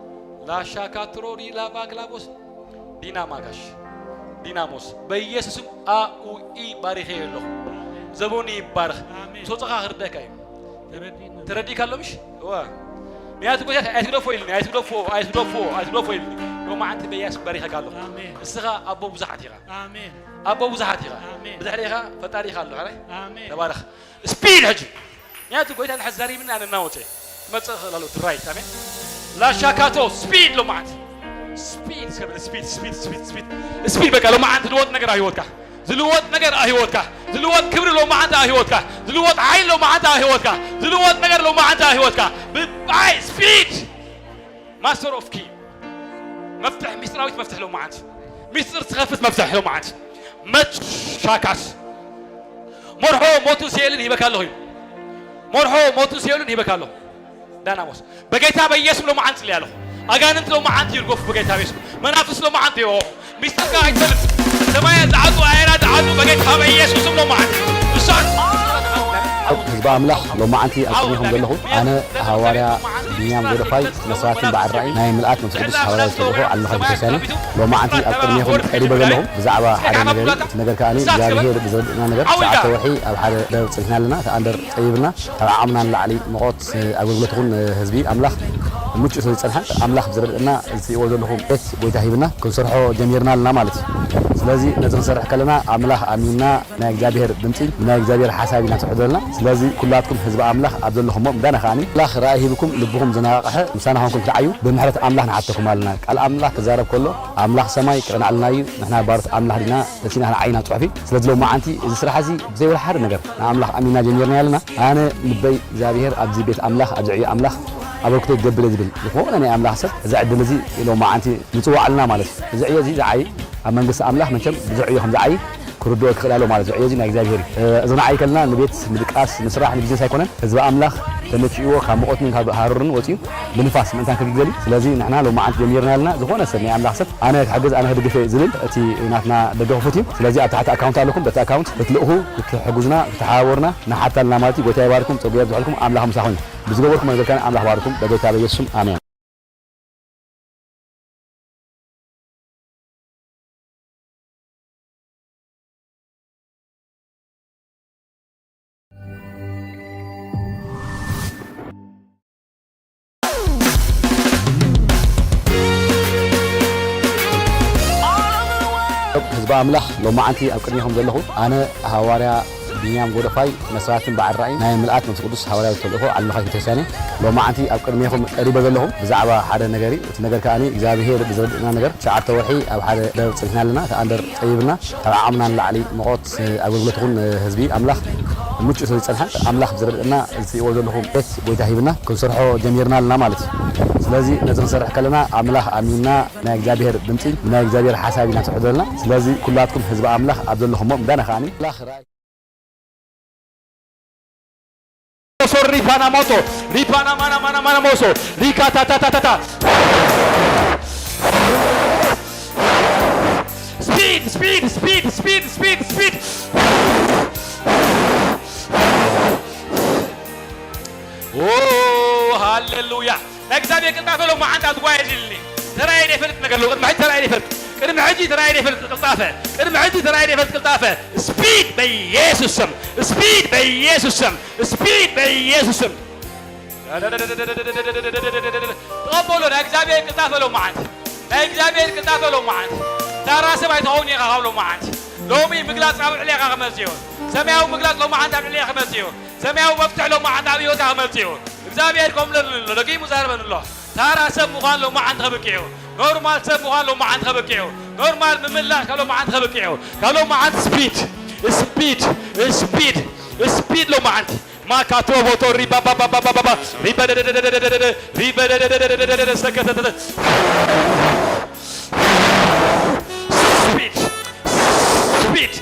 ላሻካ ትሮሪ ላቫ ክላቦስ። ዲና ማጋሽ። ዲናሞስ። በኢየሱስም ኣኡኢ ባሪኸ ኣለኹ። ዘቦኒ ይባረኽ። ኣሜን። ሶጽኻ ክርደካ እዩ። ተረዲእና። ተረዲእካ ኣሎ ምሽ? እወ። ምክንያቱ ጎይታ ኣይትግደፎ ኢልኒ፣ ኣይትግደፎ፣ ኣይትግደፎ፣ ኣይትግደፎ ኢልኒ። ሎማዓንቲ በኢየሱስ ባሪኸካ ኣለኹ። ኣሜን። ንስኻ ኣቦ ብዙሓት ኢኻ። ኣሜን። ኣቦ ብዙሓት ኢኻ። ኣሜን። ብድሕሬኻ ፈጣሪ ኢኻ ኣሎ፣ ሕራይ? ኣሜን። ተባረኽ። ስፒድ ሕጂ። ምክንያቱ ጎይታ ድሓር ዘሪብና ኣነ እናወፀ ትመፅእ ክእል ኣሎ፣ ትራይት። ኣሜን። ላሻካቶ ስፒድ ሎማዓንቲ። ስፒድ፣ ስፒድ፣ ስፒድ፣ ስፒድ፣ ስፒድ። በቃ ሎማዓንቲ ዝልወጥ ነገር ኣብ ህይወትካ። ዝልወጥ ነገር ኣብ ህይወትካ። ዝልወጥ ክብሪ ሎማዓንቲ ኣብ ህይወትካ። ዝልወጥ ሓይሊ ሎማዓንቲ ኣብ ህይወትካ። ዝልወጥ ነገር ሎማዓንቲ ኣብ ህይወትካ። ብባይ ስፒድ። ማስተር ኦፍ ኪ። መፍትሕ፣ ሚስጥራዊት መፍትሕ ሎማዓንቲ። ሚስጥር ትኸፍት መፍትሕ ሎማዓንቲ። መሻካስ። መርሖ ሞትን ሲኦልን ሂበካ ኣለኹ እዩ። መርሖ ሞትን ሲኦልን ሂበካ ኣለኹ። ዳናሞስ። በጌታ በኢየሱስ ሎማዓንቲ እጽልይ ኣለኹ። ኣጋንንት ሎማዓንቲ ይርገፉ በጌታ በኢየሱስ። መናፍስት ሎማዓንቲ ይወ-፣ ሚስጥርካ ኣይትፈልጥ። ሰማያት ዝዓጹ፣ ኣየራት ዝዓጹ በጌታ በኢየሱስም ሎማዓንቲ። ንሳን ህዝቢ ኣምላኽ ሎማዓንቲ ኣብ ቅድሜኹም ዘለኹ፣ ኣነ ሃዋርያ ቢንያም ጎደፋይ፣ መስራትን በዓል ራእይ ናይ ምልኣት መንፈስ ቅዱስ ሃዋርያዊ ተልእኾ ዓለም ለኻዊ ቤተክርስትያን፣ ሎማዓንቲ ኣብ ቅድሜኹም ቀሪበ ዘለኹ። ብዛዕባ ሓደ ነገር እዩ። እቲ ነገር ከኣ እግዚኣብሄር ብዘረድእና ነገር፣ ትሽዓተ ወርሒ ኣብ ሓደ ደብር ጸኒሕና ኣለና። እቲ ኣንደር ጸቢብና፣ ካብ ዓቕምና ንላዕሊ ሙቐት ኣገልግሎት ይኹን ህዝቢ ኣምላኽ ምቹእ ስለ ዝጸንሐ፣ ኣምላኽ ብዝረድእና፣ እዚ ትርእይዎ ዘለኹም ቤት ጎይታ ሂብና፣ ክንሰርሖ ጀሚርና ኣለና ማለት እዩ። ስለዚ ነዚ ክንሰርሕ ከለና፣ ኣምላኽ ኣሚንና፣ ናይ እግዚኣብሄር ድምጺ፣ ናይ እግዚኣብሄር ሓሳብ ኢና ንሰርሖ ዘለና። ስለዚ ኩላትኩም ህዝቢ ኣምላኽ ኣብ ዘለኹሞ፣ ምዳና ከኣኒ ኣምላኽ ራእይ ሂብኩም ልብኹም ዘነቓቕሐ ምሳና ኮንኩም ክትዓዩ ብምሕረት ኣምላኽ ንሓተኩም ኣለና። ቃል ኣምላኽ ክዛረብ ከሎ ኣምላኽ ሰማይ ክቕንዓልና እዩ። ንሕና ባሮት ኣምላኽ ዲና? እቲ ኢና ንዓይና ጽሑፍ እዩ። ስለዚ ሎማዓንቲ እዚ ስራሕ እዚ ብዘይ ወላ ሓደ ነገር ንኣምላኽ ኣሚንና ጀሚርና ኣለና። ኣነ ልበይ እግዚኣብሄር ኣብዚ ቤት ኣምላኽ፣ ኣብዚ ዕዮ ኣምላኽ ኣበርክቶ ክገብር እየ ዝብል ዝኾነ ናይ ኣምላኽ ሰብ እዚ ዕድል እዚ ሎማዓንቲ ምጽዋዕ ኣለና ማለት እዩ። እዚ ዕዮ እዚ ዝዓዪ ኣብ መንግስቲ ኣምላኽ መቸም ብዙሕ ዕዮ ከም ዝዓዪ ክርድኦ ክኽእል ኣለዎ ማለት እዩ። እዚ ናይ እግዚኣብሄር እዩ። እ፣ እዚ ንዓይ ከለና ንቤት ምድቃስ፣ ንስራሕ፣ ንቢዝነስ ኣይኮነን። ህዝቢ ኣምላኽ ተመችእዎ ካብ ሙቐትን ካብ ሃሩርን ወፂኡ ብንፋስ ምእንታን ከገልግል እዩ። ስለዚ ንሕና ሎማዓንቲ ጀሚርና ኣለና። ዝኾነ ሰብ ናይ ኣምላኽ ሰብ ኣነ ክሕግዝ፣ ኣነ ክድግፍ እየ ዝብል እቲ ናትና ደገ ክፉት እዩ። ስለዚ ኣብ ታሕቲ ኣካውንት ኣለኩም። በቲ ኣካውንት ክትልእኹ፣ ክትሕግዙና፣ ክትሓባበሩና ንሓታልና ማለት እዩ። ጎይታ ይባርኩም፣ ጸጉ የብዝሐልኩም፣ ኣምላኽ ምሳኹም እዩ። ብዝገበርኩም ነገር ከኣ ኣምላኽ ባርኩም። በጌታ በኢየሱስ ስም ኣሜን። ህዝቢ ኣምላኽ ሎማዓንቲ ኣብ ቅድሜኹም ዘለኹ ኣነ ሃዋርያ ቢንያም ጎደፋይ መስራትን በዓል ራእይ ናይ ምልኣት መንፈስ ቅዱስ ሃዋርያዊ ተልእኾ ዓለም ለኻዊት ቤተክርስትያን እየ። ሎማዓንቲ ኣብ ቅድሜኹም ቀሪበ ዘለኹ ብዛዕባ ሓደ ነገር እዩ። እቲ ነገር ከኣ እግዚኣብሄር ብዝረድእና ነገር ትሽዓተ ወርሒ ኣብ ሓደ ደብር ጸኒሕና ኣለና። እቲ ኣንደር ጸቢብና ካብ ዓቕምና ንላዕሊ ሙቐት ኣገልግሎት ይኹን ህዝቢ ኣምላኽ ምቹእ ስለ ዝጸንሐ ኣምላኽ ብዝረድእና እዚ ትርእይዎ ዘለኹም ቤት ጎይታ ሂብና ክንሰርሖ ጀሚርና ኣለና ማለት እዩ። ስለዚ ነዚ ክንሰርሕ ከለና ኣምላኽ ኣሚንና ናይ እግዚኣብሄር ድምጺ ናይ እግዚኣብሄር ሓሳብ ኢና ንሰርሖ ዘለና። ስለዚ ኩላትኩም ህዝቢ ኣምላኽ ኣብ ዘለኹሞ ምዳና ከኣኒ ኣምላኽ ራእይ ሞሶ ሪፓና ሞቶ ሪፓና ማና ማና ማና ሞሶ ሪካ ታታ ታታ ታ ስፒድ ስፒድ ስፒድ ስፒድ ስፒድ ስፒድ ኦ ሃሌሉያ ናይ እግዚኣብሔር ቅልጣፈ ሎማዓንቲ ኣብ ዝጓየ ዝልኒ ተራእየ ዘይፈልጥ ነገር ኣለዎ። ቅድሚ ሕጂ ተራእየ ዘይፈልጥ ቅድሚ ሕጂ ተራእየ ዘይፈልጥ ቅልጣፈ ቅድሚ ሕጂ ተራእየ ዘይፈልጥ ቅልጣፈ ስፒድ በኢየሱስ ስም ስፒድ በኢየሱስ ስም ስፒድ በኢየሱስ ስም ተቐበሎ። ናይ እግዚኣብሔር ቅልጣፈ ሎማዓንቲ ናይ እግዚኣብሔር ቅልጣፈ ሎማዓንቲ ታራ ሰብ ኣይትኸውን ኢኻ ካብ ሎማዓንቲ ሎሚ ምግላፅ ኣብ ልዕሌኻ ክመፅእ እዩ። ሰማያዊ ምግላፅ ሎማዓንቲ ኣብ ልዕሌኻ ክመፅእ እዩ። ሰማያዊ መፍትሒ ሎማዓንቲ ኣብ ህይወትካ ክመፅእ እዩ። እግዚኣብሔር ከምለሉ ኣሎ ደጊሙ ዛረበኒ ኣሎ። ታራ ሰብ ምዃን ሎማዓንቲ ከብቅዕ እዩ። ኖርማል ሰብ ምዃን ሎማዓንቲ ከብቅዕ እዩ። ኖርማል ምምላስ ካብ ሎማዓንቲ ከብቅዕ እዩ። ካብ ሎማዓንቲ ስፒድ ስፒድ ስፒድ ስፒድ ሎማዓንቲ ማካቶ ቦቶ ሪባባባባባባ ሪበደደደደደደደደ ሪበደደደደደደደደ ሰከተተተ ስፒድ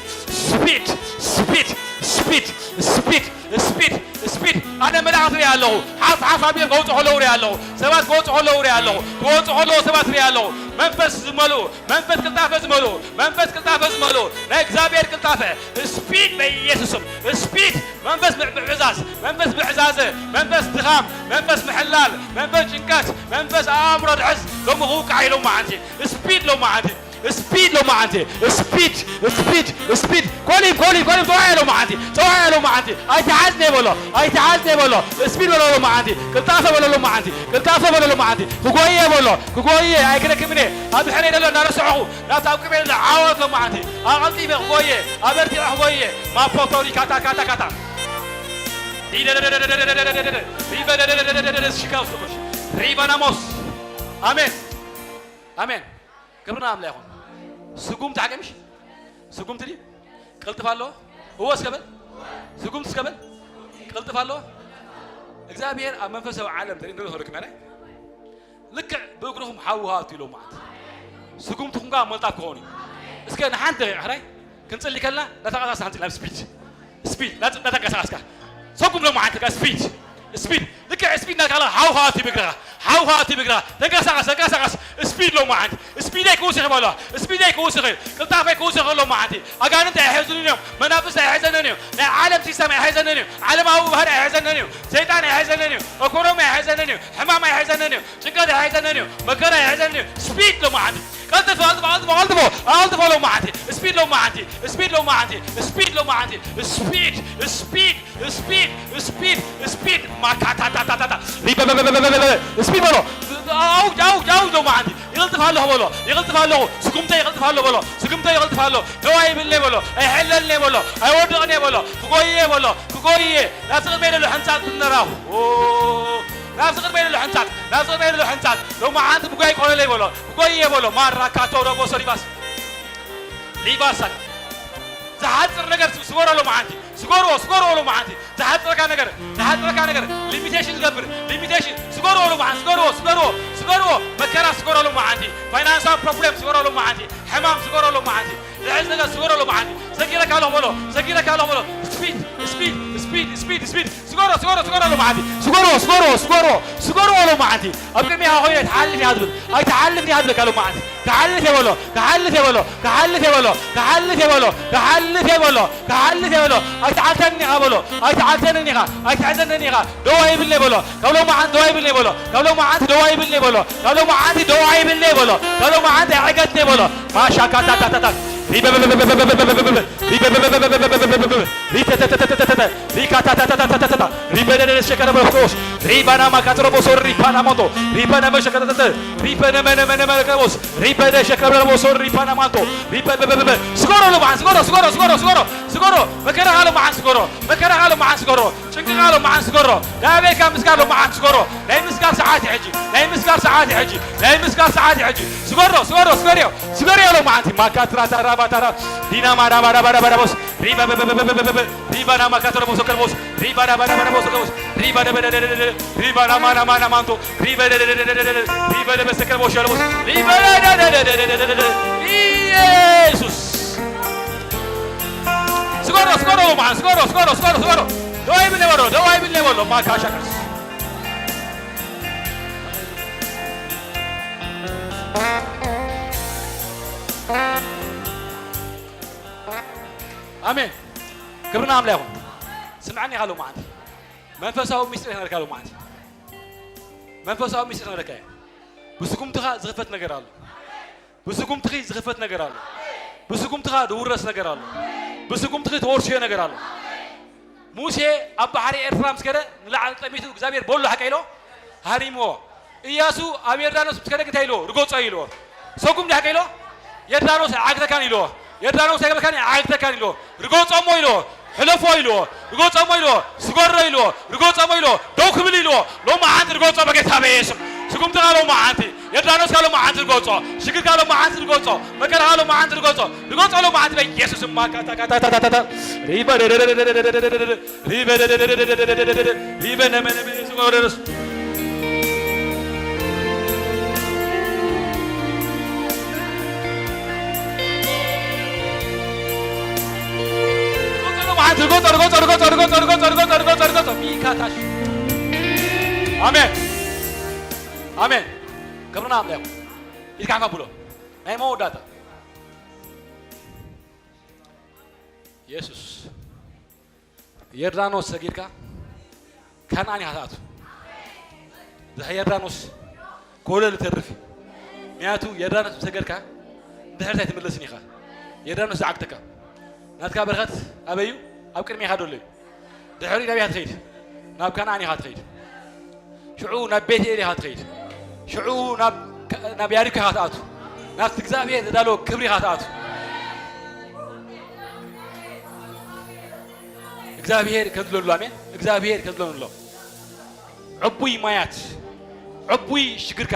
ስፒድ ስፒድ ስፒድ ስፒድ ስፒድ ስፒድ ኣነ መላእኽቲ ሪኣ ኣለኹ። ሓፍ ሓፍ ኣቢሎም ክወፁ ከለዉ ሪኣ ኣለኹ። ሰባት ክወፁ ከለዉ ሪኣ ኣለኹ። ክወፁ ከለዉ ሰባት ሪኣ ኣለኹ። መንፈስ ዝመልኡ መንፈስ ቅልጣፈ ዝመልኡ መንፈስ ቅልጣፈ ዝመልኡ ናይ እግዚኣብሔር ቅልጣፈ ስፒድ በኢየሱስም ስፒድ መንፈስ ምዕዛዝ መንፈስ ምዕዛዘ መንፈስ ድኻም መንፈስ ምሕላል መንፈስ ጭንቀት መንፈስ ኣእምሮ ድሕዝ ሎሚ ክውቃዕ ኢሎም መዓንቲ ስፒድ ሎም መዓንቲ ስፒድ ሎማዓንቲ። ስፒድ፣ ስፒድ፣ ስፒድ። ኮሊብ፣ ኮሊብ፣ ኮሊብ። ጸዋያ ሎማዓንቲ። ጸዋያ ሎማዓንቲ። ኣይትሓዝኒ በሎ። ኣይትሓዝኒ በሎ። ስፒድ በሎ ሎማዓንቲ። ቅልጣፈ በሎ ሎማዓንቲ። ቅልጣፈ በሎ ሎማዓንቲ። ክጎየ በሎ። ክጎየ ኣይክረክብን እየ። ኣብ ድሕረይ ዘሎ እናረስዐኹ ናብቲ ኣብ ቅድመይ ዘሎ ዓወት ሎማዓንቲ። ኣቐልጢፈ ክጎየ። ኣበርቲዐ ክጎየ። ማፖቶሪ ካታ ካታ ካታ። ሪበ ሽካው ስቶሽ። ሪበ ናሞስ። ኣሜን። ኣሜን። ክብሪ ንኣምላኽ ይኹን። ስጉምቲ ሓቀ ምሽ? ስጉምቲ ድዩ? ቅልጥፍ ኣለዎ? እዎ እስከ በል። ስጉምቲ እስከ በል። ቅልጥፍ ኣለዎ? እግዚኣብሔር ኣብ መንፈሳዊ ዓለም ተሪእንዶ ንኸርክ መረ? ልክዕ ብእግርኹም ሓዊ ሃቱ ኢሎም ማለት። ስጉምትኹም ጋር መልጣፍ ክኾኑ እዩ። እስከ ንሓንቲ ደቂቕ ሕራይ ክንጽሊ ከለና፣ ነተንቀሳቐስ ሓንቲ ናብ ስፒድ። ስፒድ፣ ናጽ-፣ እናተንቀሳቐስካ። ሰጉም ሎማዓንቲ ከኣ ስፒድ፣ ስፒድ። ልክዕ ስፒድ እናካላ ሓው ከኣቱ ብእግርኻ፣ ሓው ከኣቱ ብእግርኻ። ተንቀሳቐስ፣ ተንቀሳቐስ። ስፒድ ሎማዓንቲ። ስፒደይ ክውስኽ በሎ። ስፒደይ ክውስኽ እዩ። ቅልጣፈይ ክውስኽ ኣሎ ሎማዓንቲ። ኣጋንንት ኣይሕዙንን እዮም። መናፍስት ኣይሕዘንን እዮም። ናይ ዓለም ሲስተም ኣይሕዘንን እዩ። ዓለማዊ ባህሪ ኣይሕዘንን እዩ። ሰይጣን ኣይሕዘንን እዩ። ኢኮኖሚ ኣይሕዘንን እዩ። ሕማም ኣይሕዘንን እዩ። ጭንቀት ኣይሕዘንን እዩ። መከራ ኣይሕዘንን እዩ። ስፒድ ሎማዓንቲ። ቀልጥፍ፣ ቀልጥፍ፣ ቀልጥፍ፣ ቀልጥፍ፣ ቀልጥፍ ሎማዓንቲ። ስፒድ ሎማዓንቲ። ስፒድ ሎማዓንቲ። ስፒድ ሎማዓንቲ። ስፒድ፣ ስፒድ፣ ስፒድ፣ ስፒድ፣ ስፒድ። ማካታታታታታ። ሪበበበበበበበ። ስፒድ በሎ። ኣውጅ፣ ኣውጅ፣ ኣውጅ ሎማዓንቲ። ይቕልጥፍ ኣለኹ በሎ። ይቕልጥፍ ኣለኹ። ስጉምተይ ይቕልጥፍ ኣሎ በሎ። ስጉምተይ ይቕልጥፍ ኣሎ። ደው ኣይብልን'የ በሎ። ኣይሕለልን'የ በሎ። ኣይወድቕን'የ በሎ። ክጎይ'የ በሎ። ክጎይ'የ። ናብቲ ቅድመይ ዘሎ ሕንጻጽ ብነራኹ። ኦ፣ ናብቲ ቅድመይ ዘሎ ሕንጻጽ። ናብቲ ቅድመይ ዘሎ ሕንጻጽ። ሎማዓንቲ ብጓይ ቆለለይ በሎ። ብጎይ'የ በሎ። ማራ ካቶ ረቦ ሶሪባስ። ሊባሳት። ዝሓጽር ነገር ስጎሮ ሎማዓንቲ። ስጎርዎ፣ ስጎርዎ ሎማዓንቲ። ዝሓጽረካ ነገር፣ ዝሓጽረካ ነገር። ሊሚቴሽን ዝገብር፣ ሊሚቴሽን። ስጎርዎ ሎማዓንቲ። ስጎርዎ፣ ስጎርዎ፣ ስጎርዎ። መከራ ስጎሮ ሎማዓንቲ። ፋይናንሳዊ ፕሮብሌም ስጎሮ ሎማዓንቲ። ሕማም ስጎሮ ሎማዓንቲ። ዝሕዝ ነገር ስጎሮ ሎማዓንቲ። ሰጊረካ ኣለኹ በሎ፣ ሰጊረካ ኣለኹ በሎ። ስፒድ፣ ስፒድ፣ ስፒድ፣ ስፒድ፣ ስፒድ። ስጎሮ፣ ስጎሮ፣ ስጎሮ ሎማዓንቲ። ስጎርዎ፣ ስጎርዎ፣ ስጎርዎ። ስጎርዎ ሎማዓንቲ። ኣብ ቅድሚኻ ኮይነ ትሓልፍ እያ ትብል። ኣይትሓልፍን እያ ትብለካ ሎማዓንቲ። ክሓልፍ እየ በሎ፣ ክሓልፍ እየ በሎ፣ ክሓልፍ እየ በሎ፣ ክሓልፍ እየ በሎ፣ ክሓልፍ እየ በሎ፣ ክሓልፍ እየ በሎ። ኣይትዓግተንን ኢኻ በሎ፣ ኣይትዓግተንን ኢኻ፣ ኣይትሕዘንን ኢኻ። ደው ኣይብልን'የ በሎ። ካብ ሎማዓንቲ ደው ኣይብልን'የ በሎ። ካብ ሎማዓንቲ ደው ኣይብልን'የ በሎ። ካብ ሎማዓንቲ ደው ኣይብልን'የ በሎ። ካብ ሎማዓንቲ ኣይዕገትን'የ በሎ። ማሻካታታታታ። ሪበበበበበበበበበበበ። ሪበበበበበበበበበበበ። ሪተተተተተተተተ። ሪካታታታታታታታ። ሪበደደደ ሸከረ በለስኮስ። ሪባና ማካትሮ ቦሶ ሪፓና ሞቶ። ሪበነ መሸከተተተ። ሪበነ መነ መነ መነ ከቦስ። ሪበደ ሸከረ በለቦሶ ሪፓና ማንቶ። ሪበበበበበ። ስጎሮ ሎማዓንቲ፣ ስጎሮ፣ ስጎሮ፣ ስጎሮ፣ ስጎሮ። ስጎሮ። መከራ ሎማዓንቲ ስጎሮ። መከራ ሎማዓንቲ ስጎሮ። ጭንቅኻ ሎማዓንቲ ስገሮ። ናይ ኣበይካ ምስጋር ሎማዓንቲ ስገሮ። ናይ ምስጋር ሰዓት እዩ ሕጂ። ናይ ምስጋር ሰዓት እዩ ሕጂ። ናይ ምስጋር ሰዓት እዩ ሕጂ። ስገሮ፣ ስገሮ፣ ስገርዮ። ስገርዮ ሎማዓንቲ። ማካትራ ታራ ባታራ። ዲና ማራ ባራ ባራ ባራ ቦስ። ሪባ በበበበበበበ። ሪባ ና ማካትራ ቦሶ ከርቦስ። ሪባ ና ባራ ባራ ቦሶ ከርቦስ። ሪባ ደበደደደደ። ሪባ ና ማና ማና ማንቶ። ሪባ ደደደደደደ። ሪባ ደበሰ ከርቦስ ሸርቦስ። ሪባ ደደደደደደ። ኢየሱስ። ስገሮ፣ ስገሮ፣ ማን፣ ስገሮ፣ ስገሮ፣ ስገሮ፣ ስገሮ። ደዋይ ብል ነበሮ፣ ደዋይ ብል ነበሮ፣ ማካሻ ከርስ። ኣሜን። ክብሪ ንኣምላኽ ይኹን። ስምዓኒ ኢኻ ሎማዓንቲ። መንፈሳዊ ሚስጥር ይነግረካ ሎማዓንቲ። መንፈሳዊ ሚስጥር ይነግረካ እየ። ብስጉምትኻ ዝኽፈት ነገር ኣሎ። ብስጉምትኺ ዝኽፈት ነገር ኣሎ። ብስጉምትኻ ዝውረስ ነገር ኣሎ። ብስጉምትኺ ተወርሽዮ ነገር ኣሎ። ሙሴ ኣብ ባሕሪ ኤርትራ ምስ ከደ ንላዕሊ ጠሚቱ እግዚኣብሔር በሎ ሓቀ ኢሎ ሃሪምዎ። ኢያሱ ኣብ ዮርዳኖስ ምስ ከደ እንታይ ኢልዎ? ርገጾ ኢልዎ። ሰጉም ዲ ሓቀ ኢልዎ? ዮርዳኖስ ኣይዓግተካን ኢልዎ። ዮርዳኖስ ኣይገበርካን ኣይዓግተካን ኢልዎ። ርገጾ እሞ ኢልዎ። ሕለፎ ኢልዎ። ርገጾ እሞ ኢልዎ። ስገሮ ኢልዎ። ርገጾ እሞ ኢልዎ። ደው ክብል ኢልዎ። ሎሚ ሓንቲ ርገጾ በጌታ በኢየሱስ። ስጉምትኻ ሎሚ ሓንቲ። ዮርዳኖስካ ሎሚ ሓንቲ ርገጾ። ሽግርካ ሎሚ ሓንቲ ርገጾ። መከራኻ ሎሚ ሓንቲ ርገጾ። ርገጾ ሎሚ ሓንቲ በኢየሱስ እማ ካታ ካታ ታታ ታታ። ሪበ ሪበ ነመነመ ስጎረስ። ርገጾ ሎሚ ሓንቲ ርገጾ ርገጾ ርገጾ ርገጾ ርገጾ ርገጾ ርገጾ ርገጾ ርገጾ። ሚካታሽ። ኣሜን። ኣሜን። ክብርና ኣምላኽ። ኢድካ ሓፍ ኣብሎ። ናይ መወዳእታ። የሱስ። ዮርዳኖስ ሰጊድካ ከነኣን ኢኻ ትኣቱ። ድሕሪ ዮርዳኖስ ኮለል ተርፍ እዩ። ምክንያቱ ዮርዳኖስ ምስ ሰገድካ ድሕሪት ኣይትምለስን ኢኻ። ዮርዳኖስ ዝዓግተካ። ናትካ በረኸት ኣበይ እዩ? ኣብ ቅድሜኻ ዘሎ እዩ። ድሕሪ ናብ ኢኻ ትኸይድ? ናብ ከነኣን ኢኻ ትኸይድ። ሽዑ ናብ ቤት ኤል ኢኻ ትኸይድ። ሽዑ ናብ፣ ናብ ያሪኮ ኢኻ ትኣቱ። ናብቲ እግዚኣብሔር ዘዳለዎ ክብሪ ኢኻ ትኣቱ። እግዚኣብሔር ከም ዝለሉ፣ ኣሜን። እግዚኣብሔር ከም ዝለሉ ኣሎ። ዕቡይ ማያት፣ ዕቡይ ሽግርካ፣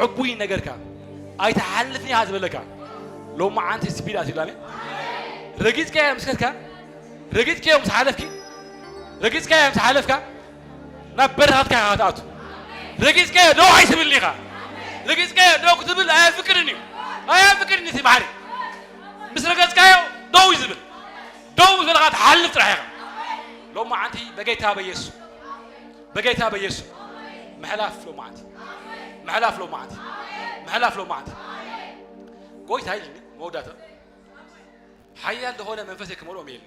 ዕቡይ ነገርካ ኣይትሓልፍን ኢኻ ዝበለካ፣ ሎማዓንቲ ስፒድ ኣትዩላ። ኣሜን። ረጊጽካዮ ምስ ከድካ፣ ረጊጽካዮ ምስ ሓለፍኪ፣ ረጊጽካዮ ምስ ሓለፍካ፣ ናብ በረኸትካ ኢኻ ትኣቱ። ረጊጽካዮ ደው ኣይትብልን ኢኻ። ረጊጽካዮ ደው ክትብል ኣየፍቅድን እዩ። ኣየፍቅድን እዩ እቲ ባሕሪ። ምስ ረገጽካዮ ደው እዩ ዝብል። ደው ምስ በልካ ትሓልፍ ጥራሕ ኢኻ። ሎማዓንቲ በጌታ በየሱስ፣ በጌታ በየሱስ ምሕላፍ ሎማዓንቲ፣ ምሕላፍ ሎማዓንቲ፣ ምሕላፍ ሎማዓንቲ። ጎይታ ኢልኒ መወዳእታ ሓያል ዝኾነ መንፈስ ክመልኦም ኢልኒ።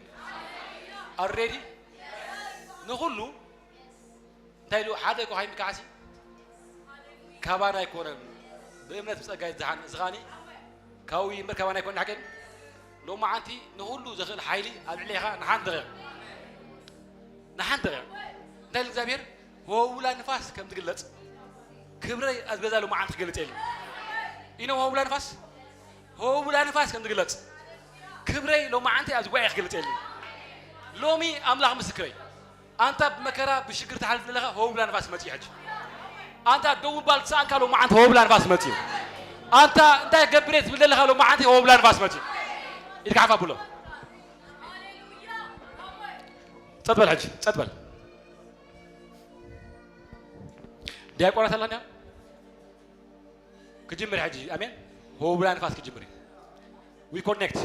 ኣሬዲ ንኹሉ እንታይ ኢሉ ሓደ እኮ ሃይምካዓሲ ካባና ኣይኮነን፣ ብእምነት ብጸጋ ይዝሓን። እዚ ኸኣኒ ካብኡ እዩ እምበር ካባና ኣይኮነን። ሓቂ ሎማዓንቲ ንኹሉ ዘኽእል ሓይሊ ኣብ ልዕሌኻ ንሓንቲ ደቂቕ፣ ንሓንቲ ደቂቕ። እንታይ ኢሉ እግዚኣብሔር? ወውላ ንፋስ ከም ዝግለጽ ክብረይ ኣብ ገዛ ሎማዓንቲ ክገልጽ የለን። ኢነ ወውላ ንፋስ፣ ወውላ ንፋስ ከም ዝግለጽ ክብረይ ሎማዓንቲ ኣብዚ ጉባኤ ክገልጽ የለን። ሎሚ ኣምላኽ ምስክረይ፣ ኣንታ ብመከራ ብሽግር ትሓልፍ ዘለኻ፣ ሆብላ ንፋስ መጺኡ ሕጂ። ኣንታ ደው ምባል ዝሰኣንካ፣ ሎማዓንቲ ሆብላ ንፋስ መጺኡ። ኣንታ እንታይ ገብር እየ ትብል ዘለኻ፣ ሎማዓንቲ ሆብላ ንፋስ መጺኡ። ኢድካ ሓፍ ኣብሎ። ጸጥ በል ሕጂ፣ ጸጥ በል። ዲያቆናት ኣላና ክጅምር ሕጂ። ኣሜን። ሆብላ ንፋስ ክጅምር እዩ። We connect።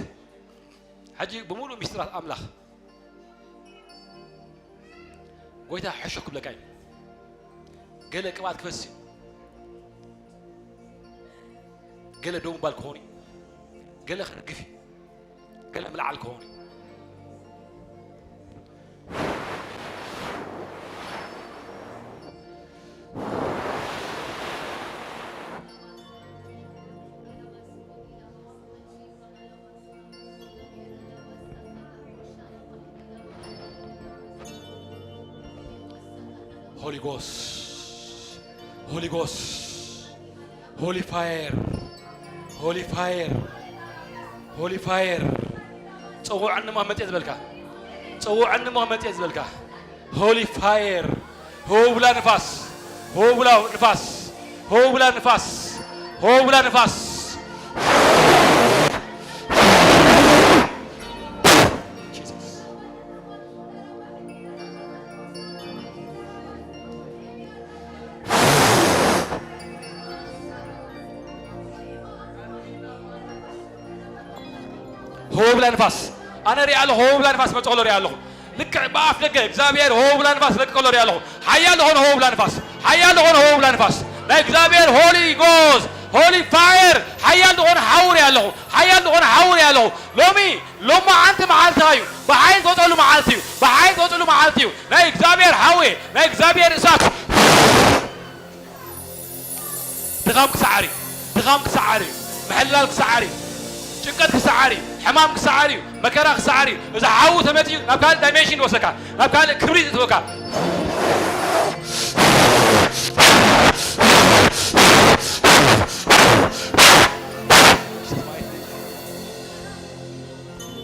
ሕጂ ብምሉእ ሚስጥራት ኣምላኽ ጎይታ ሕሹኽ ክብለካ እዩ። ገለ ቅብኣት ክፈስስ እዩ። ገለ ደው ምባል ክኸውን እዩ። ገለ ክርግፍ እዩ። ገለ ምልዓል ክኸውን እዩ። Holy Ghost, Holy Ghost, Holy Fire, Holy Fire, Holy Fire። ጸውዓኒ እሞ መጽእ ዝበልካ፣ ጸውዓኒ እሞ መጽእ ዝበልካ፣ Holy Fire። ሆብላ ንፋስ፣ ሆብላ ንፋስ፣ ሆብላ ንፋስ፣ ሆብላ ንፋስ። Jesus። ሆብላ ንፋስ። ኣነ ሪኣ ኣለኹ፣ ሆብላ ንፋስ መጽእ ከሎ ሪኣ ኣለኹ። ልክዕ ብኣፍ ደገ እግዚኣብሔር ሆብላ ንፋስ ለቅቀሎ ሪኣ ኣለኹ። ሓያል ዝኾነ ሆብላ ንፋስ፣ ሓያል ዝኾነ ሆብላ ንፋስ፣ ናይ እግዚኣብሔር ሆሊ ጎዝ፣ ሆሊ ፋየር፣ ሓያል ዝኾነ ሓዊ ሪኣ ኣለኹ። ሓያል ዝኾነ ሓዊ ሪኣ ኣለኹ። ሎሚ፣ ሎማዓንቲ መዓልትኻ እዩ። ብሓይል ትወፀሉ መዓልቲ እዩ። ብሓይል ትወፀሉ መዓልቲ እዩ። ናይ እግዚኣብሔር ሓዊ፣ ናይ እግዚኣብሔር እሳት። ድኻም ክሰዓር እዩ። ድኻም ክሰዓር እዩ። ምሕላል ክሰዓር እዩ። ጭንቀት ክሰዓር እዩ። ሕማም ክሰዓር እዩ። መከራ ክሰዓር እዩ። እዚ ሓዊ ተመጺኡ ናብ ካልእ ዳይሜንሽን ይወስደካ፣ ናብ ካልእ ክብሪ ይእትወካ።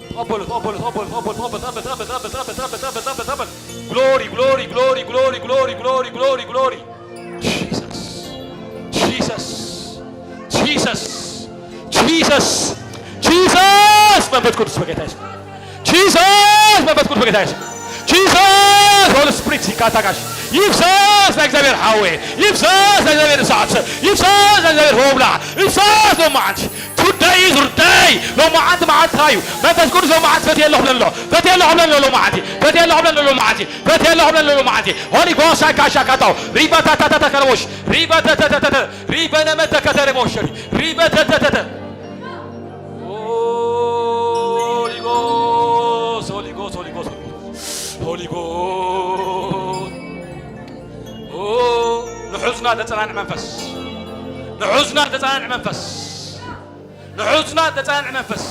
ተቐበሉ፣ ተቐበሉ፣ ተቐበሉ፣ ተቐበሉ፣ ተቐበሉ፣ ተቐበሉ፣ ተቐበሉ፣ ተቐበሉ፣ ተቐበሉ፣ ተቐበሉ፣ ተቐበሉ። ግሎሪ፣ ግሎሪ፣ ግሎሪ፣ ግሎሪ፣ ግሎሪ፣ ግሎሪ፣ ግሎሪ፣ ግሎሪ። ጂሰስ፣ ጂሰስ፣ ጂሰስ፣ ጂሰስ፣ ጂሰስ፣ መንፈስ ቅዱስ በጌታ ይስም። ጂሰስ፣ መንፈስ ቅዱስ በጌታ ይስም። ጂሰስ፣ ሆሊ ስፕሪት ይካታካሽ። ይፍሰስ ናይ እግዚኣብሔር ሓዌ፣ ይፍሰስ ናይ እግዚኣብሔር እሳት፣ ይፍሰስ ናይ እግዚኣብሔር ሆብላ፣ ይፍሰስ ሎማዓንቲ። ቱደይ ዙርደይ ሎማዓንቲ መዓልትኻ እዩ። መንፈስ ቅዱስ ሎማዓንቲ ፈትየ ኣለኹ ብለሎ፣ ፈትየ ኣለኹ ብለሎ ሎማዓንቲ፣ ፈትየ ኣለኹ ብለሎ ሎማዓንቲ፣ ፈትየ ኣለኹ ብለሎ ሎማዓንቲ። ሆሊ ጎስት ሻካ ሻካታው ሪባ ታታታታ ከረቦሽ ሪባ ተተተተተ ሪበ ነመተ ከተረቦሽ ሪበ ተተተተ ሆሊ ጎስት፣ ሆሊ ጎስት፣ ሆሊ ጎስት፣ ሆሊ ጎስት። ኦ፣ ንሑዝና ዘጸናንዕ መንፈስ፣ ንሑዝና ዘጸናንዕ መንፈስ፣ ንሕዝና ዘጸናንዕ መንፈስ።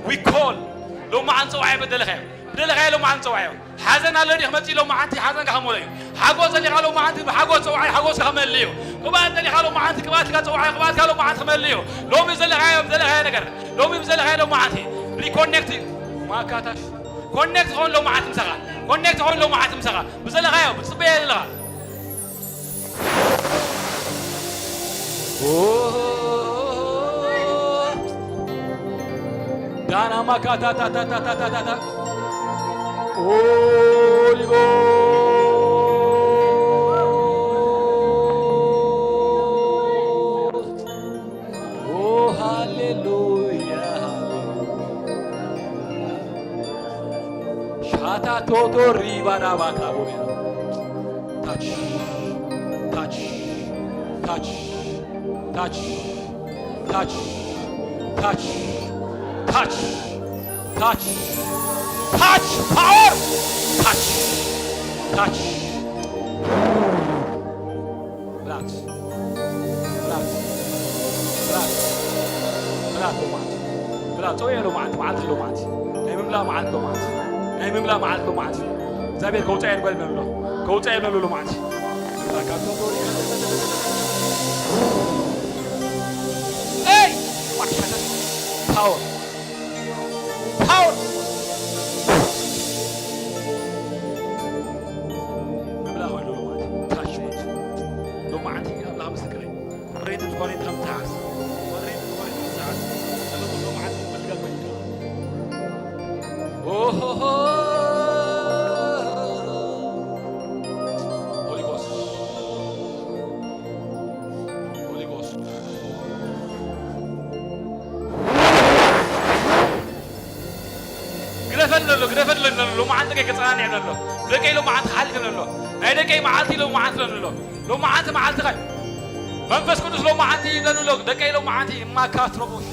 We call። ሎማዓንቲ ጸውዓዮ፣ በደለኻዮ። በደለኻዮ ሎማዓንቲ ጸውዓዮ። ሓዘን ኣሎ ድዩ ክመጽእ ሎማዓንቲ ሓዘንካ ክመልኦ እዩ። ሓጎስ ዘሊኻ ሎማዓንቲ ብሓጎስ ጸውዓዮ፣ ሓጎስካ ክመልእ እዩ። ቅብኣት ዘሊኻ ሎማዓንቲ ቅብኣትካ ጸውዓዮ፣ ቅብኣትካ ሎማዓንቲ ክመልእ እዩ። ሎሚ ዘለኻዮ፣ ዘለኻዮ ነገር፣ ሎሚ ዘለኻዮ ሎማዓንቲ reconnect ማካታሽ ኮኔክት ኾን ሎማዓንቲ ምሳኻ፣ ኮኔክት ኾን ሎማዓንቲ ምሳኻ። ብዘለኻዮ፣ ብትጽበዮ ዘለኻ። ዳና ማካታታታታታታታ። ሆሊ ጎስት። ኦ ሃሌሉያ፣ ሃሌሉያ። ሻታ ቶቶ ሪባዳ ባካቦያ። ታች፣ ታች፣ ታች፣ ታች፣ ታች፣ ታች፣ ታች፣ ታች፣ ታች፣ ፓወር፣ ታች፣ ታች። ብላት፣ ብላት፣ ብላት፣ ብላት ሎማዓንቲ፣ ብላት ጸውየ ሎማዓንቲ፣ መዓልቲ ሎማዓንቲ፣ ናይ ምምላእ መዓልቲ ሎማዓንቲ፣ ናይ ምምላእ መዓልቲ ሎማዓንቲ። እግዚኣብሔር ከውጻ የድጓል ነሎ፣ ከውጻ የድጓል ሎማዓንቲ። ኤይ! ፓወር፣ ፓወር። ምምላእ ኮይኑ ሎማዓንቲ፣ ታሽመት ሎማዓንቲ ኣምላኽ ምስክረይ። ወሬት ዝኾነ ተምታስ፣ ወሬት ዝኾነ ተምታስ፣ ለመቶ ሎማዓንቲ ምልጋብ ኮይኑ። ኦሆሆ። ሆሊ ጎስት፣ ሆሊ ጎስት። ግደፈኒ ኣሎ፣ ግደፈኒ ኣሎ፣ ሎማዓንቲ ደቀይ ከጸናንዕ ኣሎ። ደቀይ ሎማዓንቲ ክሓልፍ ኣሎ። ናይ ደቀይ መዓልቲ ሎማዓንቲ ኣሎ። ሎማዓንቲ መዓልትኻ እዩ። መንፈስ ቅዱስ ሎማዓንቲ ይብለኒ ኣሎ። ደቀይ ሎማዓንቲ ማካትሮቦሽ።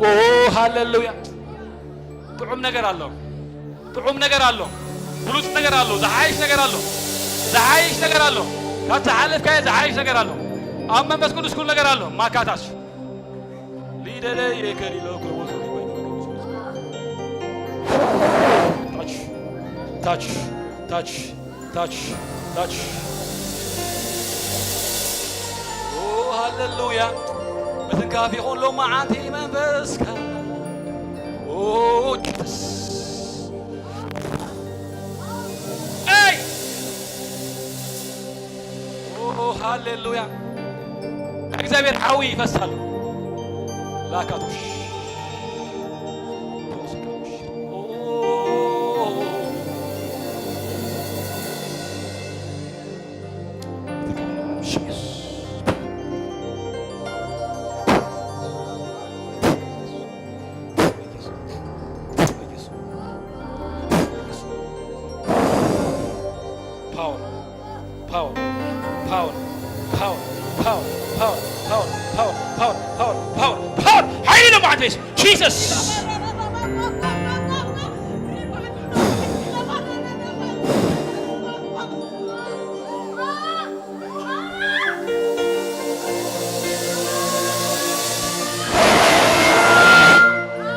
ኦ ሃሌሉያ። ጥዑም ነገር ኣሎ። ጥዑም ነገር ኣሎ። ብሉጽ ነገር ኣሎ። ዝሓይሽ ነገር ኣሎ። ዝሓይሽ ነገር ኣሎ። ካብ ዝሓለፍካዮ ዝሓይሽ ነገር ኣሎ። ኣብ መንፈስ ቅዱስ ኩሉ ነገር ኣሎ። ማካታሽ ሊደለ የከሊሎ ክርቦት ታች፣ ታች፣ ታች፣ ታች፣ ታች። ኦ ሃሌሉያ። ምትንካፍ ይኹን ሎማዓንቲ መንፈስካ። ኦ ጅሰስ። ኤይ! ኦ ሃሌሉያ። ናይ እግዚኣብሔር ሓዊ ይፈሳል። ላካቶሽ። ፓወር፣ ፓወር፣ ፓወር፣ ፓወር፣ ፓወር፣ ፓወር፣ ሓይሊ ነው ማለት ነው። ጂሰስ።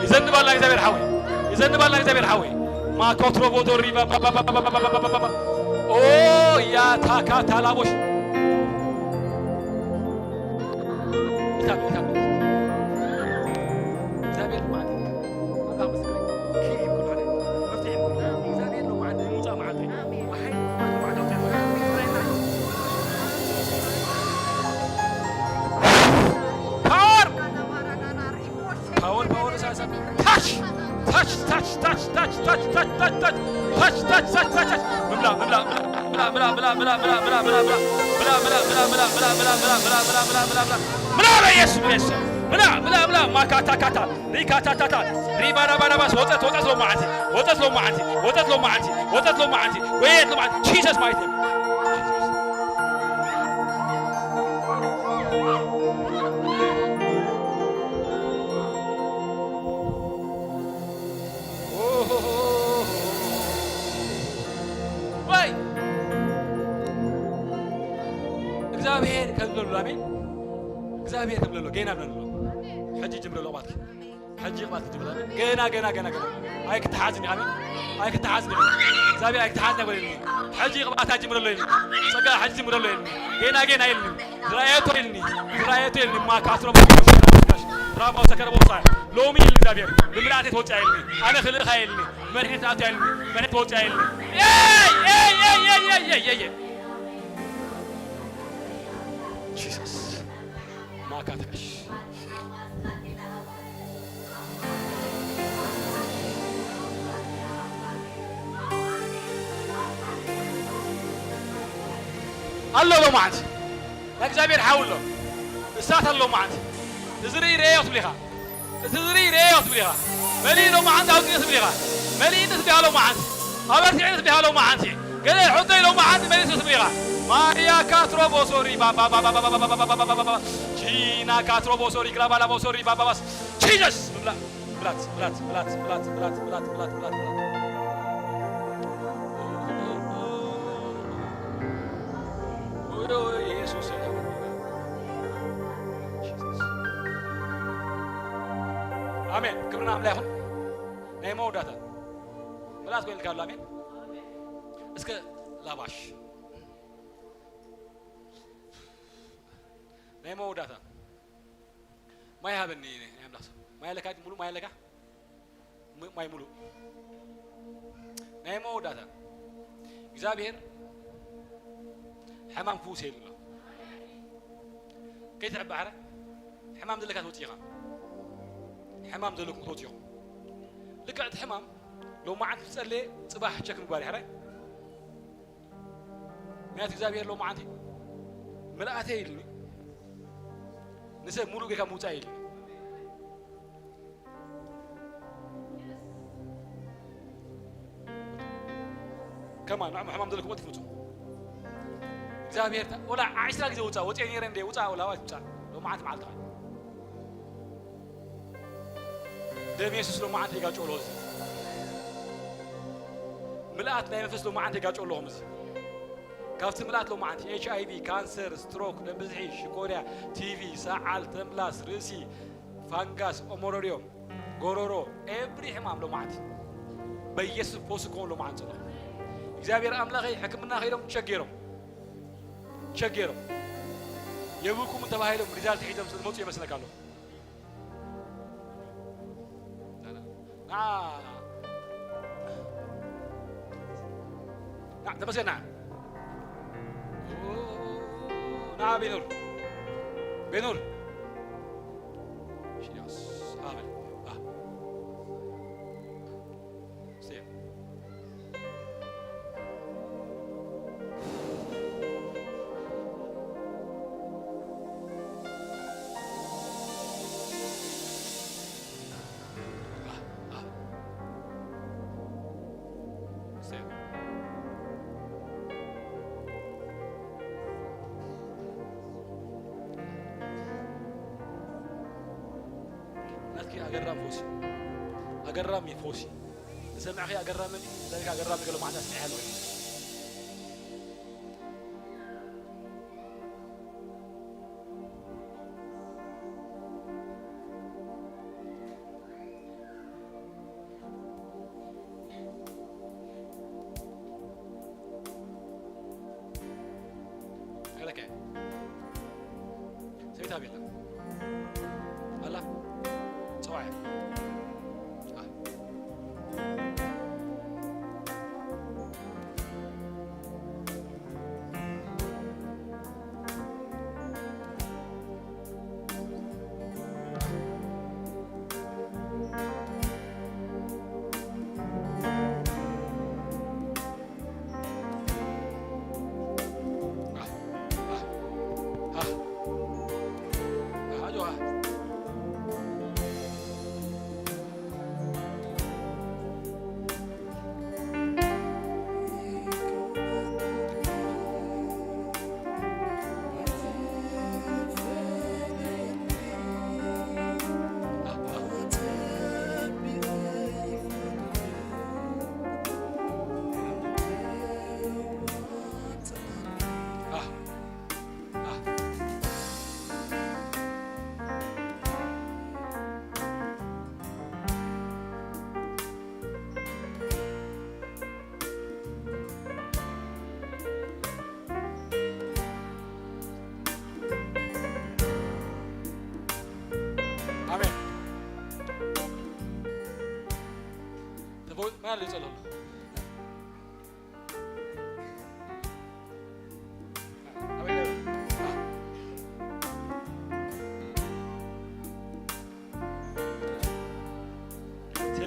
ይዘንባልና እግዚኣብሔር ሓወይ፣ ይዘንባልና እግዚኣብሔር ሓወይ። ማኮትሮ ቦቶ ሪባ ባባባባባባባባባባ። ኦ ያታካ ታላቦሽ። ኢታብ፣ ኢታብ። እግዚኣብሔር ማለት ኣምላኽ ምስክረይ። ኪ ይኩን ማለት መፍትሒ ይኩን። እግዚኣብሔር ነው ማለት ምውፃእ ማለት። ብሓይሊ ማለት ነው ማለት ነው። ፓወር! ፓወር፣ ፓወር፣ እሳት፣ እሳት። ታች! ታች፣ ታች፣ ታች። ምምላእ፣ ምምላእ፣ ምምላእ። ምምላእ በኢየሱስ፣ በኢየሱስ። ምምላእ፣ ምምላእ፣ ምምላእ። ማካታ፣ ካታ። ሪካታታታ። ሪባራባራባስ። ወጸት፣ ወጸት ሎማዓንቲ። ወጸት ሎማዓንቲ። ወጸት ሎማዓንቲ። ወጸት ሎማዓንቲ። ወየት ሎማዓንቲ። ጂሰስ ማይቲ። እግዚኣብሔር ከም ዘሎ፣ ኣሜን። እግዚኣብሔር ከም ዘሎ ገና ብለሎ። ሕጂ ጅምረሎ ቅባትኪ። ሕጂ ቅባትኪ ጅምረሎ። ኣሜን። ገና፣ ገና፣ ገና፣ ገና። ኣይክትሓዝን ኢኻ፣ ኣሜን። ኣይክትሓዝን ኢኻ። እግዚኣብሔር ኣይክትሓዝን ኢኻ ኢልኒ። ሕጂ ቅባታ ጅምረሎ ኢልኒ። ጸጋ ሕጂ ጅምረሎ ኢልኒ። ገና፣ ገና ኢልኒ። ዝራየቶ ኢልኒ። ዝራየቶ ኢልኒ። ማካስሮ ራባው ሰከረ ቦሳ። ሎሚ ኢልኒ እግዚኣብሔር። ብምልኣት ተወጽኣ ኢልኒ። ኣነ ክልእኻ ኢልኒ። መድሕኒት ኣትያ ኢልኒ። መድሕኒት ተወጽኣ ኢልኒ። ኤይ፣ ኤይ፣ ኤይ። ጂሰስ። ማካታሽ። ኣሎ ሎማዓንቲ። ናይ እግዚኣብሔር ሓው ኣሎ። እሳት ኣሎ ሎማዓንቲ። እዚ ርኢ ርእዮ ትብል ኢኻ። እቲ ዝርኢ ርእዮ ትብል ኢኻ። መሊእ ሎማዓንቲ ኣውፅእ ትብል ኢኻ። መሊእኒ ትብል ኢኻ ሎማዓንቲ። ኣበርቲዕኒ ትብል ኢኻ ሎማዓንቲ። ገለ ሕቶይ ሎማዓንቲ መሊሱ ትብል ኢኻ። ማርያ ካትሮ ቦሶሪ ባባባባባባባባባባባባባ። ቺና ካትሮ ቦሶሪ ግራባላ ቦሶሪ ባባባስ። ጂሰስ! ብላ፣ ብላት፣ ብላት፣ ብላት። ኦዮ፣ ኢየሱስ። ኣሜን። ክብሪ ንኣምላኽ ይኹን። ናይ መወዳእታ ምልኣት ኮይንልካ ኣሎ። ኣሜን። እስከ ላባሽ ናይ መወዳእታ ማይ ሃበኒ፣ ናይ ኣምላኽ ሰብ። ማይ ኣለካ? ሙሉ ማይ ኣለካ? ም-፣ ማይ ሙሉ። ናይ መወዳእታ። እግዚኣብሔር ሕማም ፍውስ የሉ ኣሎ። ከይትሕባእ ሕረ፣ ሕማም ዘለካ ትወፅእ ኢኻ። ሕማም ዘለኩም ክትወፅኡ ኢኹም። ልክዕ እቲ ሕማም ሎማዓንቲ ትጸልየ፣ ጽባሕ ቸክ ምግባር እዩ ሕረ። ምክንያቱ እግዚኣብሔር ሎማዓንቲ ምልኣተ ኢልኒ፣ ንሰብ ሙሉእ ጌርካ ምውጻእ ኢልኒ። ከማን ንዕም ሕማም ዘለኩም ወጥ ትፍጹ። እግዚኣብሔር ታ-፣ ወላ ዕስራ ግዜ ውጻእ፣ ወጽኤ ነይረ እንደ ውጻእ፣ ወላ ዋይ ትውጻእ። ሎማዓንቲ መዓልትኻ። ደም የሱስ ሎማዓንቲ ይጋጮ ኣሎ እዚ። ምልኣት ናይ መንፈስ ሎማዓንቲ ይጋጮ ኣለኹም እዚ። ካብቲ ምልኣት ሎማዓንቲ ኤች ኣይ ቪ፣ ካንሰር፣ ስትሮክ፣ ደም ብዝሒ፣ ሽኮርያ፣ ቲ ቪ፣ ሰዓል፣ ተምላስ፣ ርእሲ፣ ፋንጋስ፣ ኦሞሮርዮ፣ ጎሮሮ፣ ኤቭሪ ሕማም ሎማዓንቲ በኢየሱስ ፈውሲ ክኾን ሎማዓንቲ ጸሎት። እግዚኣብሔር ኣምላኸይ ሕክምና ከይዶም ቸክ ገይሮም፣ ቸክ ገይሮም የብልኩምን ተባሂሎም ሪዛልት ሒዞም ስለ ዝመጹ ይመስለካ ኣሎ። ና፣ ና፣ ተመስገን፣ ና። ና፣ ቤኑር። ቤኑር። ሽያስ። ኣሜን። ና። ሴም። ናትኪ ኣገራሚ ፈውሲ፣ ኣገራሚ ፈውሲ ዝሰማዕኺ ኣገራሚ፣ ዘሪካ ኣገራሚ ገለ ማዕዳ ስሚዐ ኣለኹ። ገለከ ሰይታ ቤላ ኣላ ጸዋያ።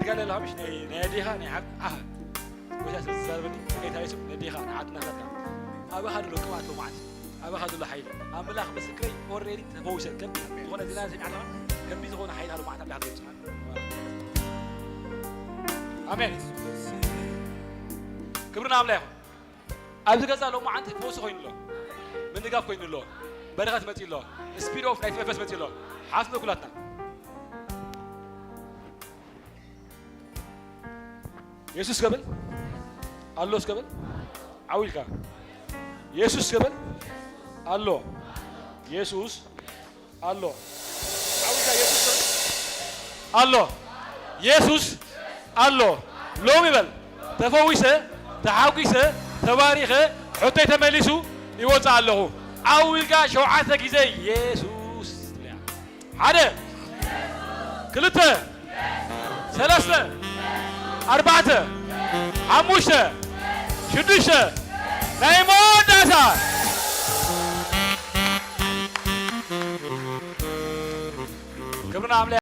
ገለ ላምሽ ናይ ኣዴኻ ናይ ዓብ ኣህ ጎይታ ስለ ዝዛረበኒ ጌታ የሱስ ነዴኻ ንዓድናታትካ ኣባኻ ድሎ ቅብኣት ሎማዓት ኣባኻ ድሎ ሓይሊ ኣምላኽ ምስክረይ ኦሬዲ ተፈውሰ ከም ዝኾነ ዜና ሰሚዕና ከም ዝኾነ ሓይሊ ኣሉ ማዕታ ኣምላኽ ዘብጽሓ ኣሜን። ክብርና ኣምላኽ ይኹን። ኣብዚ ገዛ ሎማዓንቲ ፈውሲ ኮይኑ ኣሎ። ምንጋፍ ኮይኑ ኣሎ። በረኸት መጺኡ ኣሎ። ስፒድ ኦፍ ናይቲ መንፈስ መጺኡ ኣሎ። ሓፍነ ኩላትና የሱስ ከብል ኣሎ እስከብል ዓው ኢልካ የሱስ ከብል ኣሎ የሱስ ኣሎ ዓው ኢልካ የሱስ ከብል ኣሎ የሱስ ኣሎ ሎሚ በል ተፈዊሰ ተሓጒሰ ተባሪኸ ሕቶይ ተመሊሱ ይወፅእ ኣለኹ ዓው ኢልካ ሸውዓተ ግዜ የሱስ ትብል እያ ሓደ ክልተ ሰለስተ ኣርባዕተ ሓሙሽተ ሽዱሽተ ናይ መወዳእታ ክብርና ኣምለ